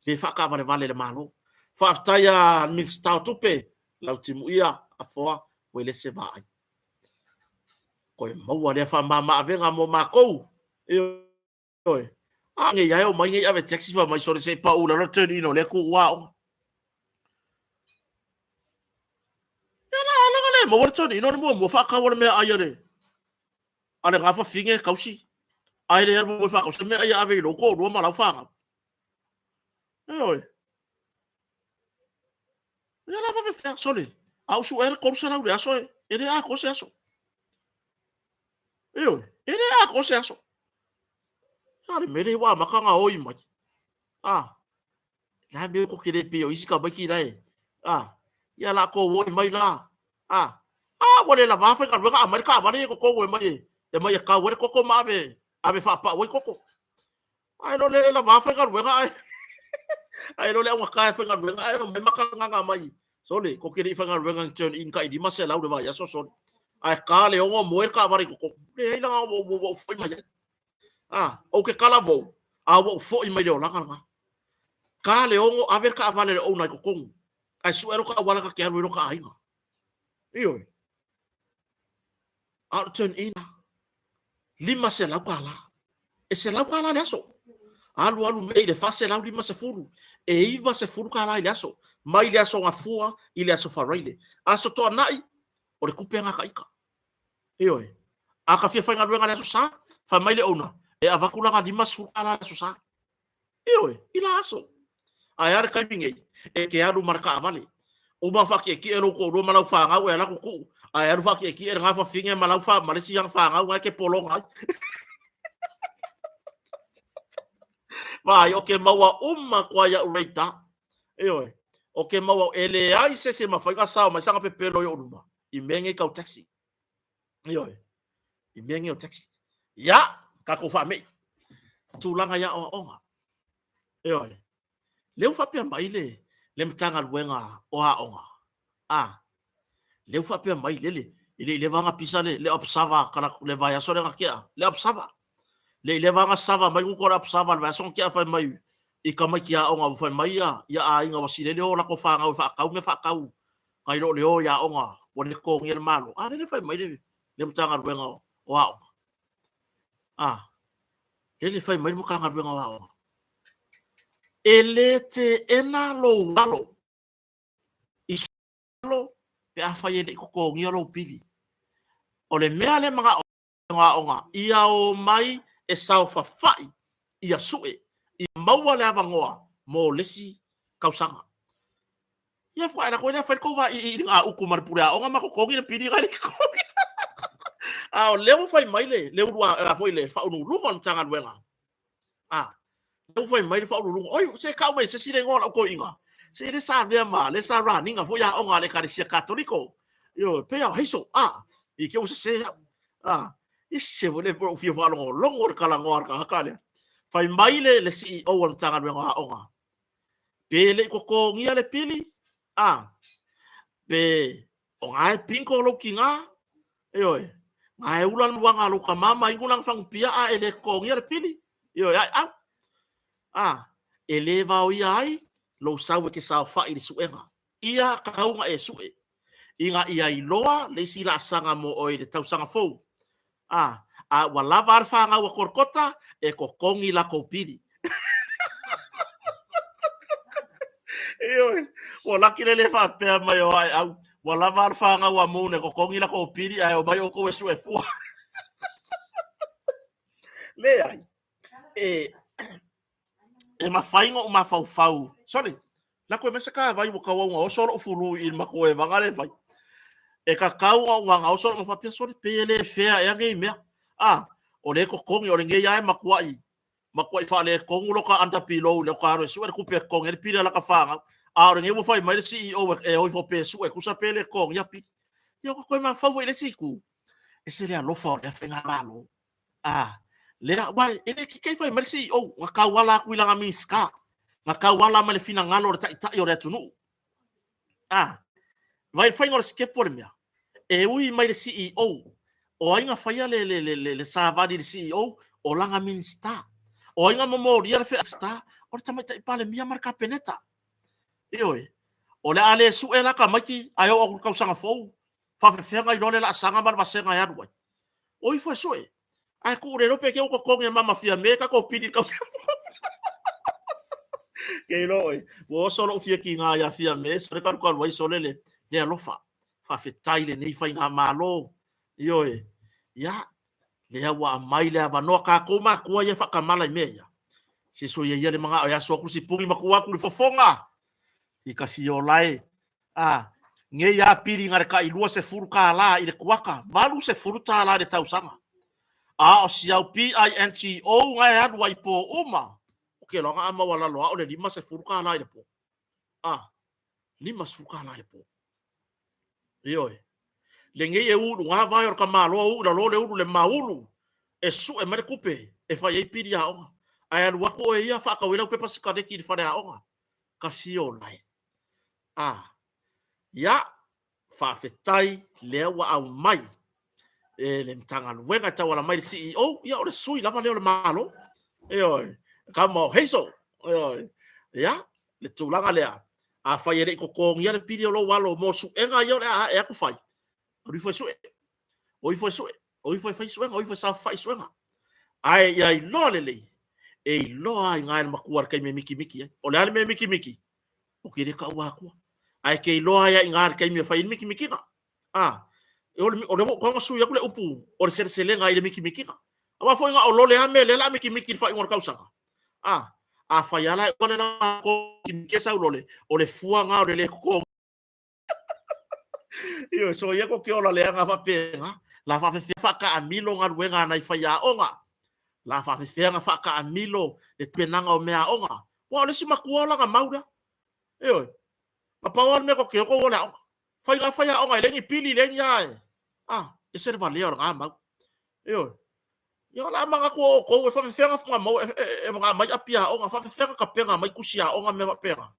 Lea e faataavalevale e le Malo. Faafetai a le Minisita o Tupe, Lautimuia Afoa Uelese Vaai. Toe maua lea faamama-avega mo matou. Ioe. A nei lava e omai nei ave taxi fai mai sole se i pau i lalo le turn in o lea tu ua aoga. Ia la alaga le maua le turn in o le muamua faatau o le meaai a le a le gafafine e tausi. Ae le alu e faatau se meaai e ave i lou toalua ma lau fanau. Ioe. Ia la faafefea sole. A ou suea le 300 i le aso e le atoa se aso. Ioe, e le atoa se aso. A le mele ua amata ona oi mai. A, la mea ko kele pe o isi tamaiti la e. A, ia la ko oi mai la. A, a ua le lava faigaluega aumai le taavale ia i totonu e mai e mai e kau ai le koko ma ave ave faapau ai koko. Ae lo le lava faigaluega ae ae lo le augata e faigaluega ae omai makagaga mai. Sole, ko ke le i faigaluega ni turn in kai 500 le vaiaso sole. Ae ka le ono moe le taavale i totonu. Leai laga ua ua ou foi mai ai. A, ou te talavou, a ua ou foi mai le olaga lena. Ka le ono ave le taavale a le owner i totonu, ae sue loka auala ta te alu ai loka aiga. Ioe. A o le turn in, $500. E $100 le aso. Alu alu mea i le 450, e $90 i le aso. Mai le aso Gafua i le aso Faraile. Aso Toanai, o le tupe lena ta ita. Ioe. A ta fia faigaluega i le Aso Sa, fai mai le owner, e avatu lana $50 i le Aso Sa. Ioe, i la aso. Ae a le taimi nei, e te alu ma le taavale. Uma ona faatietie lou toalua ma lau fanau e alu atu tuu, ae alu faatietie lena fafine ma lau ma le isi ana fanau na e te pologa ai. Vaai, o ke maua uma atu ai au rate. Ioe. O ke maua e leai se isi e mafai ona sao mai saga pepelo i ou luma i mea nei tau taxi. Ioe, i mea nei o taxi. Ia, tatou faamei. Tulaga i aoaoga. Ioe. Lea ua faapea mai le, le Matagaluega o Aoga, a, lea ua faapea mai lele, e le i leva ona pisa le, le observer le vaiaso lea na tea, le observer. Le i leva ona sava mai uta o le observer le vaiaso na tea fai mai i tamaiti aoga ua fai mai ia, ia aiga ua silele o latou fanau e faatau mea faatau nai lo le o i aoga ua le totogia e le Malo. A lele fai mai le, le Matagaluega o, o Aoga. A, lele fai mai le Matagaluega o Aoga. E le teena lou alo i alo pe afai e le i totogia lou pili. O le mea lea manao aoga ia omai e saofafai ia sue ia maua le avanoa mo le isi tausaga. Ia faatoa ae latou lea fai le tou vailiiliga a utu ma le pule aoga ma totogi le pili na e le totogi. A o lea ua fai mai le le ulu a foi le faauluuluga o le Matagaluega. A, lea ua fai mai le faauluuluga, oi se tau mai se isi le igoa o lau toeaina. Se le sa avea ma le sa run ina foi aoga a le Ekalesia Katoliko. Ioe, pei lava o Hazel, a, i te i ua sese au. A, ese foi le lou fia faalogologo i le talanoa a le tagata lea. Fai mai le, le CEO o le Matagaluega o Aoga, pe le i totogia le pili, a, pe o na e bingo lou tiga, ioe, na e ula le maluaga a lou tama ma inu lana fagu pia a e le totogia le pili, ioe, ai au. A, e le vaoia ai lou sau e te saofai i le suega. Ia tatau ona e sue, ina ia iloa le isi laasaga mo oe i le tausaga fou. A, a ua lava a le fanau a Kolokota e totogi latou pili. Ioe, ua laki le le faapea mai o ae au, ua lava a le fanau a Moon e totogi latou pili ae omai outou e sue fua. Leai, e, e mafai ona ou mafaufau, sorry, lako e mai se kāwai ua tauau ina oso lo'u fulu i le matou evaga lea e fai. E tatau ona ou gagaoso lo'u faapea, sole, pei e le fea ea nei mea. A, o lea e totogi, o lenei lava e matuai, matuai faaletonu lota underbelow i lota alu e sue le tupe e totogi ai le pili a lata fanau. A o lenei ua fai mai le CEO e o ifo pe sue tusa pe le totogia pili. Ia ua toe mafaufau foi i le isi itu, ese le alofa o lea faigamalo. A, lea, aua e le kikei fai mai le CEO, na tauala atu i lana Minisita, na tauala mai le finagalo o le Taitai o le atunuu. A, vaai i le faiga o le sitepu o le mea, e ui mai le CEO, o ai na faia le, le, le, le, le savali i le CEO? O lana Minisita. O ai na momolia le Minisita? O le Tamaitai Palemia ma le Kapeneta. Ioe, o le a le sue la tamaiti ae oo atu i le tausaga fou, faafefea ona iloa le laasaga ma le vasega e alu ai? O ifo e sue. Ae tuu le iloa pe te ua totogi e Mama Fiame e tatou pili i le tausaga fou. Ke iloa oe, ua oso lou fia tiga ia Fiame, sole talukalu ai sole le, le alofa. Faafetai lenei faigamalo. Ioe, ia, lea ua aumai le avanoa tatou matua ia e faatamala i mea ia. Se soia ia le manao e aso atu sipuni ma tuu atu le fofoga i ka fiola e. A, nei a pili na le tai $20 i le kuata, $80 i le tausaga. A o si au PINGO na e alu ai i po uma, ou te iloa na a maualalo lava o le $50 i le po. A, $50 i le po. Ioe. Lenei e u i luga vae o le tamaloa u i lalo le ulu le maulu e sue mai le tupe e fai ai pili aoga. Ae alu atu oe ia faatau ai lau pepa sikaleti i le fale aoga. Ka fiola e. A. Ia, faafetai lea ua aumai e le Matagaluega e tauala mai le CEO, ia o le sui lava lea o le Malo. Ioe, tama o Hazel. Ioe. Ia, le tulaga lea, afai e le i totogia le pili o lou alo mo suega ia o le a ae atu fai, alu ifo e sue. O ifo e sue, o ifo e fai suega, o ifo e saofafai suega. Ae ia iloa lelei, e iloa ai i le matua i le taimi e mikimiki ai. O le a le mea e mikimiki? Ou te le taua atua. Ae ke iloa ai i le taimi e fai ai le mikimikiga. A, o le o lea ua ou sui atu le upu o le seleselega i le mikimikiga. Aua foi na o lole lava mea lea o le a mikimiki i le faaiuga o le tausaga. A, afai lava la e ua le la mikimiki sau lole, o le fua na o le le totogi. Ioe, so ia ko ke ola leaga faapena, la faafefea faataamilo galuega a nai faiaoga, la faafefea na faataamilo le tapenaga o meaaoga. Aua o le isi matua o lana mau lea. Ioe. Na pau lava le mea tou te o tou o i le aoga. Fai la fai aoga e leai ni pili, leai ni a e. A, ese le valea o lena mau. Ioe. Ia o le a manatu o outou e faafefea ona maua e aumai api aoga, faafefea ona tapena mai tusi aoga ma mea faapena.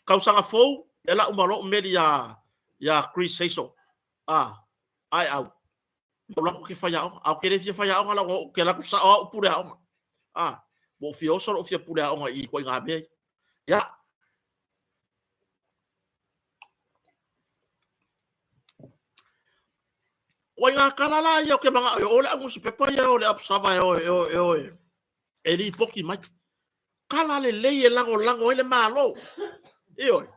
Tausaga fou, lea o le a uma loa ou meli ia Chris Hazel. A, ae au. Ou alu atu ou te fai aoga. Ae ou te le fia fai aoga leaga ou te alu atu sao lava ou pule aoga. A, ua ou fia oso lou fia pule aoga i ituaiga mea ia. Ia. Ituaiga tala la ia ou te manao e o le au nusipepa ia o le Observer e o e o e o e e lipoti mai. Tala lelei e lagolago ai le Malo. Ioe.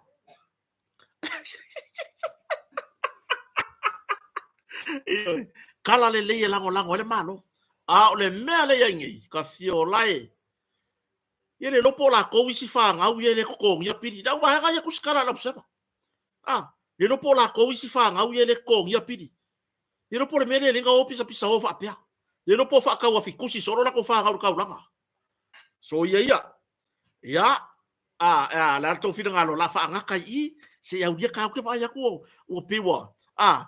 Ioe. Tala lelei e lagolago ai le Malo. A o le mea lea i ai nei, ka fia ola e. Ia le iloa po o latou isi fanau ia e le totogia pili. Le au vaega ia tusi tala i le Observer. A, le iloa po o latou isi fanau ia e le totogia pili. Le iloa po o le mea lea e ala ai ona o pisapisa o faapea. Le iloa po o faatau afi tusi solo latou fanau i le taulaga. Soia ia. Ia, a, a, le a le tou finagalo, o le a faagata i i, se i aulia ta, ou te vaai atu ua, ua pei ua, a,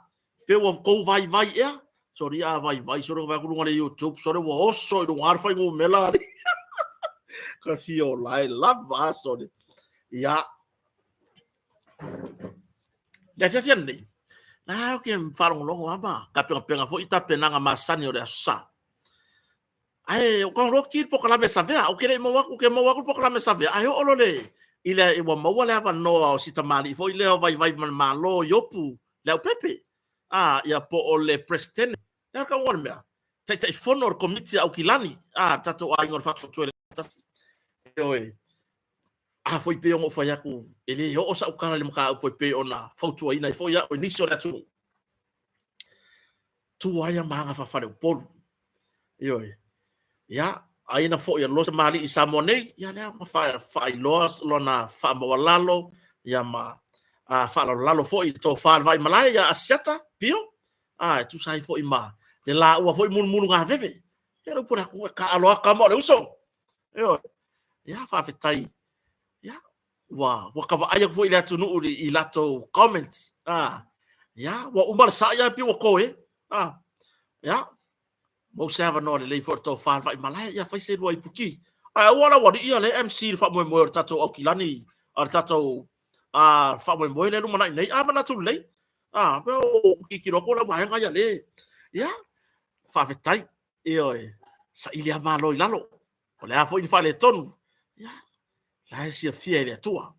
pei ua tou vaivai ea. Soli a vaivai, soli ua vaai atu luga o le YouTube, soli ua oso i luga le fuainumera. Ka fia ola e lava, soli. Ia, le afiafi ananei, la ou te faalogologo lava ma tapenapena foi i tapenaga masani o le Aso Sa. Ae o ka loa ki le polokalame savea, ou te le i maua atu, ou te maua atu le polokalame savea, ae oo loa le, i le, ua maua le avanoa o si tamalii foi lea o Vaivai ma le Malo, Iopu Leaupepe, a, ia po o le Presetene, le a le tauga o le mea? Taitaifono o le Komiti a Aukilani, a, le tatou aiga o le Faatuatua i le Tasi. Ioe. A foi pei ona ou fai atu, e le oo sau tala i le mataupu e pei ona fautuaina ai foi au e nisi o le atunuu. Tu ai a ma aga faa-faleupolu. Ioe. Ia, ai na foi a loa tamalii i Samoa nei, ia lea ua faailoa lona faamaualalo, ia ma faalalolalo foi i le tofa a le Vaimalae ia Asiata Pio, a e tusa ai foi ma le laua foi mulumulugaveve. Ia le upu a le atunuu, e taalo lava tama o le uso. Ioe. Ia, faafetai. Ia, ua, ua ta vaai atu foi i le atunuu i latou comment. A, ia, ua uma le sa'i ae pei ua toe. A, ia, maua se avanoa lelei foi o le tofa le Vaimalae, ia fai se lua ipuki. Ae aua le aualii ia le MC i le faamoemoe o le tatou Aukilani, a le tatou a, faamoemoe lea e lumanai nei. A, manatu lelei. A, pei o tilotilo atu lau vaega ia le. Ia, faafetai. Ioe, saili lava Malo i lalo. O le a foi ni faaletonu, ia, la e silafia e le Atua.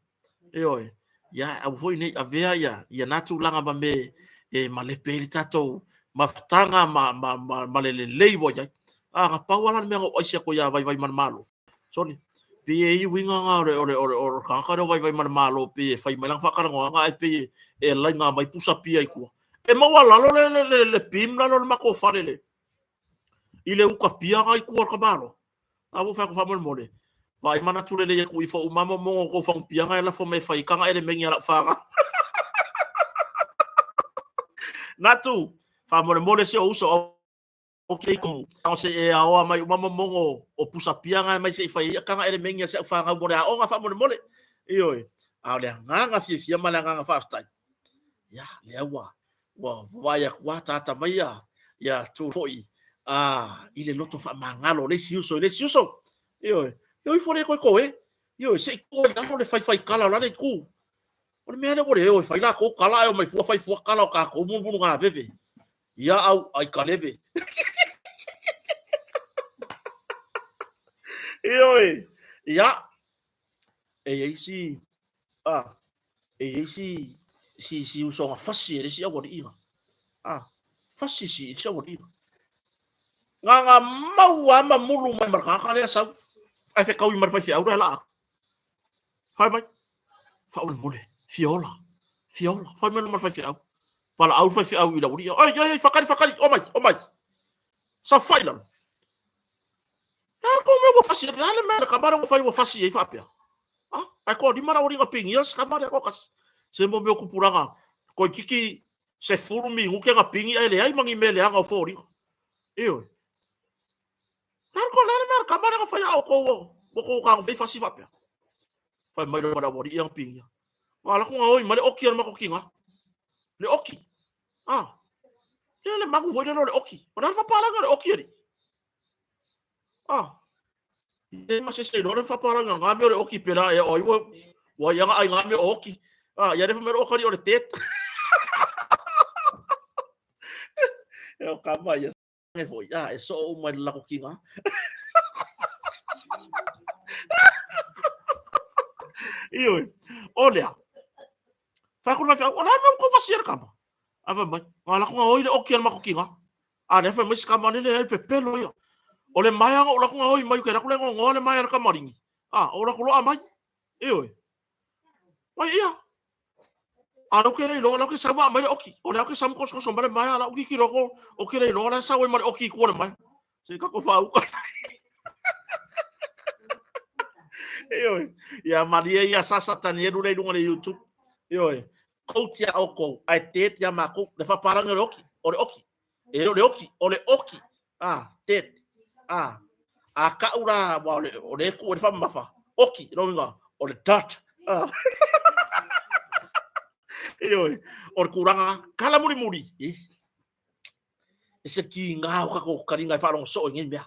Ioe, ia, aua foi ne i avea ia, ia na tulaga ma me e malepe ai le tatou mafutaga ma, ma, ma, ma le lelei ua i ai. A, na pau lava la le mea na ou aisi atu ia Vaivaimalemalo. Sole, pei e i ai uiga na o le, o le, o le, o le tagata lea o Vaivaimalemalo, pei e fai mai lana faatalanoaga ae pei e, e laina mai pusa pia i tua. E maualalo le, le, le, le beam lalo o le matou fale le, i le uka pia na i tua o le tamaloa. A ua fai atu faamolemole, vaai manatu lelei e tuu ifo uma momoga o tou fagupia na e lafo mai e fai taga elemegi a lau fanau. Natu, faamolemole si ou uso, ok komu. O se e aoa mai uma momoga o pusa pia na e mai se i fai ai taga elemegi a si au fanau mo le aoga faamolemole. Ioe, a o le agaga fiafia ma le agaga faafetai. Ia, lea ua ua vaai atu ataata mai ia, ia tu foi a, i le loto faamagalo o le isi uso i le isi uso. Ioe, e ifo le toe toe. Ioe, se i tuu i lalo le faifai tala o lale itu. O le mea lea ua le o e fai latou tala ae omai fua fai fua tala o tatou mulumulugaveve. Ia au ai kaleve. Ioe, ia, e i ai si, a, e i ai si, si, si usoga fasi e le isi aualii na. A, fasi si, si aualii na. Nga nga mau a ma mulu mai ma le tagata lea sau. Ae fetaui ma le faifeau lea laa. Fai mai, faamolemole, fia ola, fia ola, fai mai ma le faifeau. Valaau le faifeau i le aualii. Oi, oi, oi, fakali, fakali, omai, omai. Saofai i lalo. Le a kou mea ua fasi ai? Le a le mea le tama lea ua fai ua fasi ai faapea? A, ae toalima le aualii na pigia si tama lea toatasi. Se mo mea o tupulaga, toeitiiti 10 minute na pigi ae leai ma ni mea leaga o foliga. Ioe. Le a le mea le tama lea na fai a outou ua tou tago fai fasi faapea? Fai mai loa ma le aualii ia na pigia. Alu atu gaoi mai le oki a le matou tiga. Le oki. Ah. Lea le manu foi lea o le oki. O le a le faapalagi o le oki alii? Ah. E ma se se iloa le faapalagi o lena mea o le oki pela ea o ai ua ua ia ai ngā mea o oki. Ah, ia le fa mea o kari o le tet. E o kama ia e foi. Ah, e soo uma i le lako kinga. Ioe. O lea. Whai kura whai, o la mea ko vasia le kama. A fai mai, ngā lako ngā oi le oki a le mako kinga. A lea fai mai se kama lele ai pepelo ia. O le maea o lako ngā oi mai ke lako le ngongoa le maea le kamaringi. A, o lako loa mai. Ioe. Mai ia. A lau ke le iloa, lau ke sau mai le oki. O lea ke sau kosokoso mai le maea, lau kiki loko, o ke le iloa, la sau ai ma le oki i tua le maea. Se kako whaauka. Ioe. Ia malie ia sasa tanielu le lunga le YouTube. Ioe. Kou tia o kou, ai te tia makou, le whapalanga le oki, o le oki. E le o le oki, o le oki. Ah, dead. Ah, a ka'u la, ua o le, o le ku o le whamamafa. Oki, lo inga, o le dot. Ah. Ioe, o le kuranga, kala muri muri. Eh? E se ki ngā o kako karinga e whaarongo soo i ngei mea.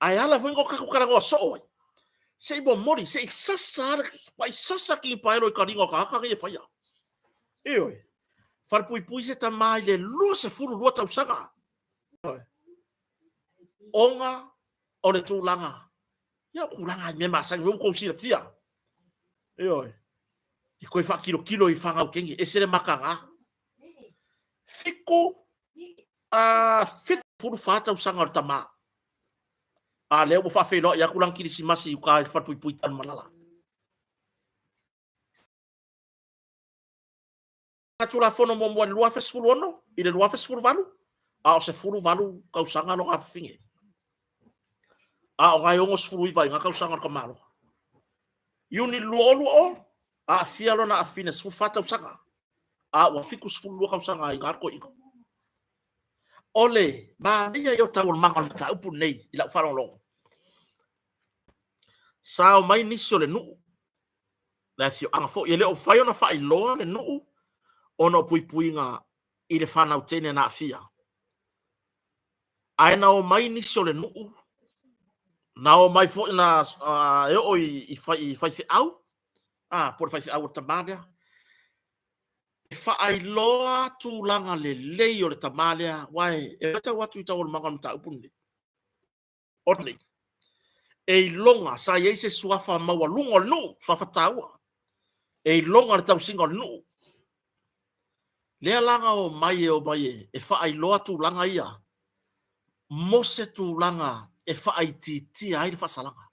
Ae ala foi ngo kako karangoa soo ai. Se i momori, se i sasa, pa i sasa ki paero i karinga o ka haka ngei e whaia. Ioe, wharepuipui se tamā i le 22 tausaga. Onga o le tulaga. Ia o tulaga i mea masani foi ua tou silafia. Ioe. I koe faakilokilo i Whangaukengi, ese le makaga. Fiku a 74 tausaga o le tamā. A lea ua faafeiloai atu lana kilisimasi i uka i le falepuipui Tanumalala. Tulafono muamua i le 2016 i le 2018, a o 18 tausaga lona afafine. A o nai 69 i ngā tausaga o le tamaloa. Iuni 2020, aafia lona afafine 14 tausaga, a ua 72 tausaga i ngā toeaina. O le manaia ia o taualumaga o le mataupu lenei i lau faalogologo, sa omai nisi o le nuu le afioaga foi. E le o mafai ona faailoa le nuu ona o puipuiga i le fanau teine na aafia. Ae na omai nisi o le nuu, na omai foi na e oo i faifeau, po o le faifeau o le tamā lea, e faailoa tulaga lelei o le tamā lea, aua e matau atu i taualumaga o le mataupu lenei. O nei, e iloga sa i ai se suafa maualuga o le nuu, suafa taua, e iloga le tausiga o le nuu. Lea la na omai e omai e faailoa tulaga ia mo se tulaga e faaitiitia ai le faasalaga.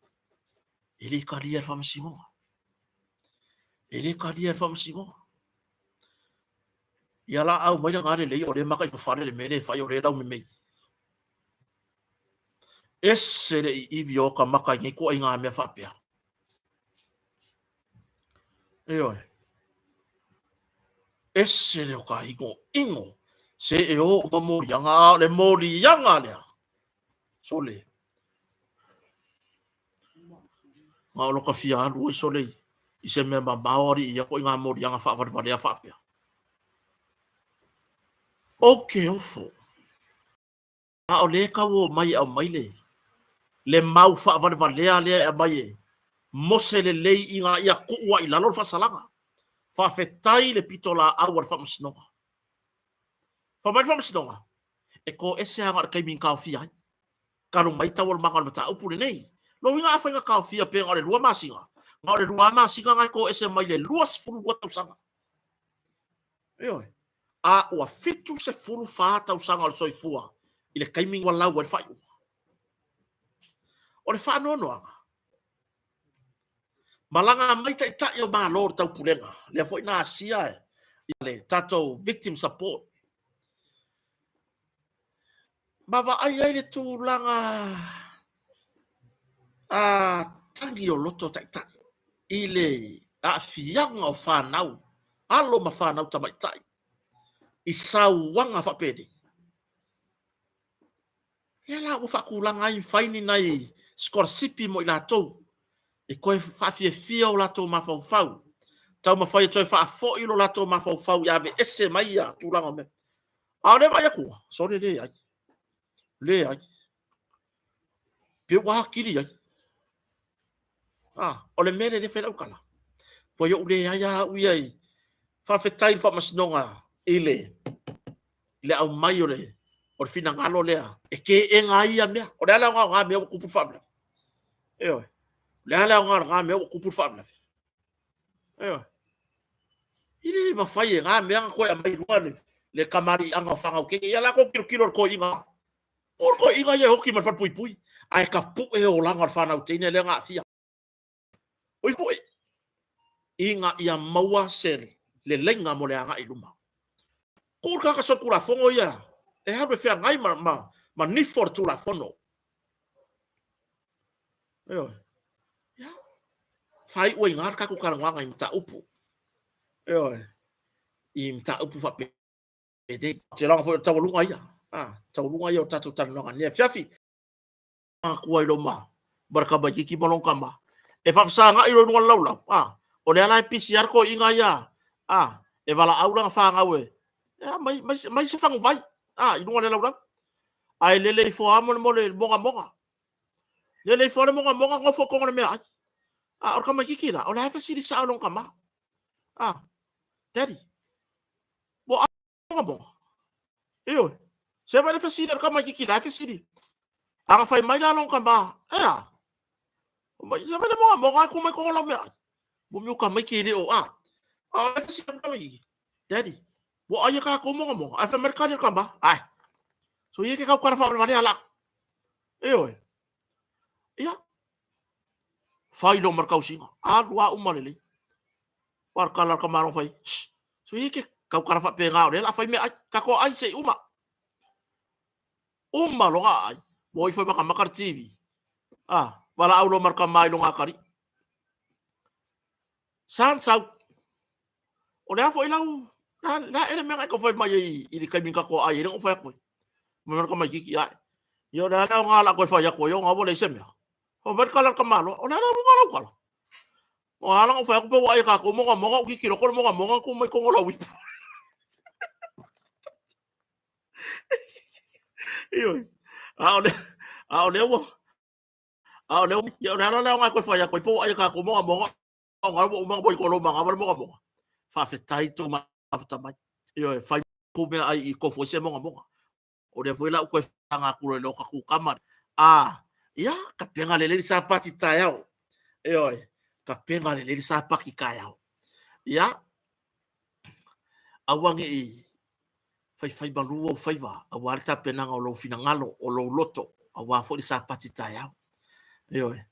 E le talia e le Faamasinoga. E le talia e le Faamasinoga. Ia la au mai lana lelei o lea maka i fafale le mea lea e fai o lea e laumemei. Ese le iivi o ka maka i nei ituaiga mea faapea. Ioe. Ese le o ka inoino se e o uma moliaga, a o le moliaga lea, sole. Na o lo ka fia alu ai sole i se mea mamao alii ia ituaiga moliaga faavalevalea faapea. Ou ke ofo. A o lea e tau omai e aumai le, le mau faavalevalea lea e aumai e mose lelei ina ia tuu ai i lalo le faasalaga. Faafetai le pitolaau a le Faamasinoga. Fai mai le Faamasinoga, e toese lava na o le taimi na taofia ai. Talu mai taualumaga o le mataupu lenei. Lona uiga afai na taofia pe na o le 2 masina, na o le 2 masina na e toese mai le 22 tausaga. Ioe. A ua 74 tausaga o le soifua i le taimi ua lau ai le faaiuga. O le faanoanoaga, malaga mai taitai o Malo o le Taupulega, lea foi na asia e le tatou Victim Support, ma vaai ai le tulaga a tagi o loto taitai i le aafiaga o fanau, alo ma fanau tamaitai i sauaga faapenei. Lea la ua faatulaga ai fai ni nai sikolasipi mo i latou e toe faafiafia o latou mafaufau. Taumafai e toe faafoi lo latou mafaufau ia aveese mai ia tulaga o mea. A o lea vaai atu, sole leai. Leai. Pe ua atili ai. Ah, o le mea lea le fai lau tala. Ua iou leai a au ia i faafetai i le faamasinoga i le le aumai o le o le finagalo lea e teena ai ia mea. O le a le aoga o na mea ua tupu le faalavelave? Ioe. O le a le aoga o lena mea ua tupu le faalavelave? Ioe. E le mafai e na mea ona toe aumai i luga le kamaliiaga o fanau teine. Ia la tou tilotilo i le toeaina. O le toeaina ia e oti ma le falepuipui, ae tapue olaga o le fanau teine lea na aafia. Oi pue, ina ia maua se leleiga mo le agai i luma. Tuu le tagata solitulafono ia e alu e feagai ma nifo o le Tulafono. Ioe. Ia, faaiu ai i ina le tatou talanoaga i mataupu. Ioe. I mataupu faapenei. Ou te iloa foi o le taualuga ia. Ah, taualuga ia o tatou talanoaga i lenei afiafi. Manatua ai loma ma le tamaitiiti ma lona tama. E faafesagai loa i luga o le laulau, a, o lea la e pisi lava le toeaina ia, a, e valaau lana fanau e, a, mai, mai, mai se faguvai, a, i luga o le laulau. Ae lele ifo lava molemole i le mogamoga. Lele ifo lava le mogamoga, nofo i totonu o le meaai. A, o le tamaitiiti la, o la e fesili sao i lona tama. A, Daddy, ua mogamoga. Ioe. Se vai le fesili a le tamaitiiti la e fesili. A na fai mai la lona tama, e a? Mai, se vai le mogamoga e tu mai totonu o lau meaai. Mo mea o tamaiti e le o a. A o le fesili a le tamaitiiti, Daddy, ua ai e tatou mogamoga? Ae fai mai le tali a le tama, ae. So ia ke tautala faavalevalea la. Ioe. Ia. Fai loa ma le tausiga. Alu a uma lelei. Ua le tala a le tamaloa fai, Shh, so ia ke tautala faapena o lea o le a fai meaai. Tatou ai se i uma. Uma loa aai, ua o ifo e matamata le TV. Ah, valaau loa ma le tama i lona atalii. San sau. O le a foi lau, le a ea le mea na e tau fai mai ai i le taimi na tatou aai ai lea na ou fai atu ai. Fai mai le tamaitiiti, ae. Ia o le a le aoga o le a toe fai atu ai ona ua leai se mea. Fai mai le tala a le tamaloa, o le a le uiga o lau tala? Ua ala ona ou fai atu pe ua ai e tatou mogamoga, ou tilotilo atu o le mogamoga na tu mai totonu o lau ipu. Ioe. A o le, a o lea ua, a o lea ua, ia o le ala lea ona e toe fai atu ai pe ua ai e tatou mogamoga, ona ua uma ona moe i totonu o lou manava le mogamoga. Faafetai i tou mafuta mai. Ioe, fai kou meaai i tofu ai se mogamoga. O lea foi la ua toe faga atu loa i le kukama. A, ia, tapena lelei le sapati taeao. Ioe, tapena lelei le sapati taeao. Ia, aua ne i faifai malu ou faiva, aua le tapenaga o lou finagalo, o lou loto, aua foi le sapati taeao. Ioe,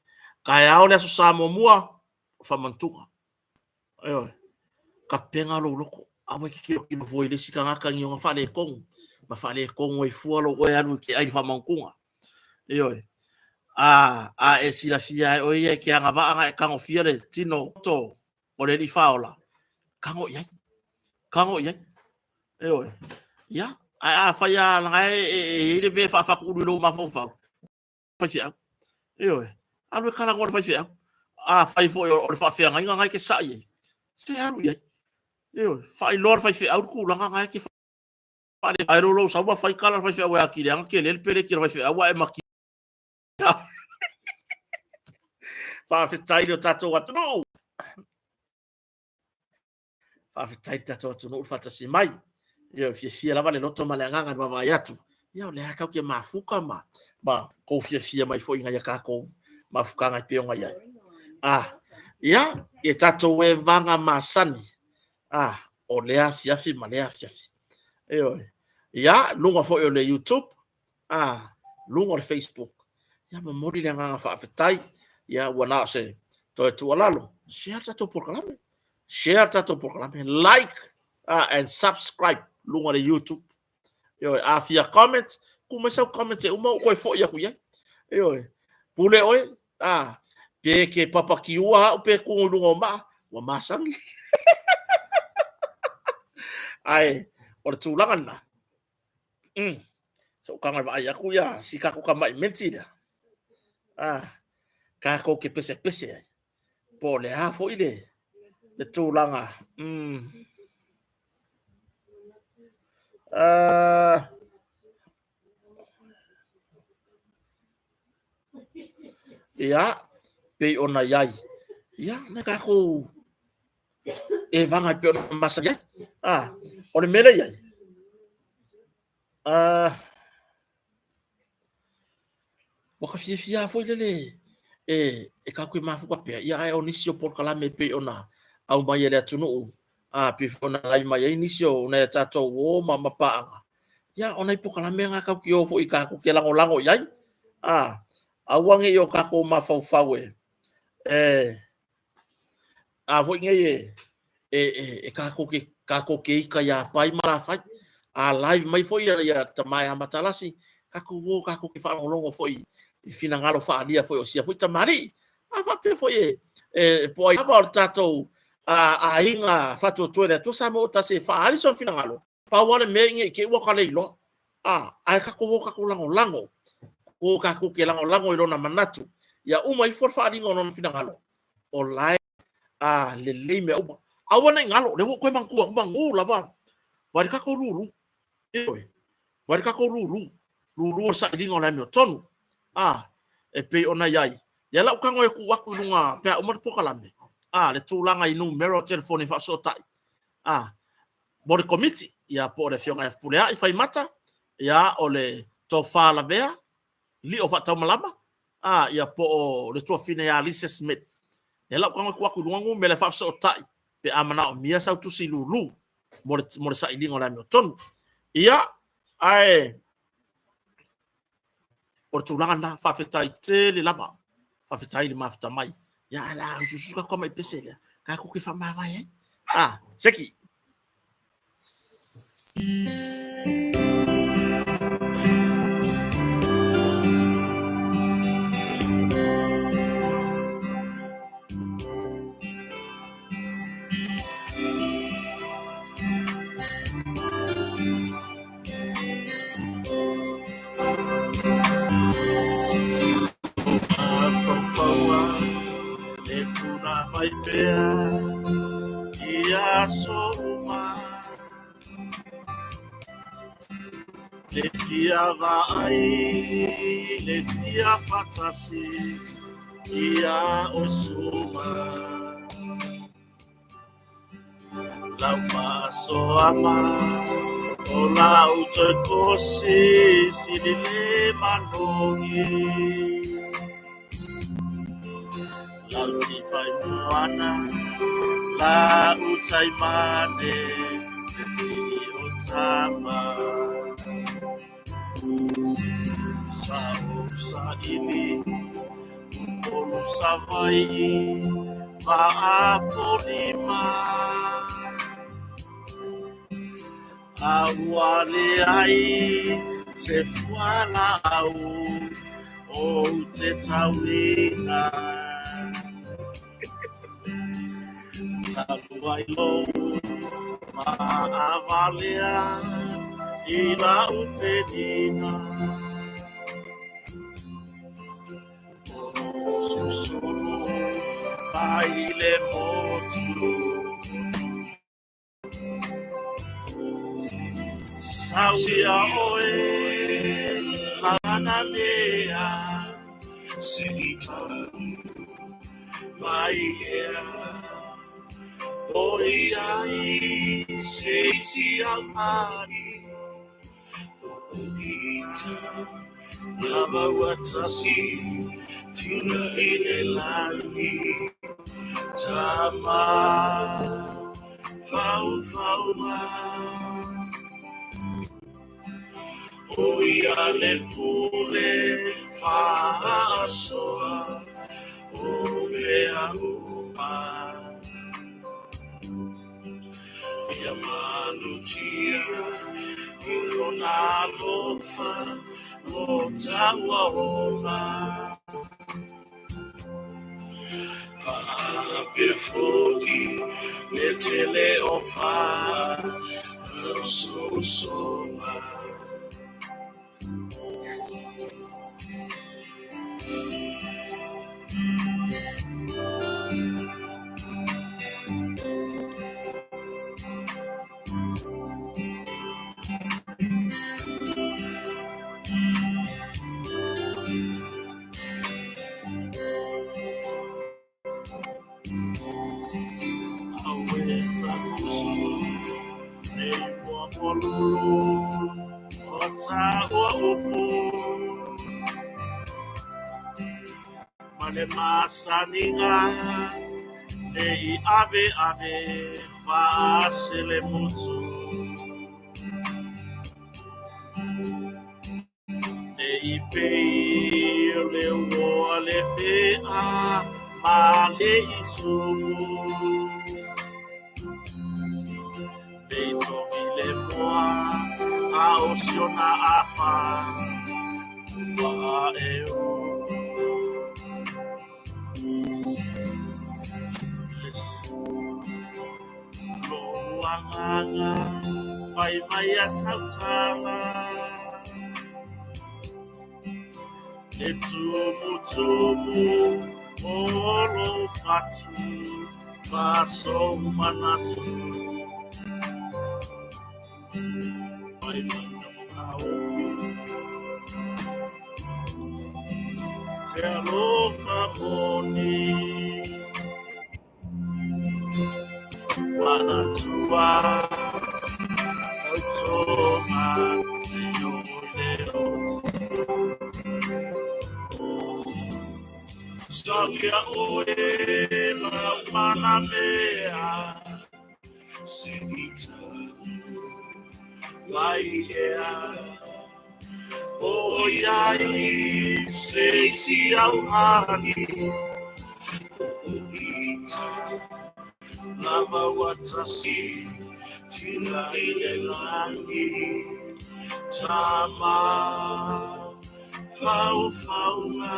taeao le Aso Sa muamua, o Famantuga. Ioe. Tapena lou loto. Aua e te tilotilo fua i le isi tagata ni ona faaletonu, ma faaletonu ai fua lou oe alu e te ai i le faamanutuga. Ioe. A, a e silafia e oe ia e te agavaa na e tagofia le tino to o le Alii Faaola, tago i ai. Tago i ai. Ioe. Ia, ae afai lava na e i ai le mea e faafatuulu i lou mafaufau, faifeau. Ioe. Alu e talanoa i le faifeau. Afai foi o le faafeagaiga na e te sai ai, se alu i ai. Ioe. Faailoa le faifeau le tulaga na e te faale. Ae lou lou sau ma fai tala le faifeau e atili ana tele le peleti a le faifeau ae makia. Faafetai i lo tatou atunuu. Faafetai i le tatou atunuu le faatasi mai. Ia, e fiafia lava le loto ma le agaga i le vaavaai atu. Ia, o lea tatou te mafuta ma tou fiafia mai foi i nai a tatou mafutaga e pei ona i ai. Ah, ia, i tatou e vaga masani, ah, o lea afiafi ma lea afiafi. Ioe. Ia, luga foi o le YouTube, ah, luga o le Facebook. Ia, momoli le agaga faafetai. Ia, ua na o se toe tuualalo. Share le tatou polokalame. Share le tatou polokalame, like and subscribe luga le YouTube. Ioe, a fia comment, tuu mai sau comment e uma ou toe foi atu i ai. Ioe, pule oe, pe ke papakiua au pe tu i luga o maa, ua masani. Ae, o le tulaga lena, so taga e vaai atu ia si tatou tamai menti lea, tatou te pesepese ai, po o le a foi le le tulaga. Ia, pei ona i ai. Ia, na tatou e vaga e pei ona masani ai. O le mea lea i ai, ua ka fiafia foi lele e tatou te mafuta pea, ia ae o nisi o polokalame e pei ona aumai e le atunuu, pei foi ona agai mai ai nisi o nai a tatou uo ma paaga, ia o nai polokalame na tatou te o foi tatou te lagolago i ai. Aua ne i o tatou mafaufau e a foi nei e tatou te ita ia Pai ma Lafai, a live mai foi ia tama ia Matalasi, tatou o tatou te faalogologo foi i finagalo faaalia foi o sia foi tamalii. A faapea foi e po ai lava o le tatou aiga faatuatua i le Atua Samoa ua tasi e faaali sona finagalo, pau lava le mea ne i te i ua ta le iloa. Ae tatou o tatou lagolago, o tatou te lagolago i lona manatu, ia uma ifo le faaaliga o lona finagalo, o la e lelei mea uma. Aua ne i galo, lea ua ou toe manatua atu, manu lava, vaai le tatou lulu, ioe, vaai le tatou lulu, lulu o le sailiga o le amiotonu, e pei ona i ai. Ia la ou tago e tuu atu i luga pe a uma le polokalame, le tulaga i numera o telefoni e faafesootai, mo le komiti, ia po o le Afioga ia Fepuleai Faimata, ia o le Tofa Lavea Lio Faataumalama, ia po o le tuafafine ia Lisa Smith. Lea la ou tago e tuu atu i luga numera e faafesootai pe a manaomia sau tusi lulu mo le sailiga o le amiotonu. Ia, ae o le tulaga lena, faafetai tele lava, faafetai i le mafuta mai. Ia, ae o le a usuusu tatou tamai pese lea, tatou te faamavae ai. Seki! E tuna mai pea i aso uma. Le fia vaai, le fia faatasi ia oe suma. Lau faasoama o lau toe kosi sili le manogi. Lau tifai moana, lau taimane, le fili o tama. Sa ou saili Upolu Savaii ma Apolima. A ua leai se fualaau ou te tauina. Talu ai lou maavalea i lau penina. Susulu mai le motu. Sau ia oe lana mea se i tau mai ea. ʻOiai se isi aupani ita na maua tasi tila i le lani tama faufauga. ʻO ia le pule faasoa o mea uma. Ia malutia i lona alofa o taua ola. Faapea foi le tele o faasoasoaga. Molulu o taua upu ma le masaniga ne i ave ave faaselemutu ne i pei o le uoa le pea ma le isumu ne i togi le moa a o siona afa ua e o. Lou agaga fai mai a sautala Le tumutumu o lou fatu ma sou manatu Fai mai na faaofi Se alofa moni Manatua tautoga te o le oti Sauia oe lau manamea Se ita mai ea O iai se isi au hani O ita lava ua tasi tila i le lagi Tama faufauga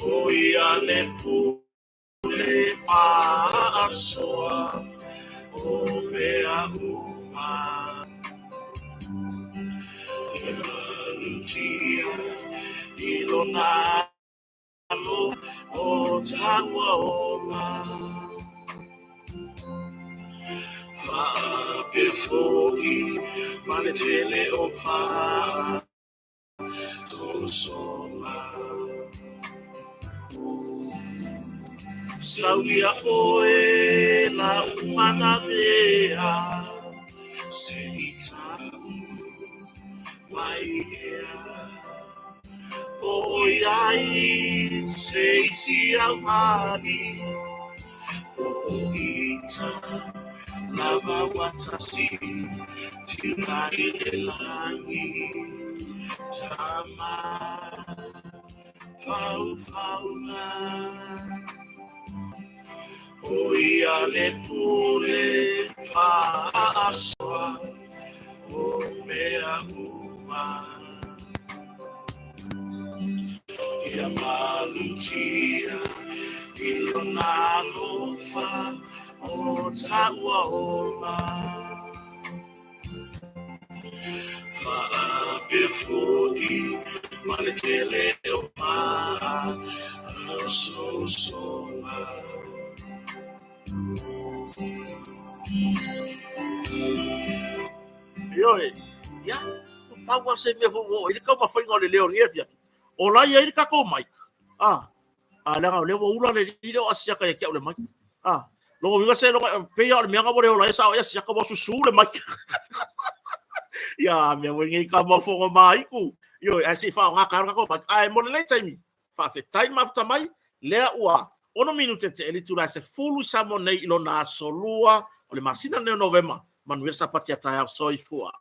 O ia le pule faasoa o mea uma E malutia i lona alo o taua ola Faapea foi ma le tele o faasoasoaga Sauia oe lau manamea Se i ta'u mai ea Po o iai se isi au hani Po o ita lava ua tasi tila i le lagi Tama faufauga O ia le pule faasoa o mea uma Ia malutia i lona alofa o taua ola Faapea foi ma le tele o faasoasoaga Ioe, ia, ua pau lava se mea foi ua oo i ai le taumafaiga o le leo i lenei afiafi. O la e i ai le tatou mic. Ah, ah, leaga o lea ua ula le alii lea o Asiata ia te au le mic. Ah, lona uiga seiloga e pei lava o le mea na ua le ola ai sao ai Asiata ua susu le mic. Ia, mea foi nei ka mafoga maiku. Ioe, ae se i faaaoga taeao le tatou mic. Ae mo lenei taimi, faafetai le mafuta mai, lea ua 6 minute te le itula e 10 i Samoa nei i lona aso 2 o le masina lenei o Novema. Manuia le Sapati a taeao. Soifua.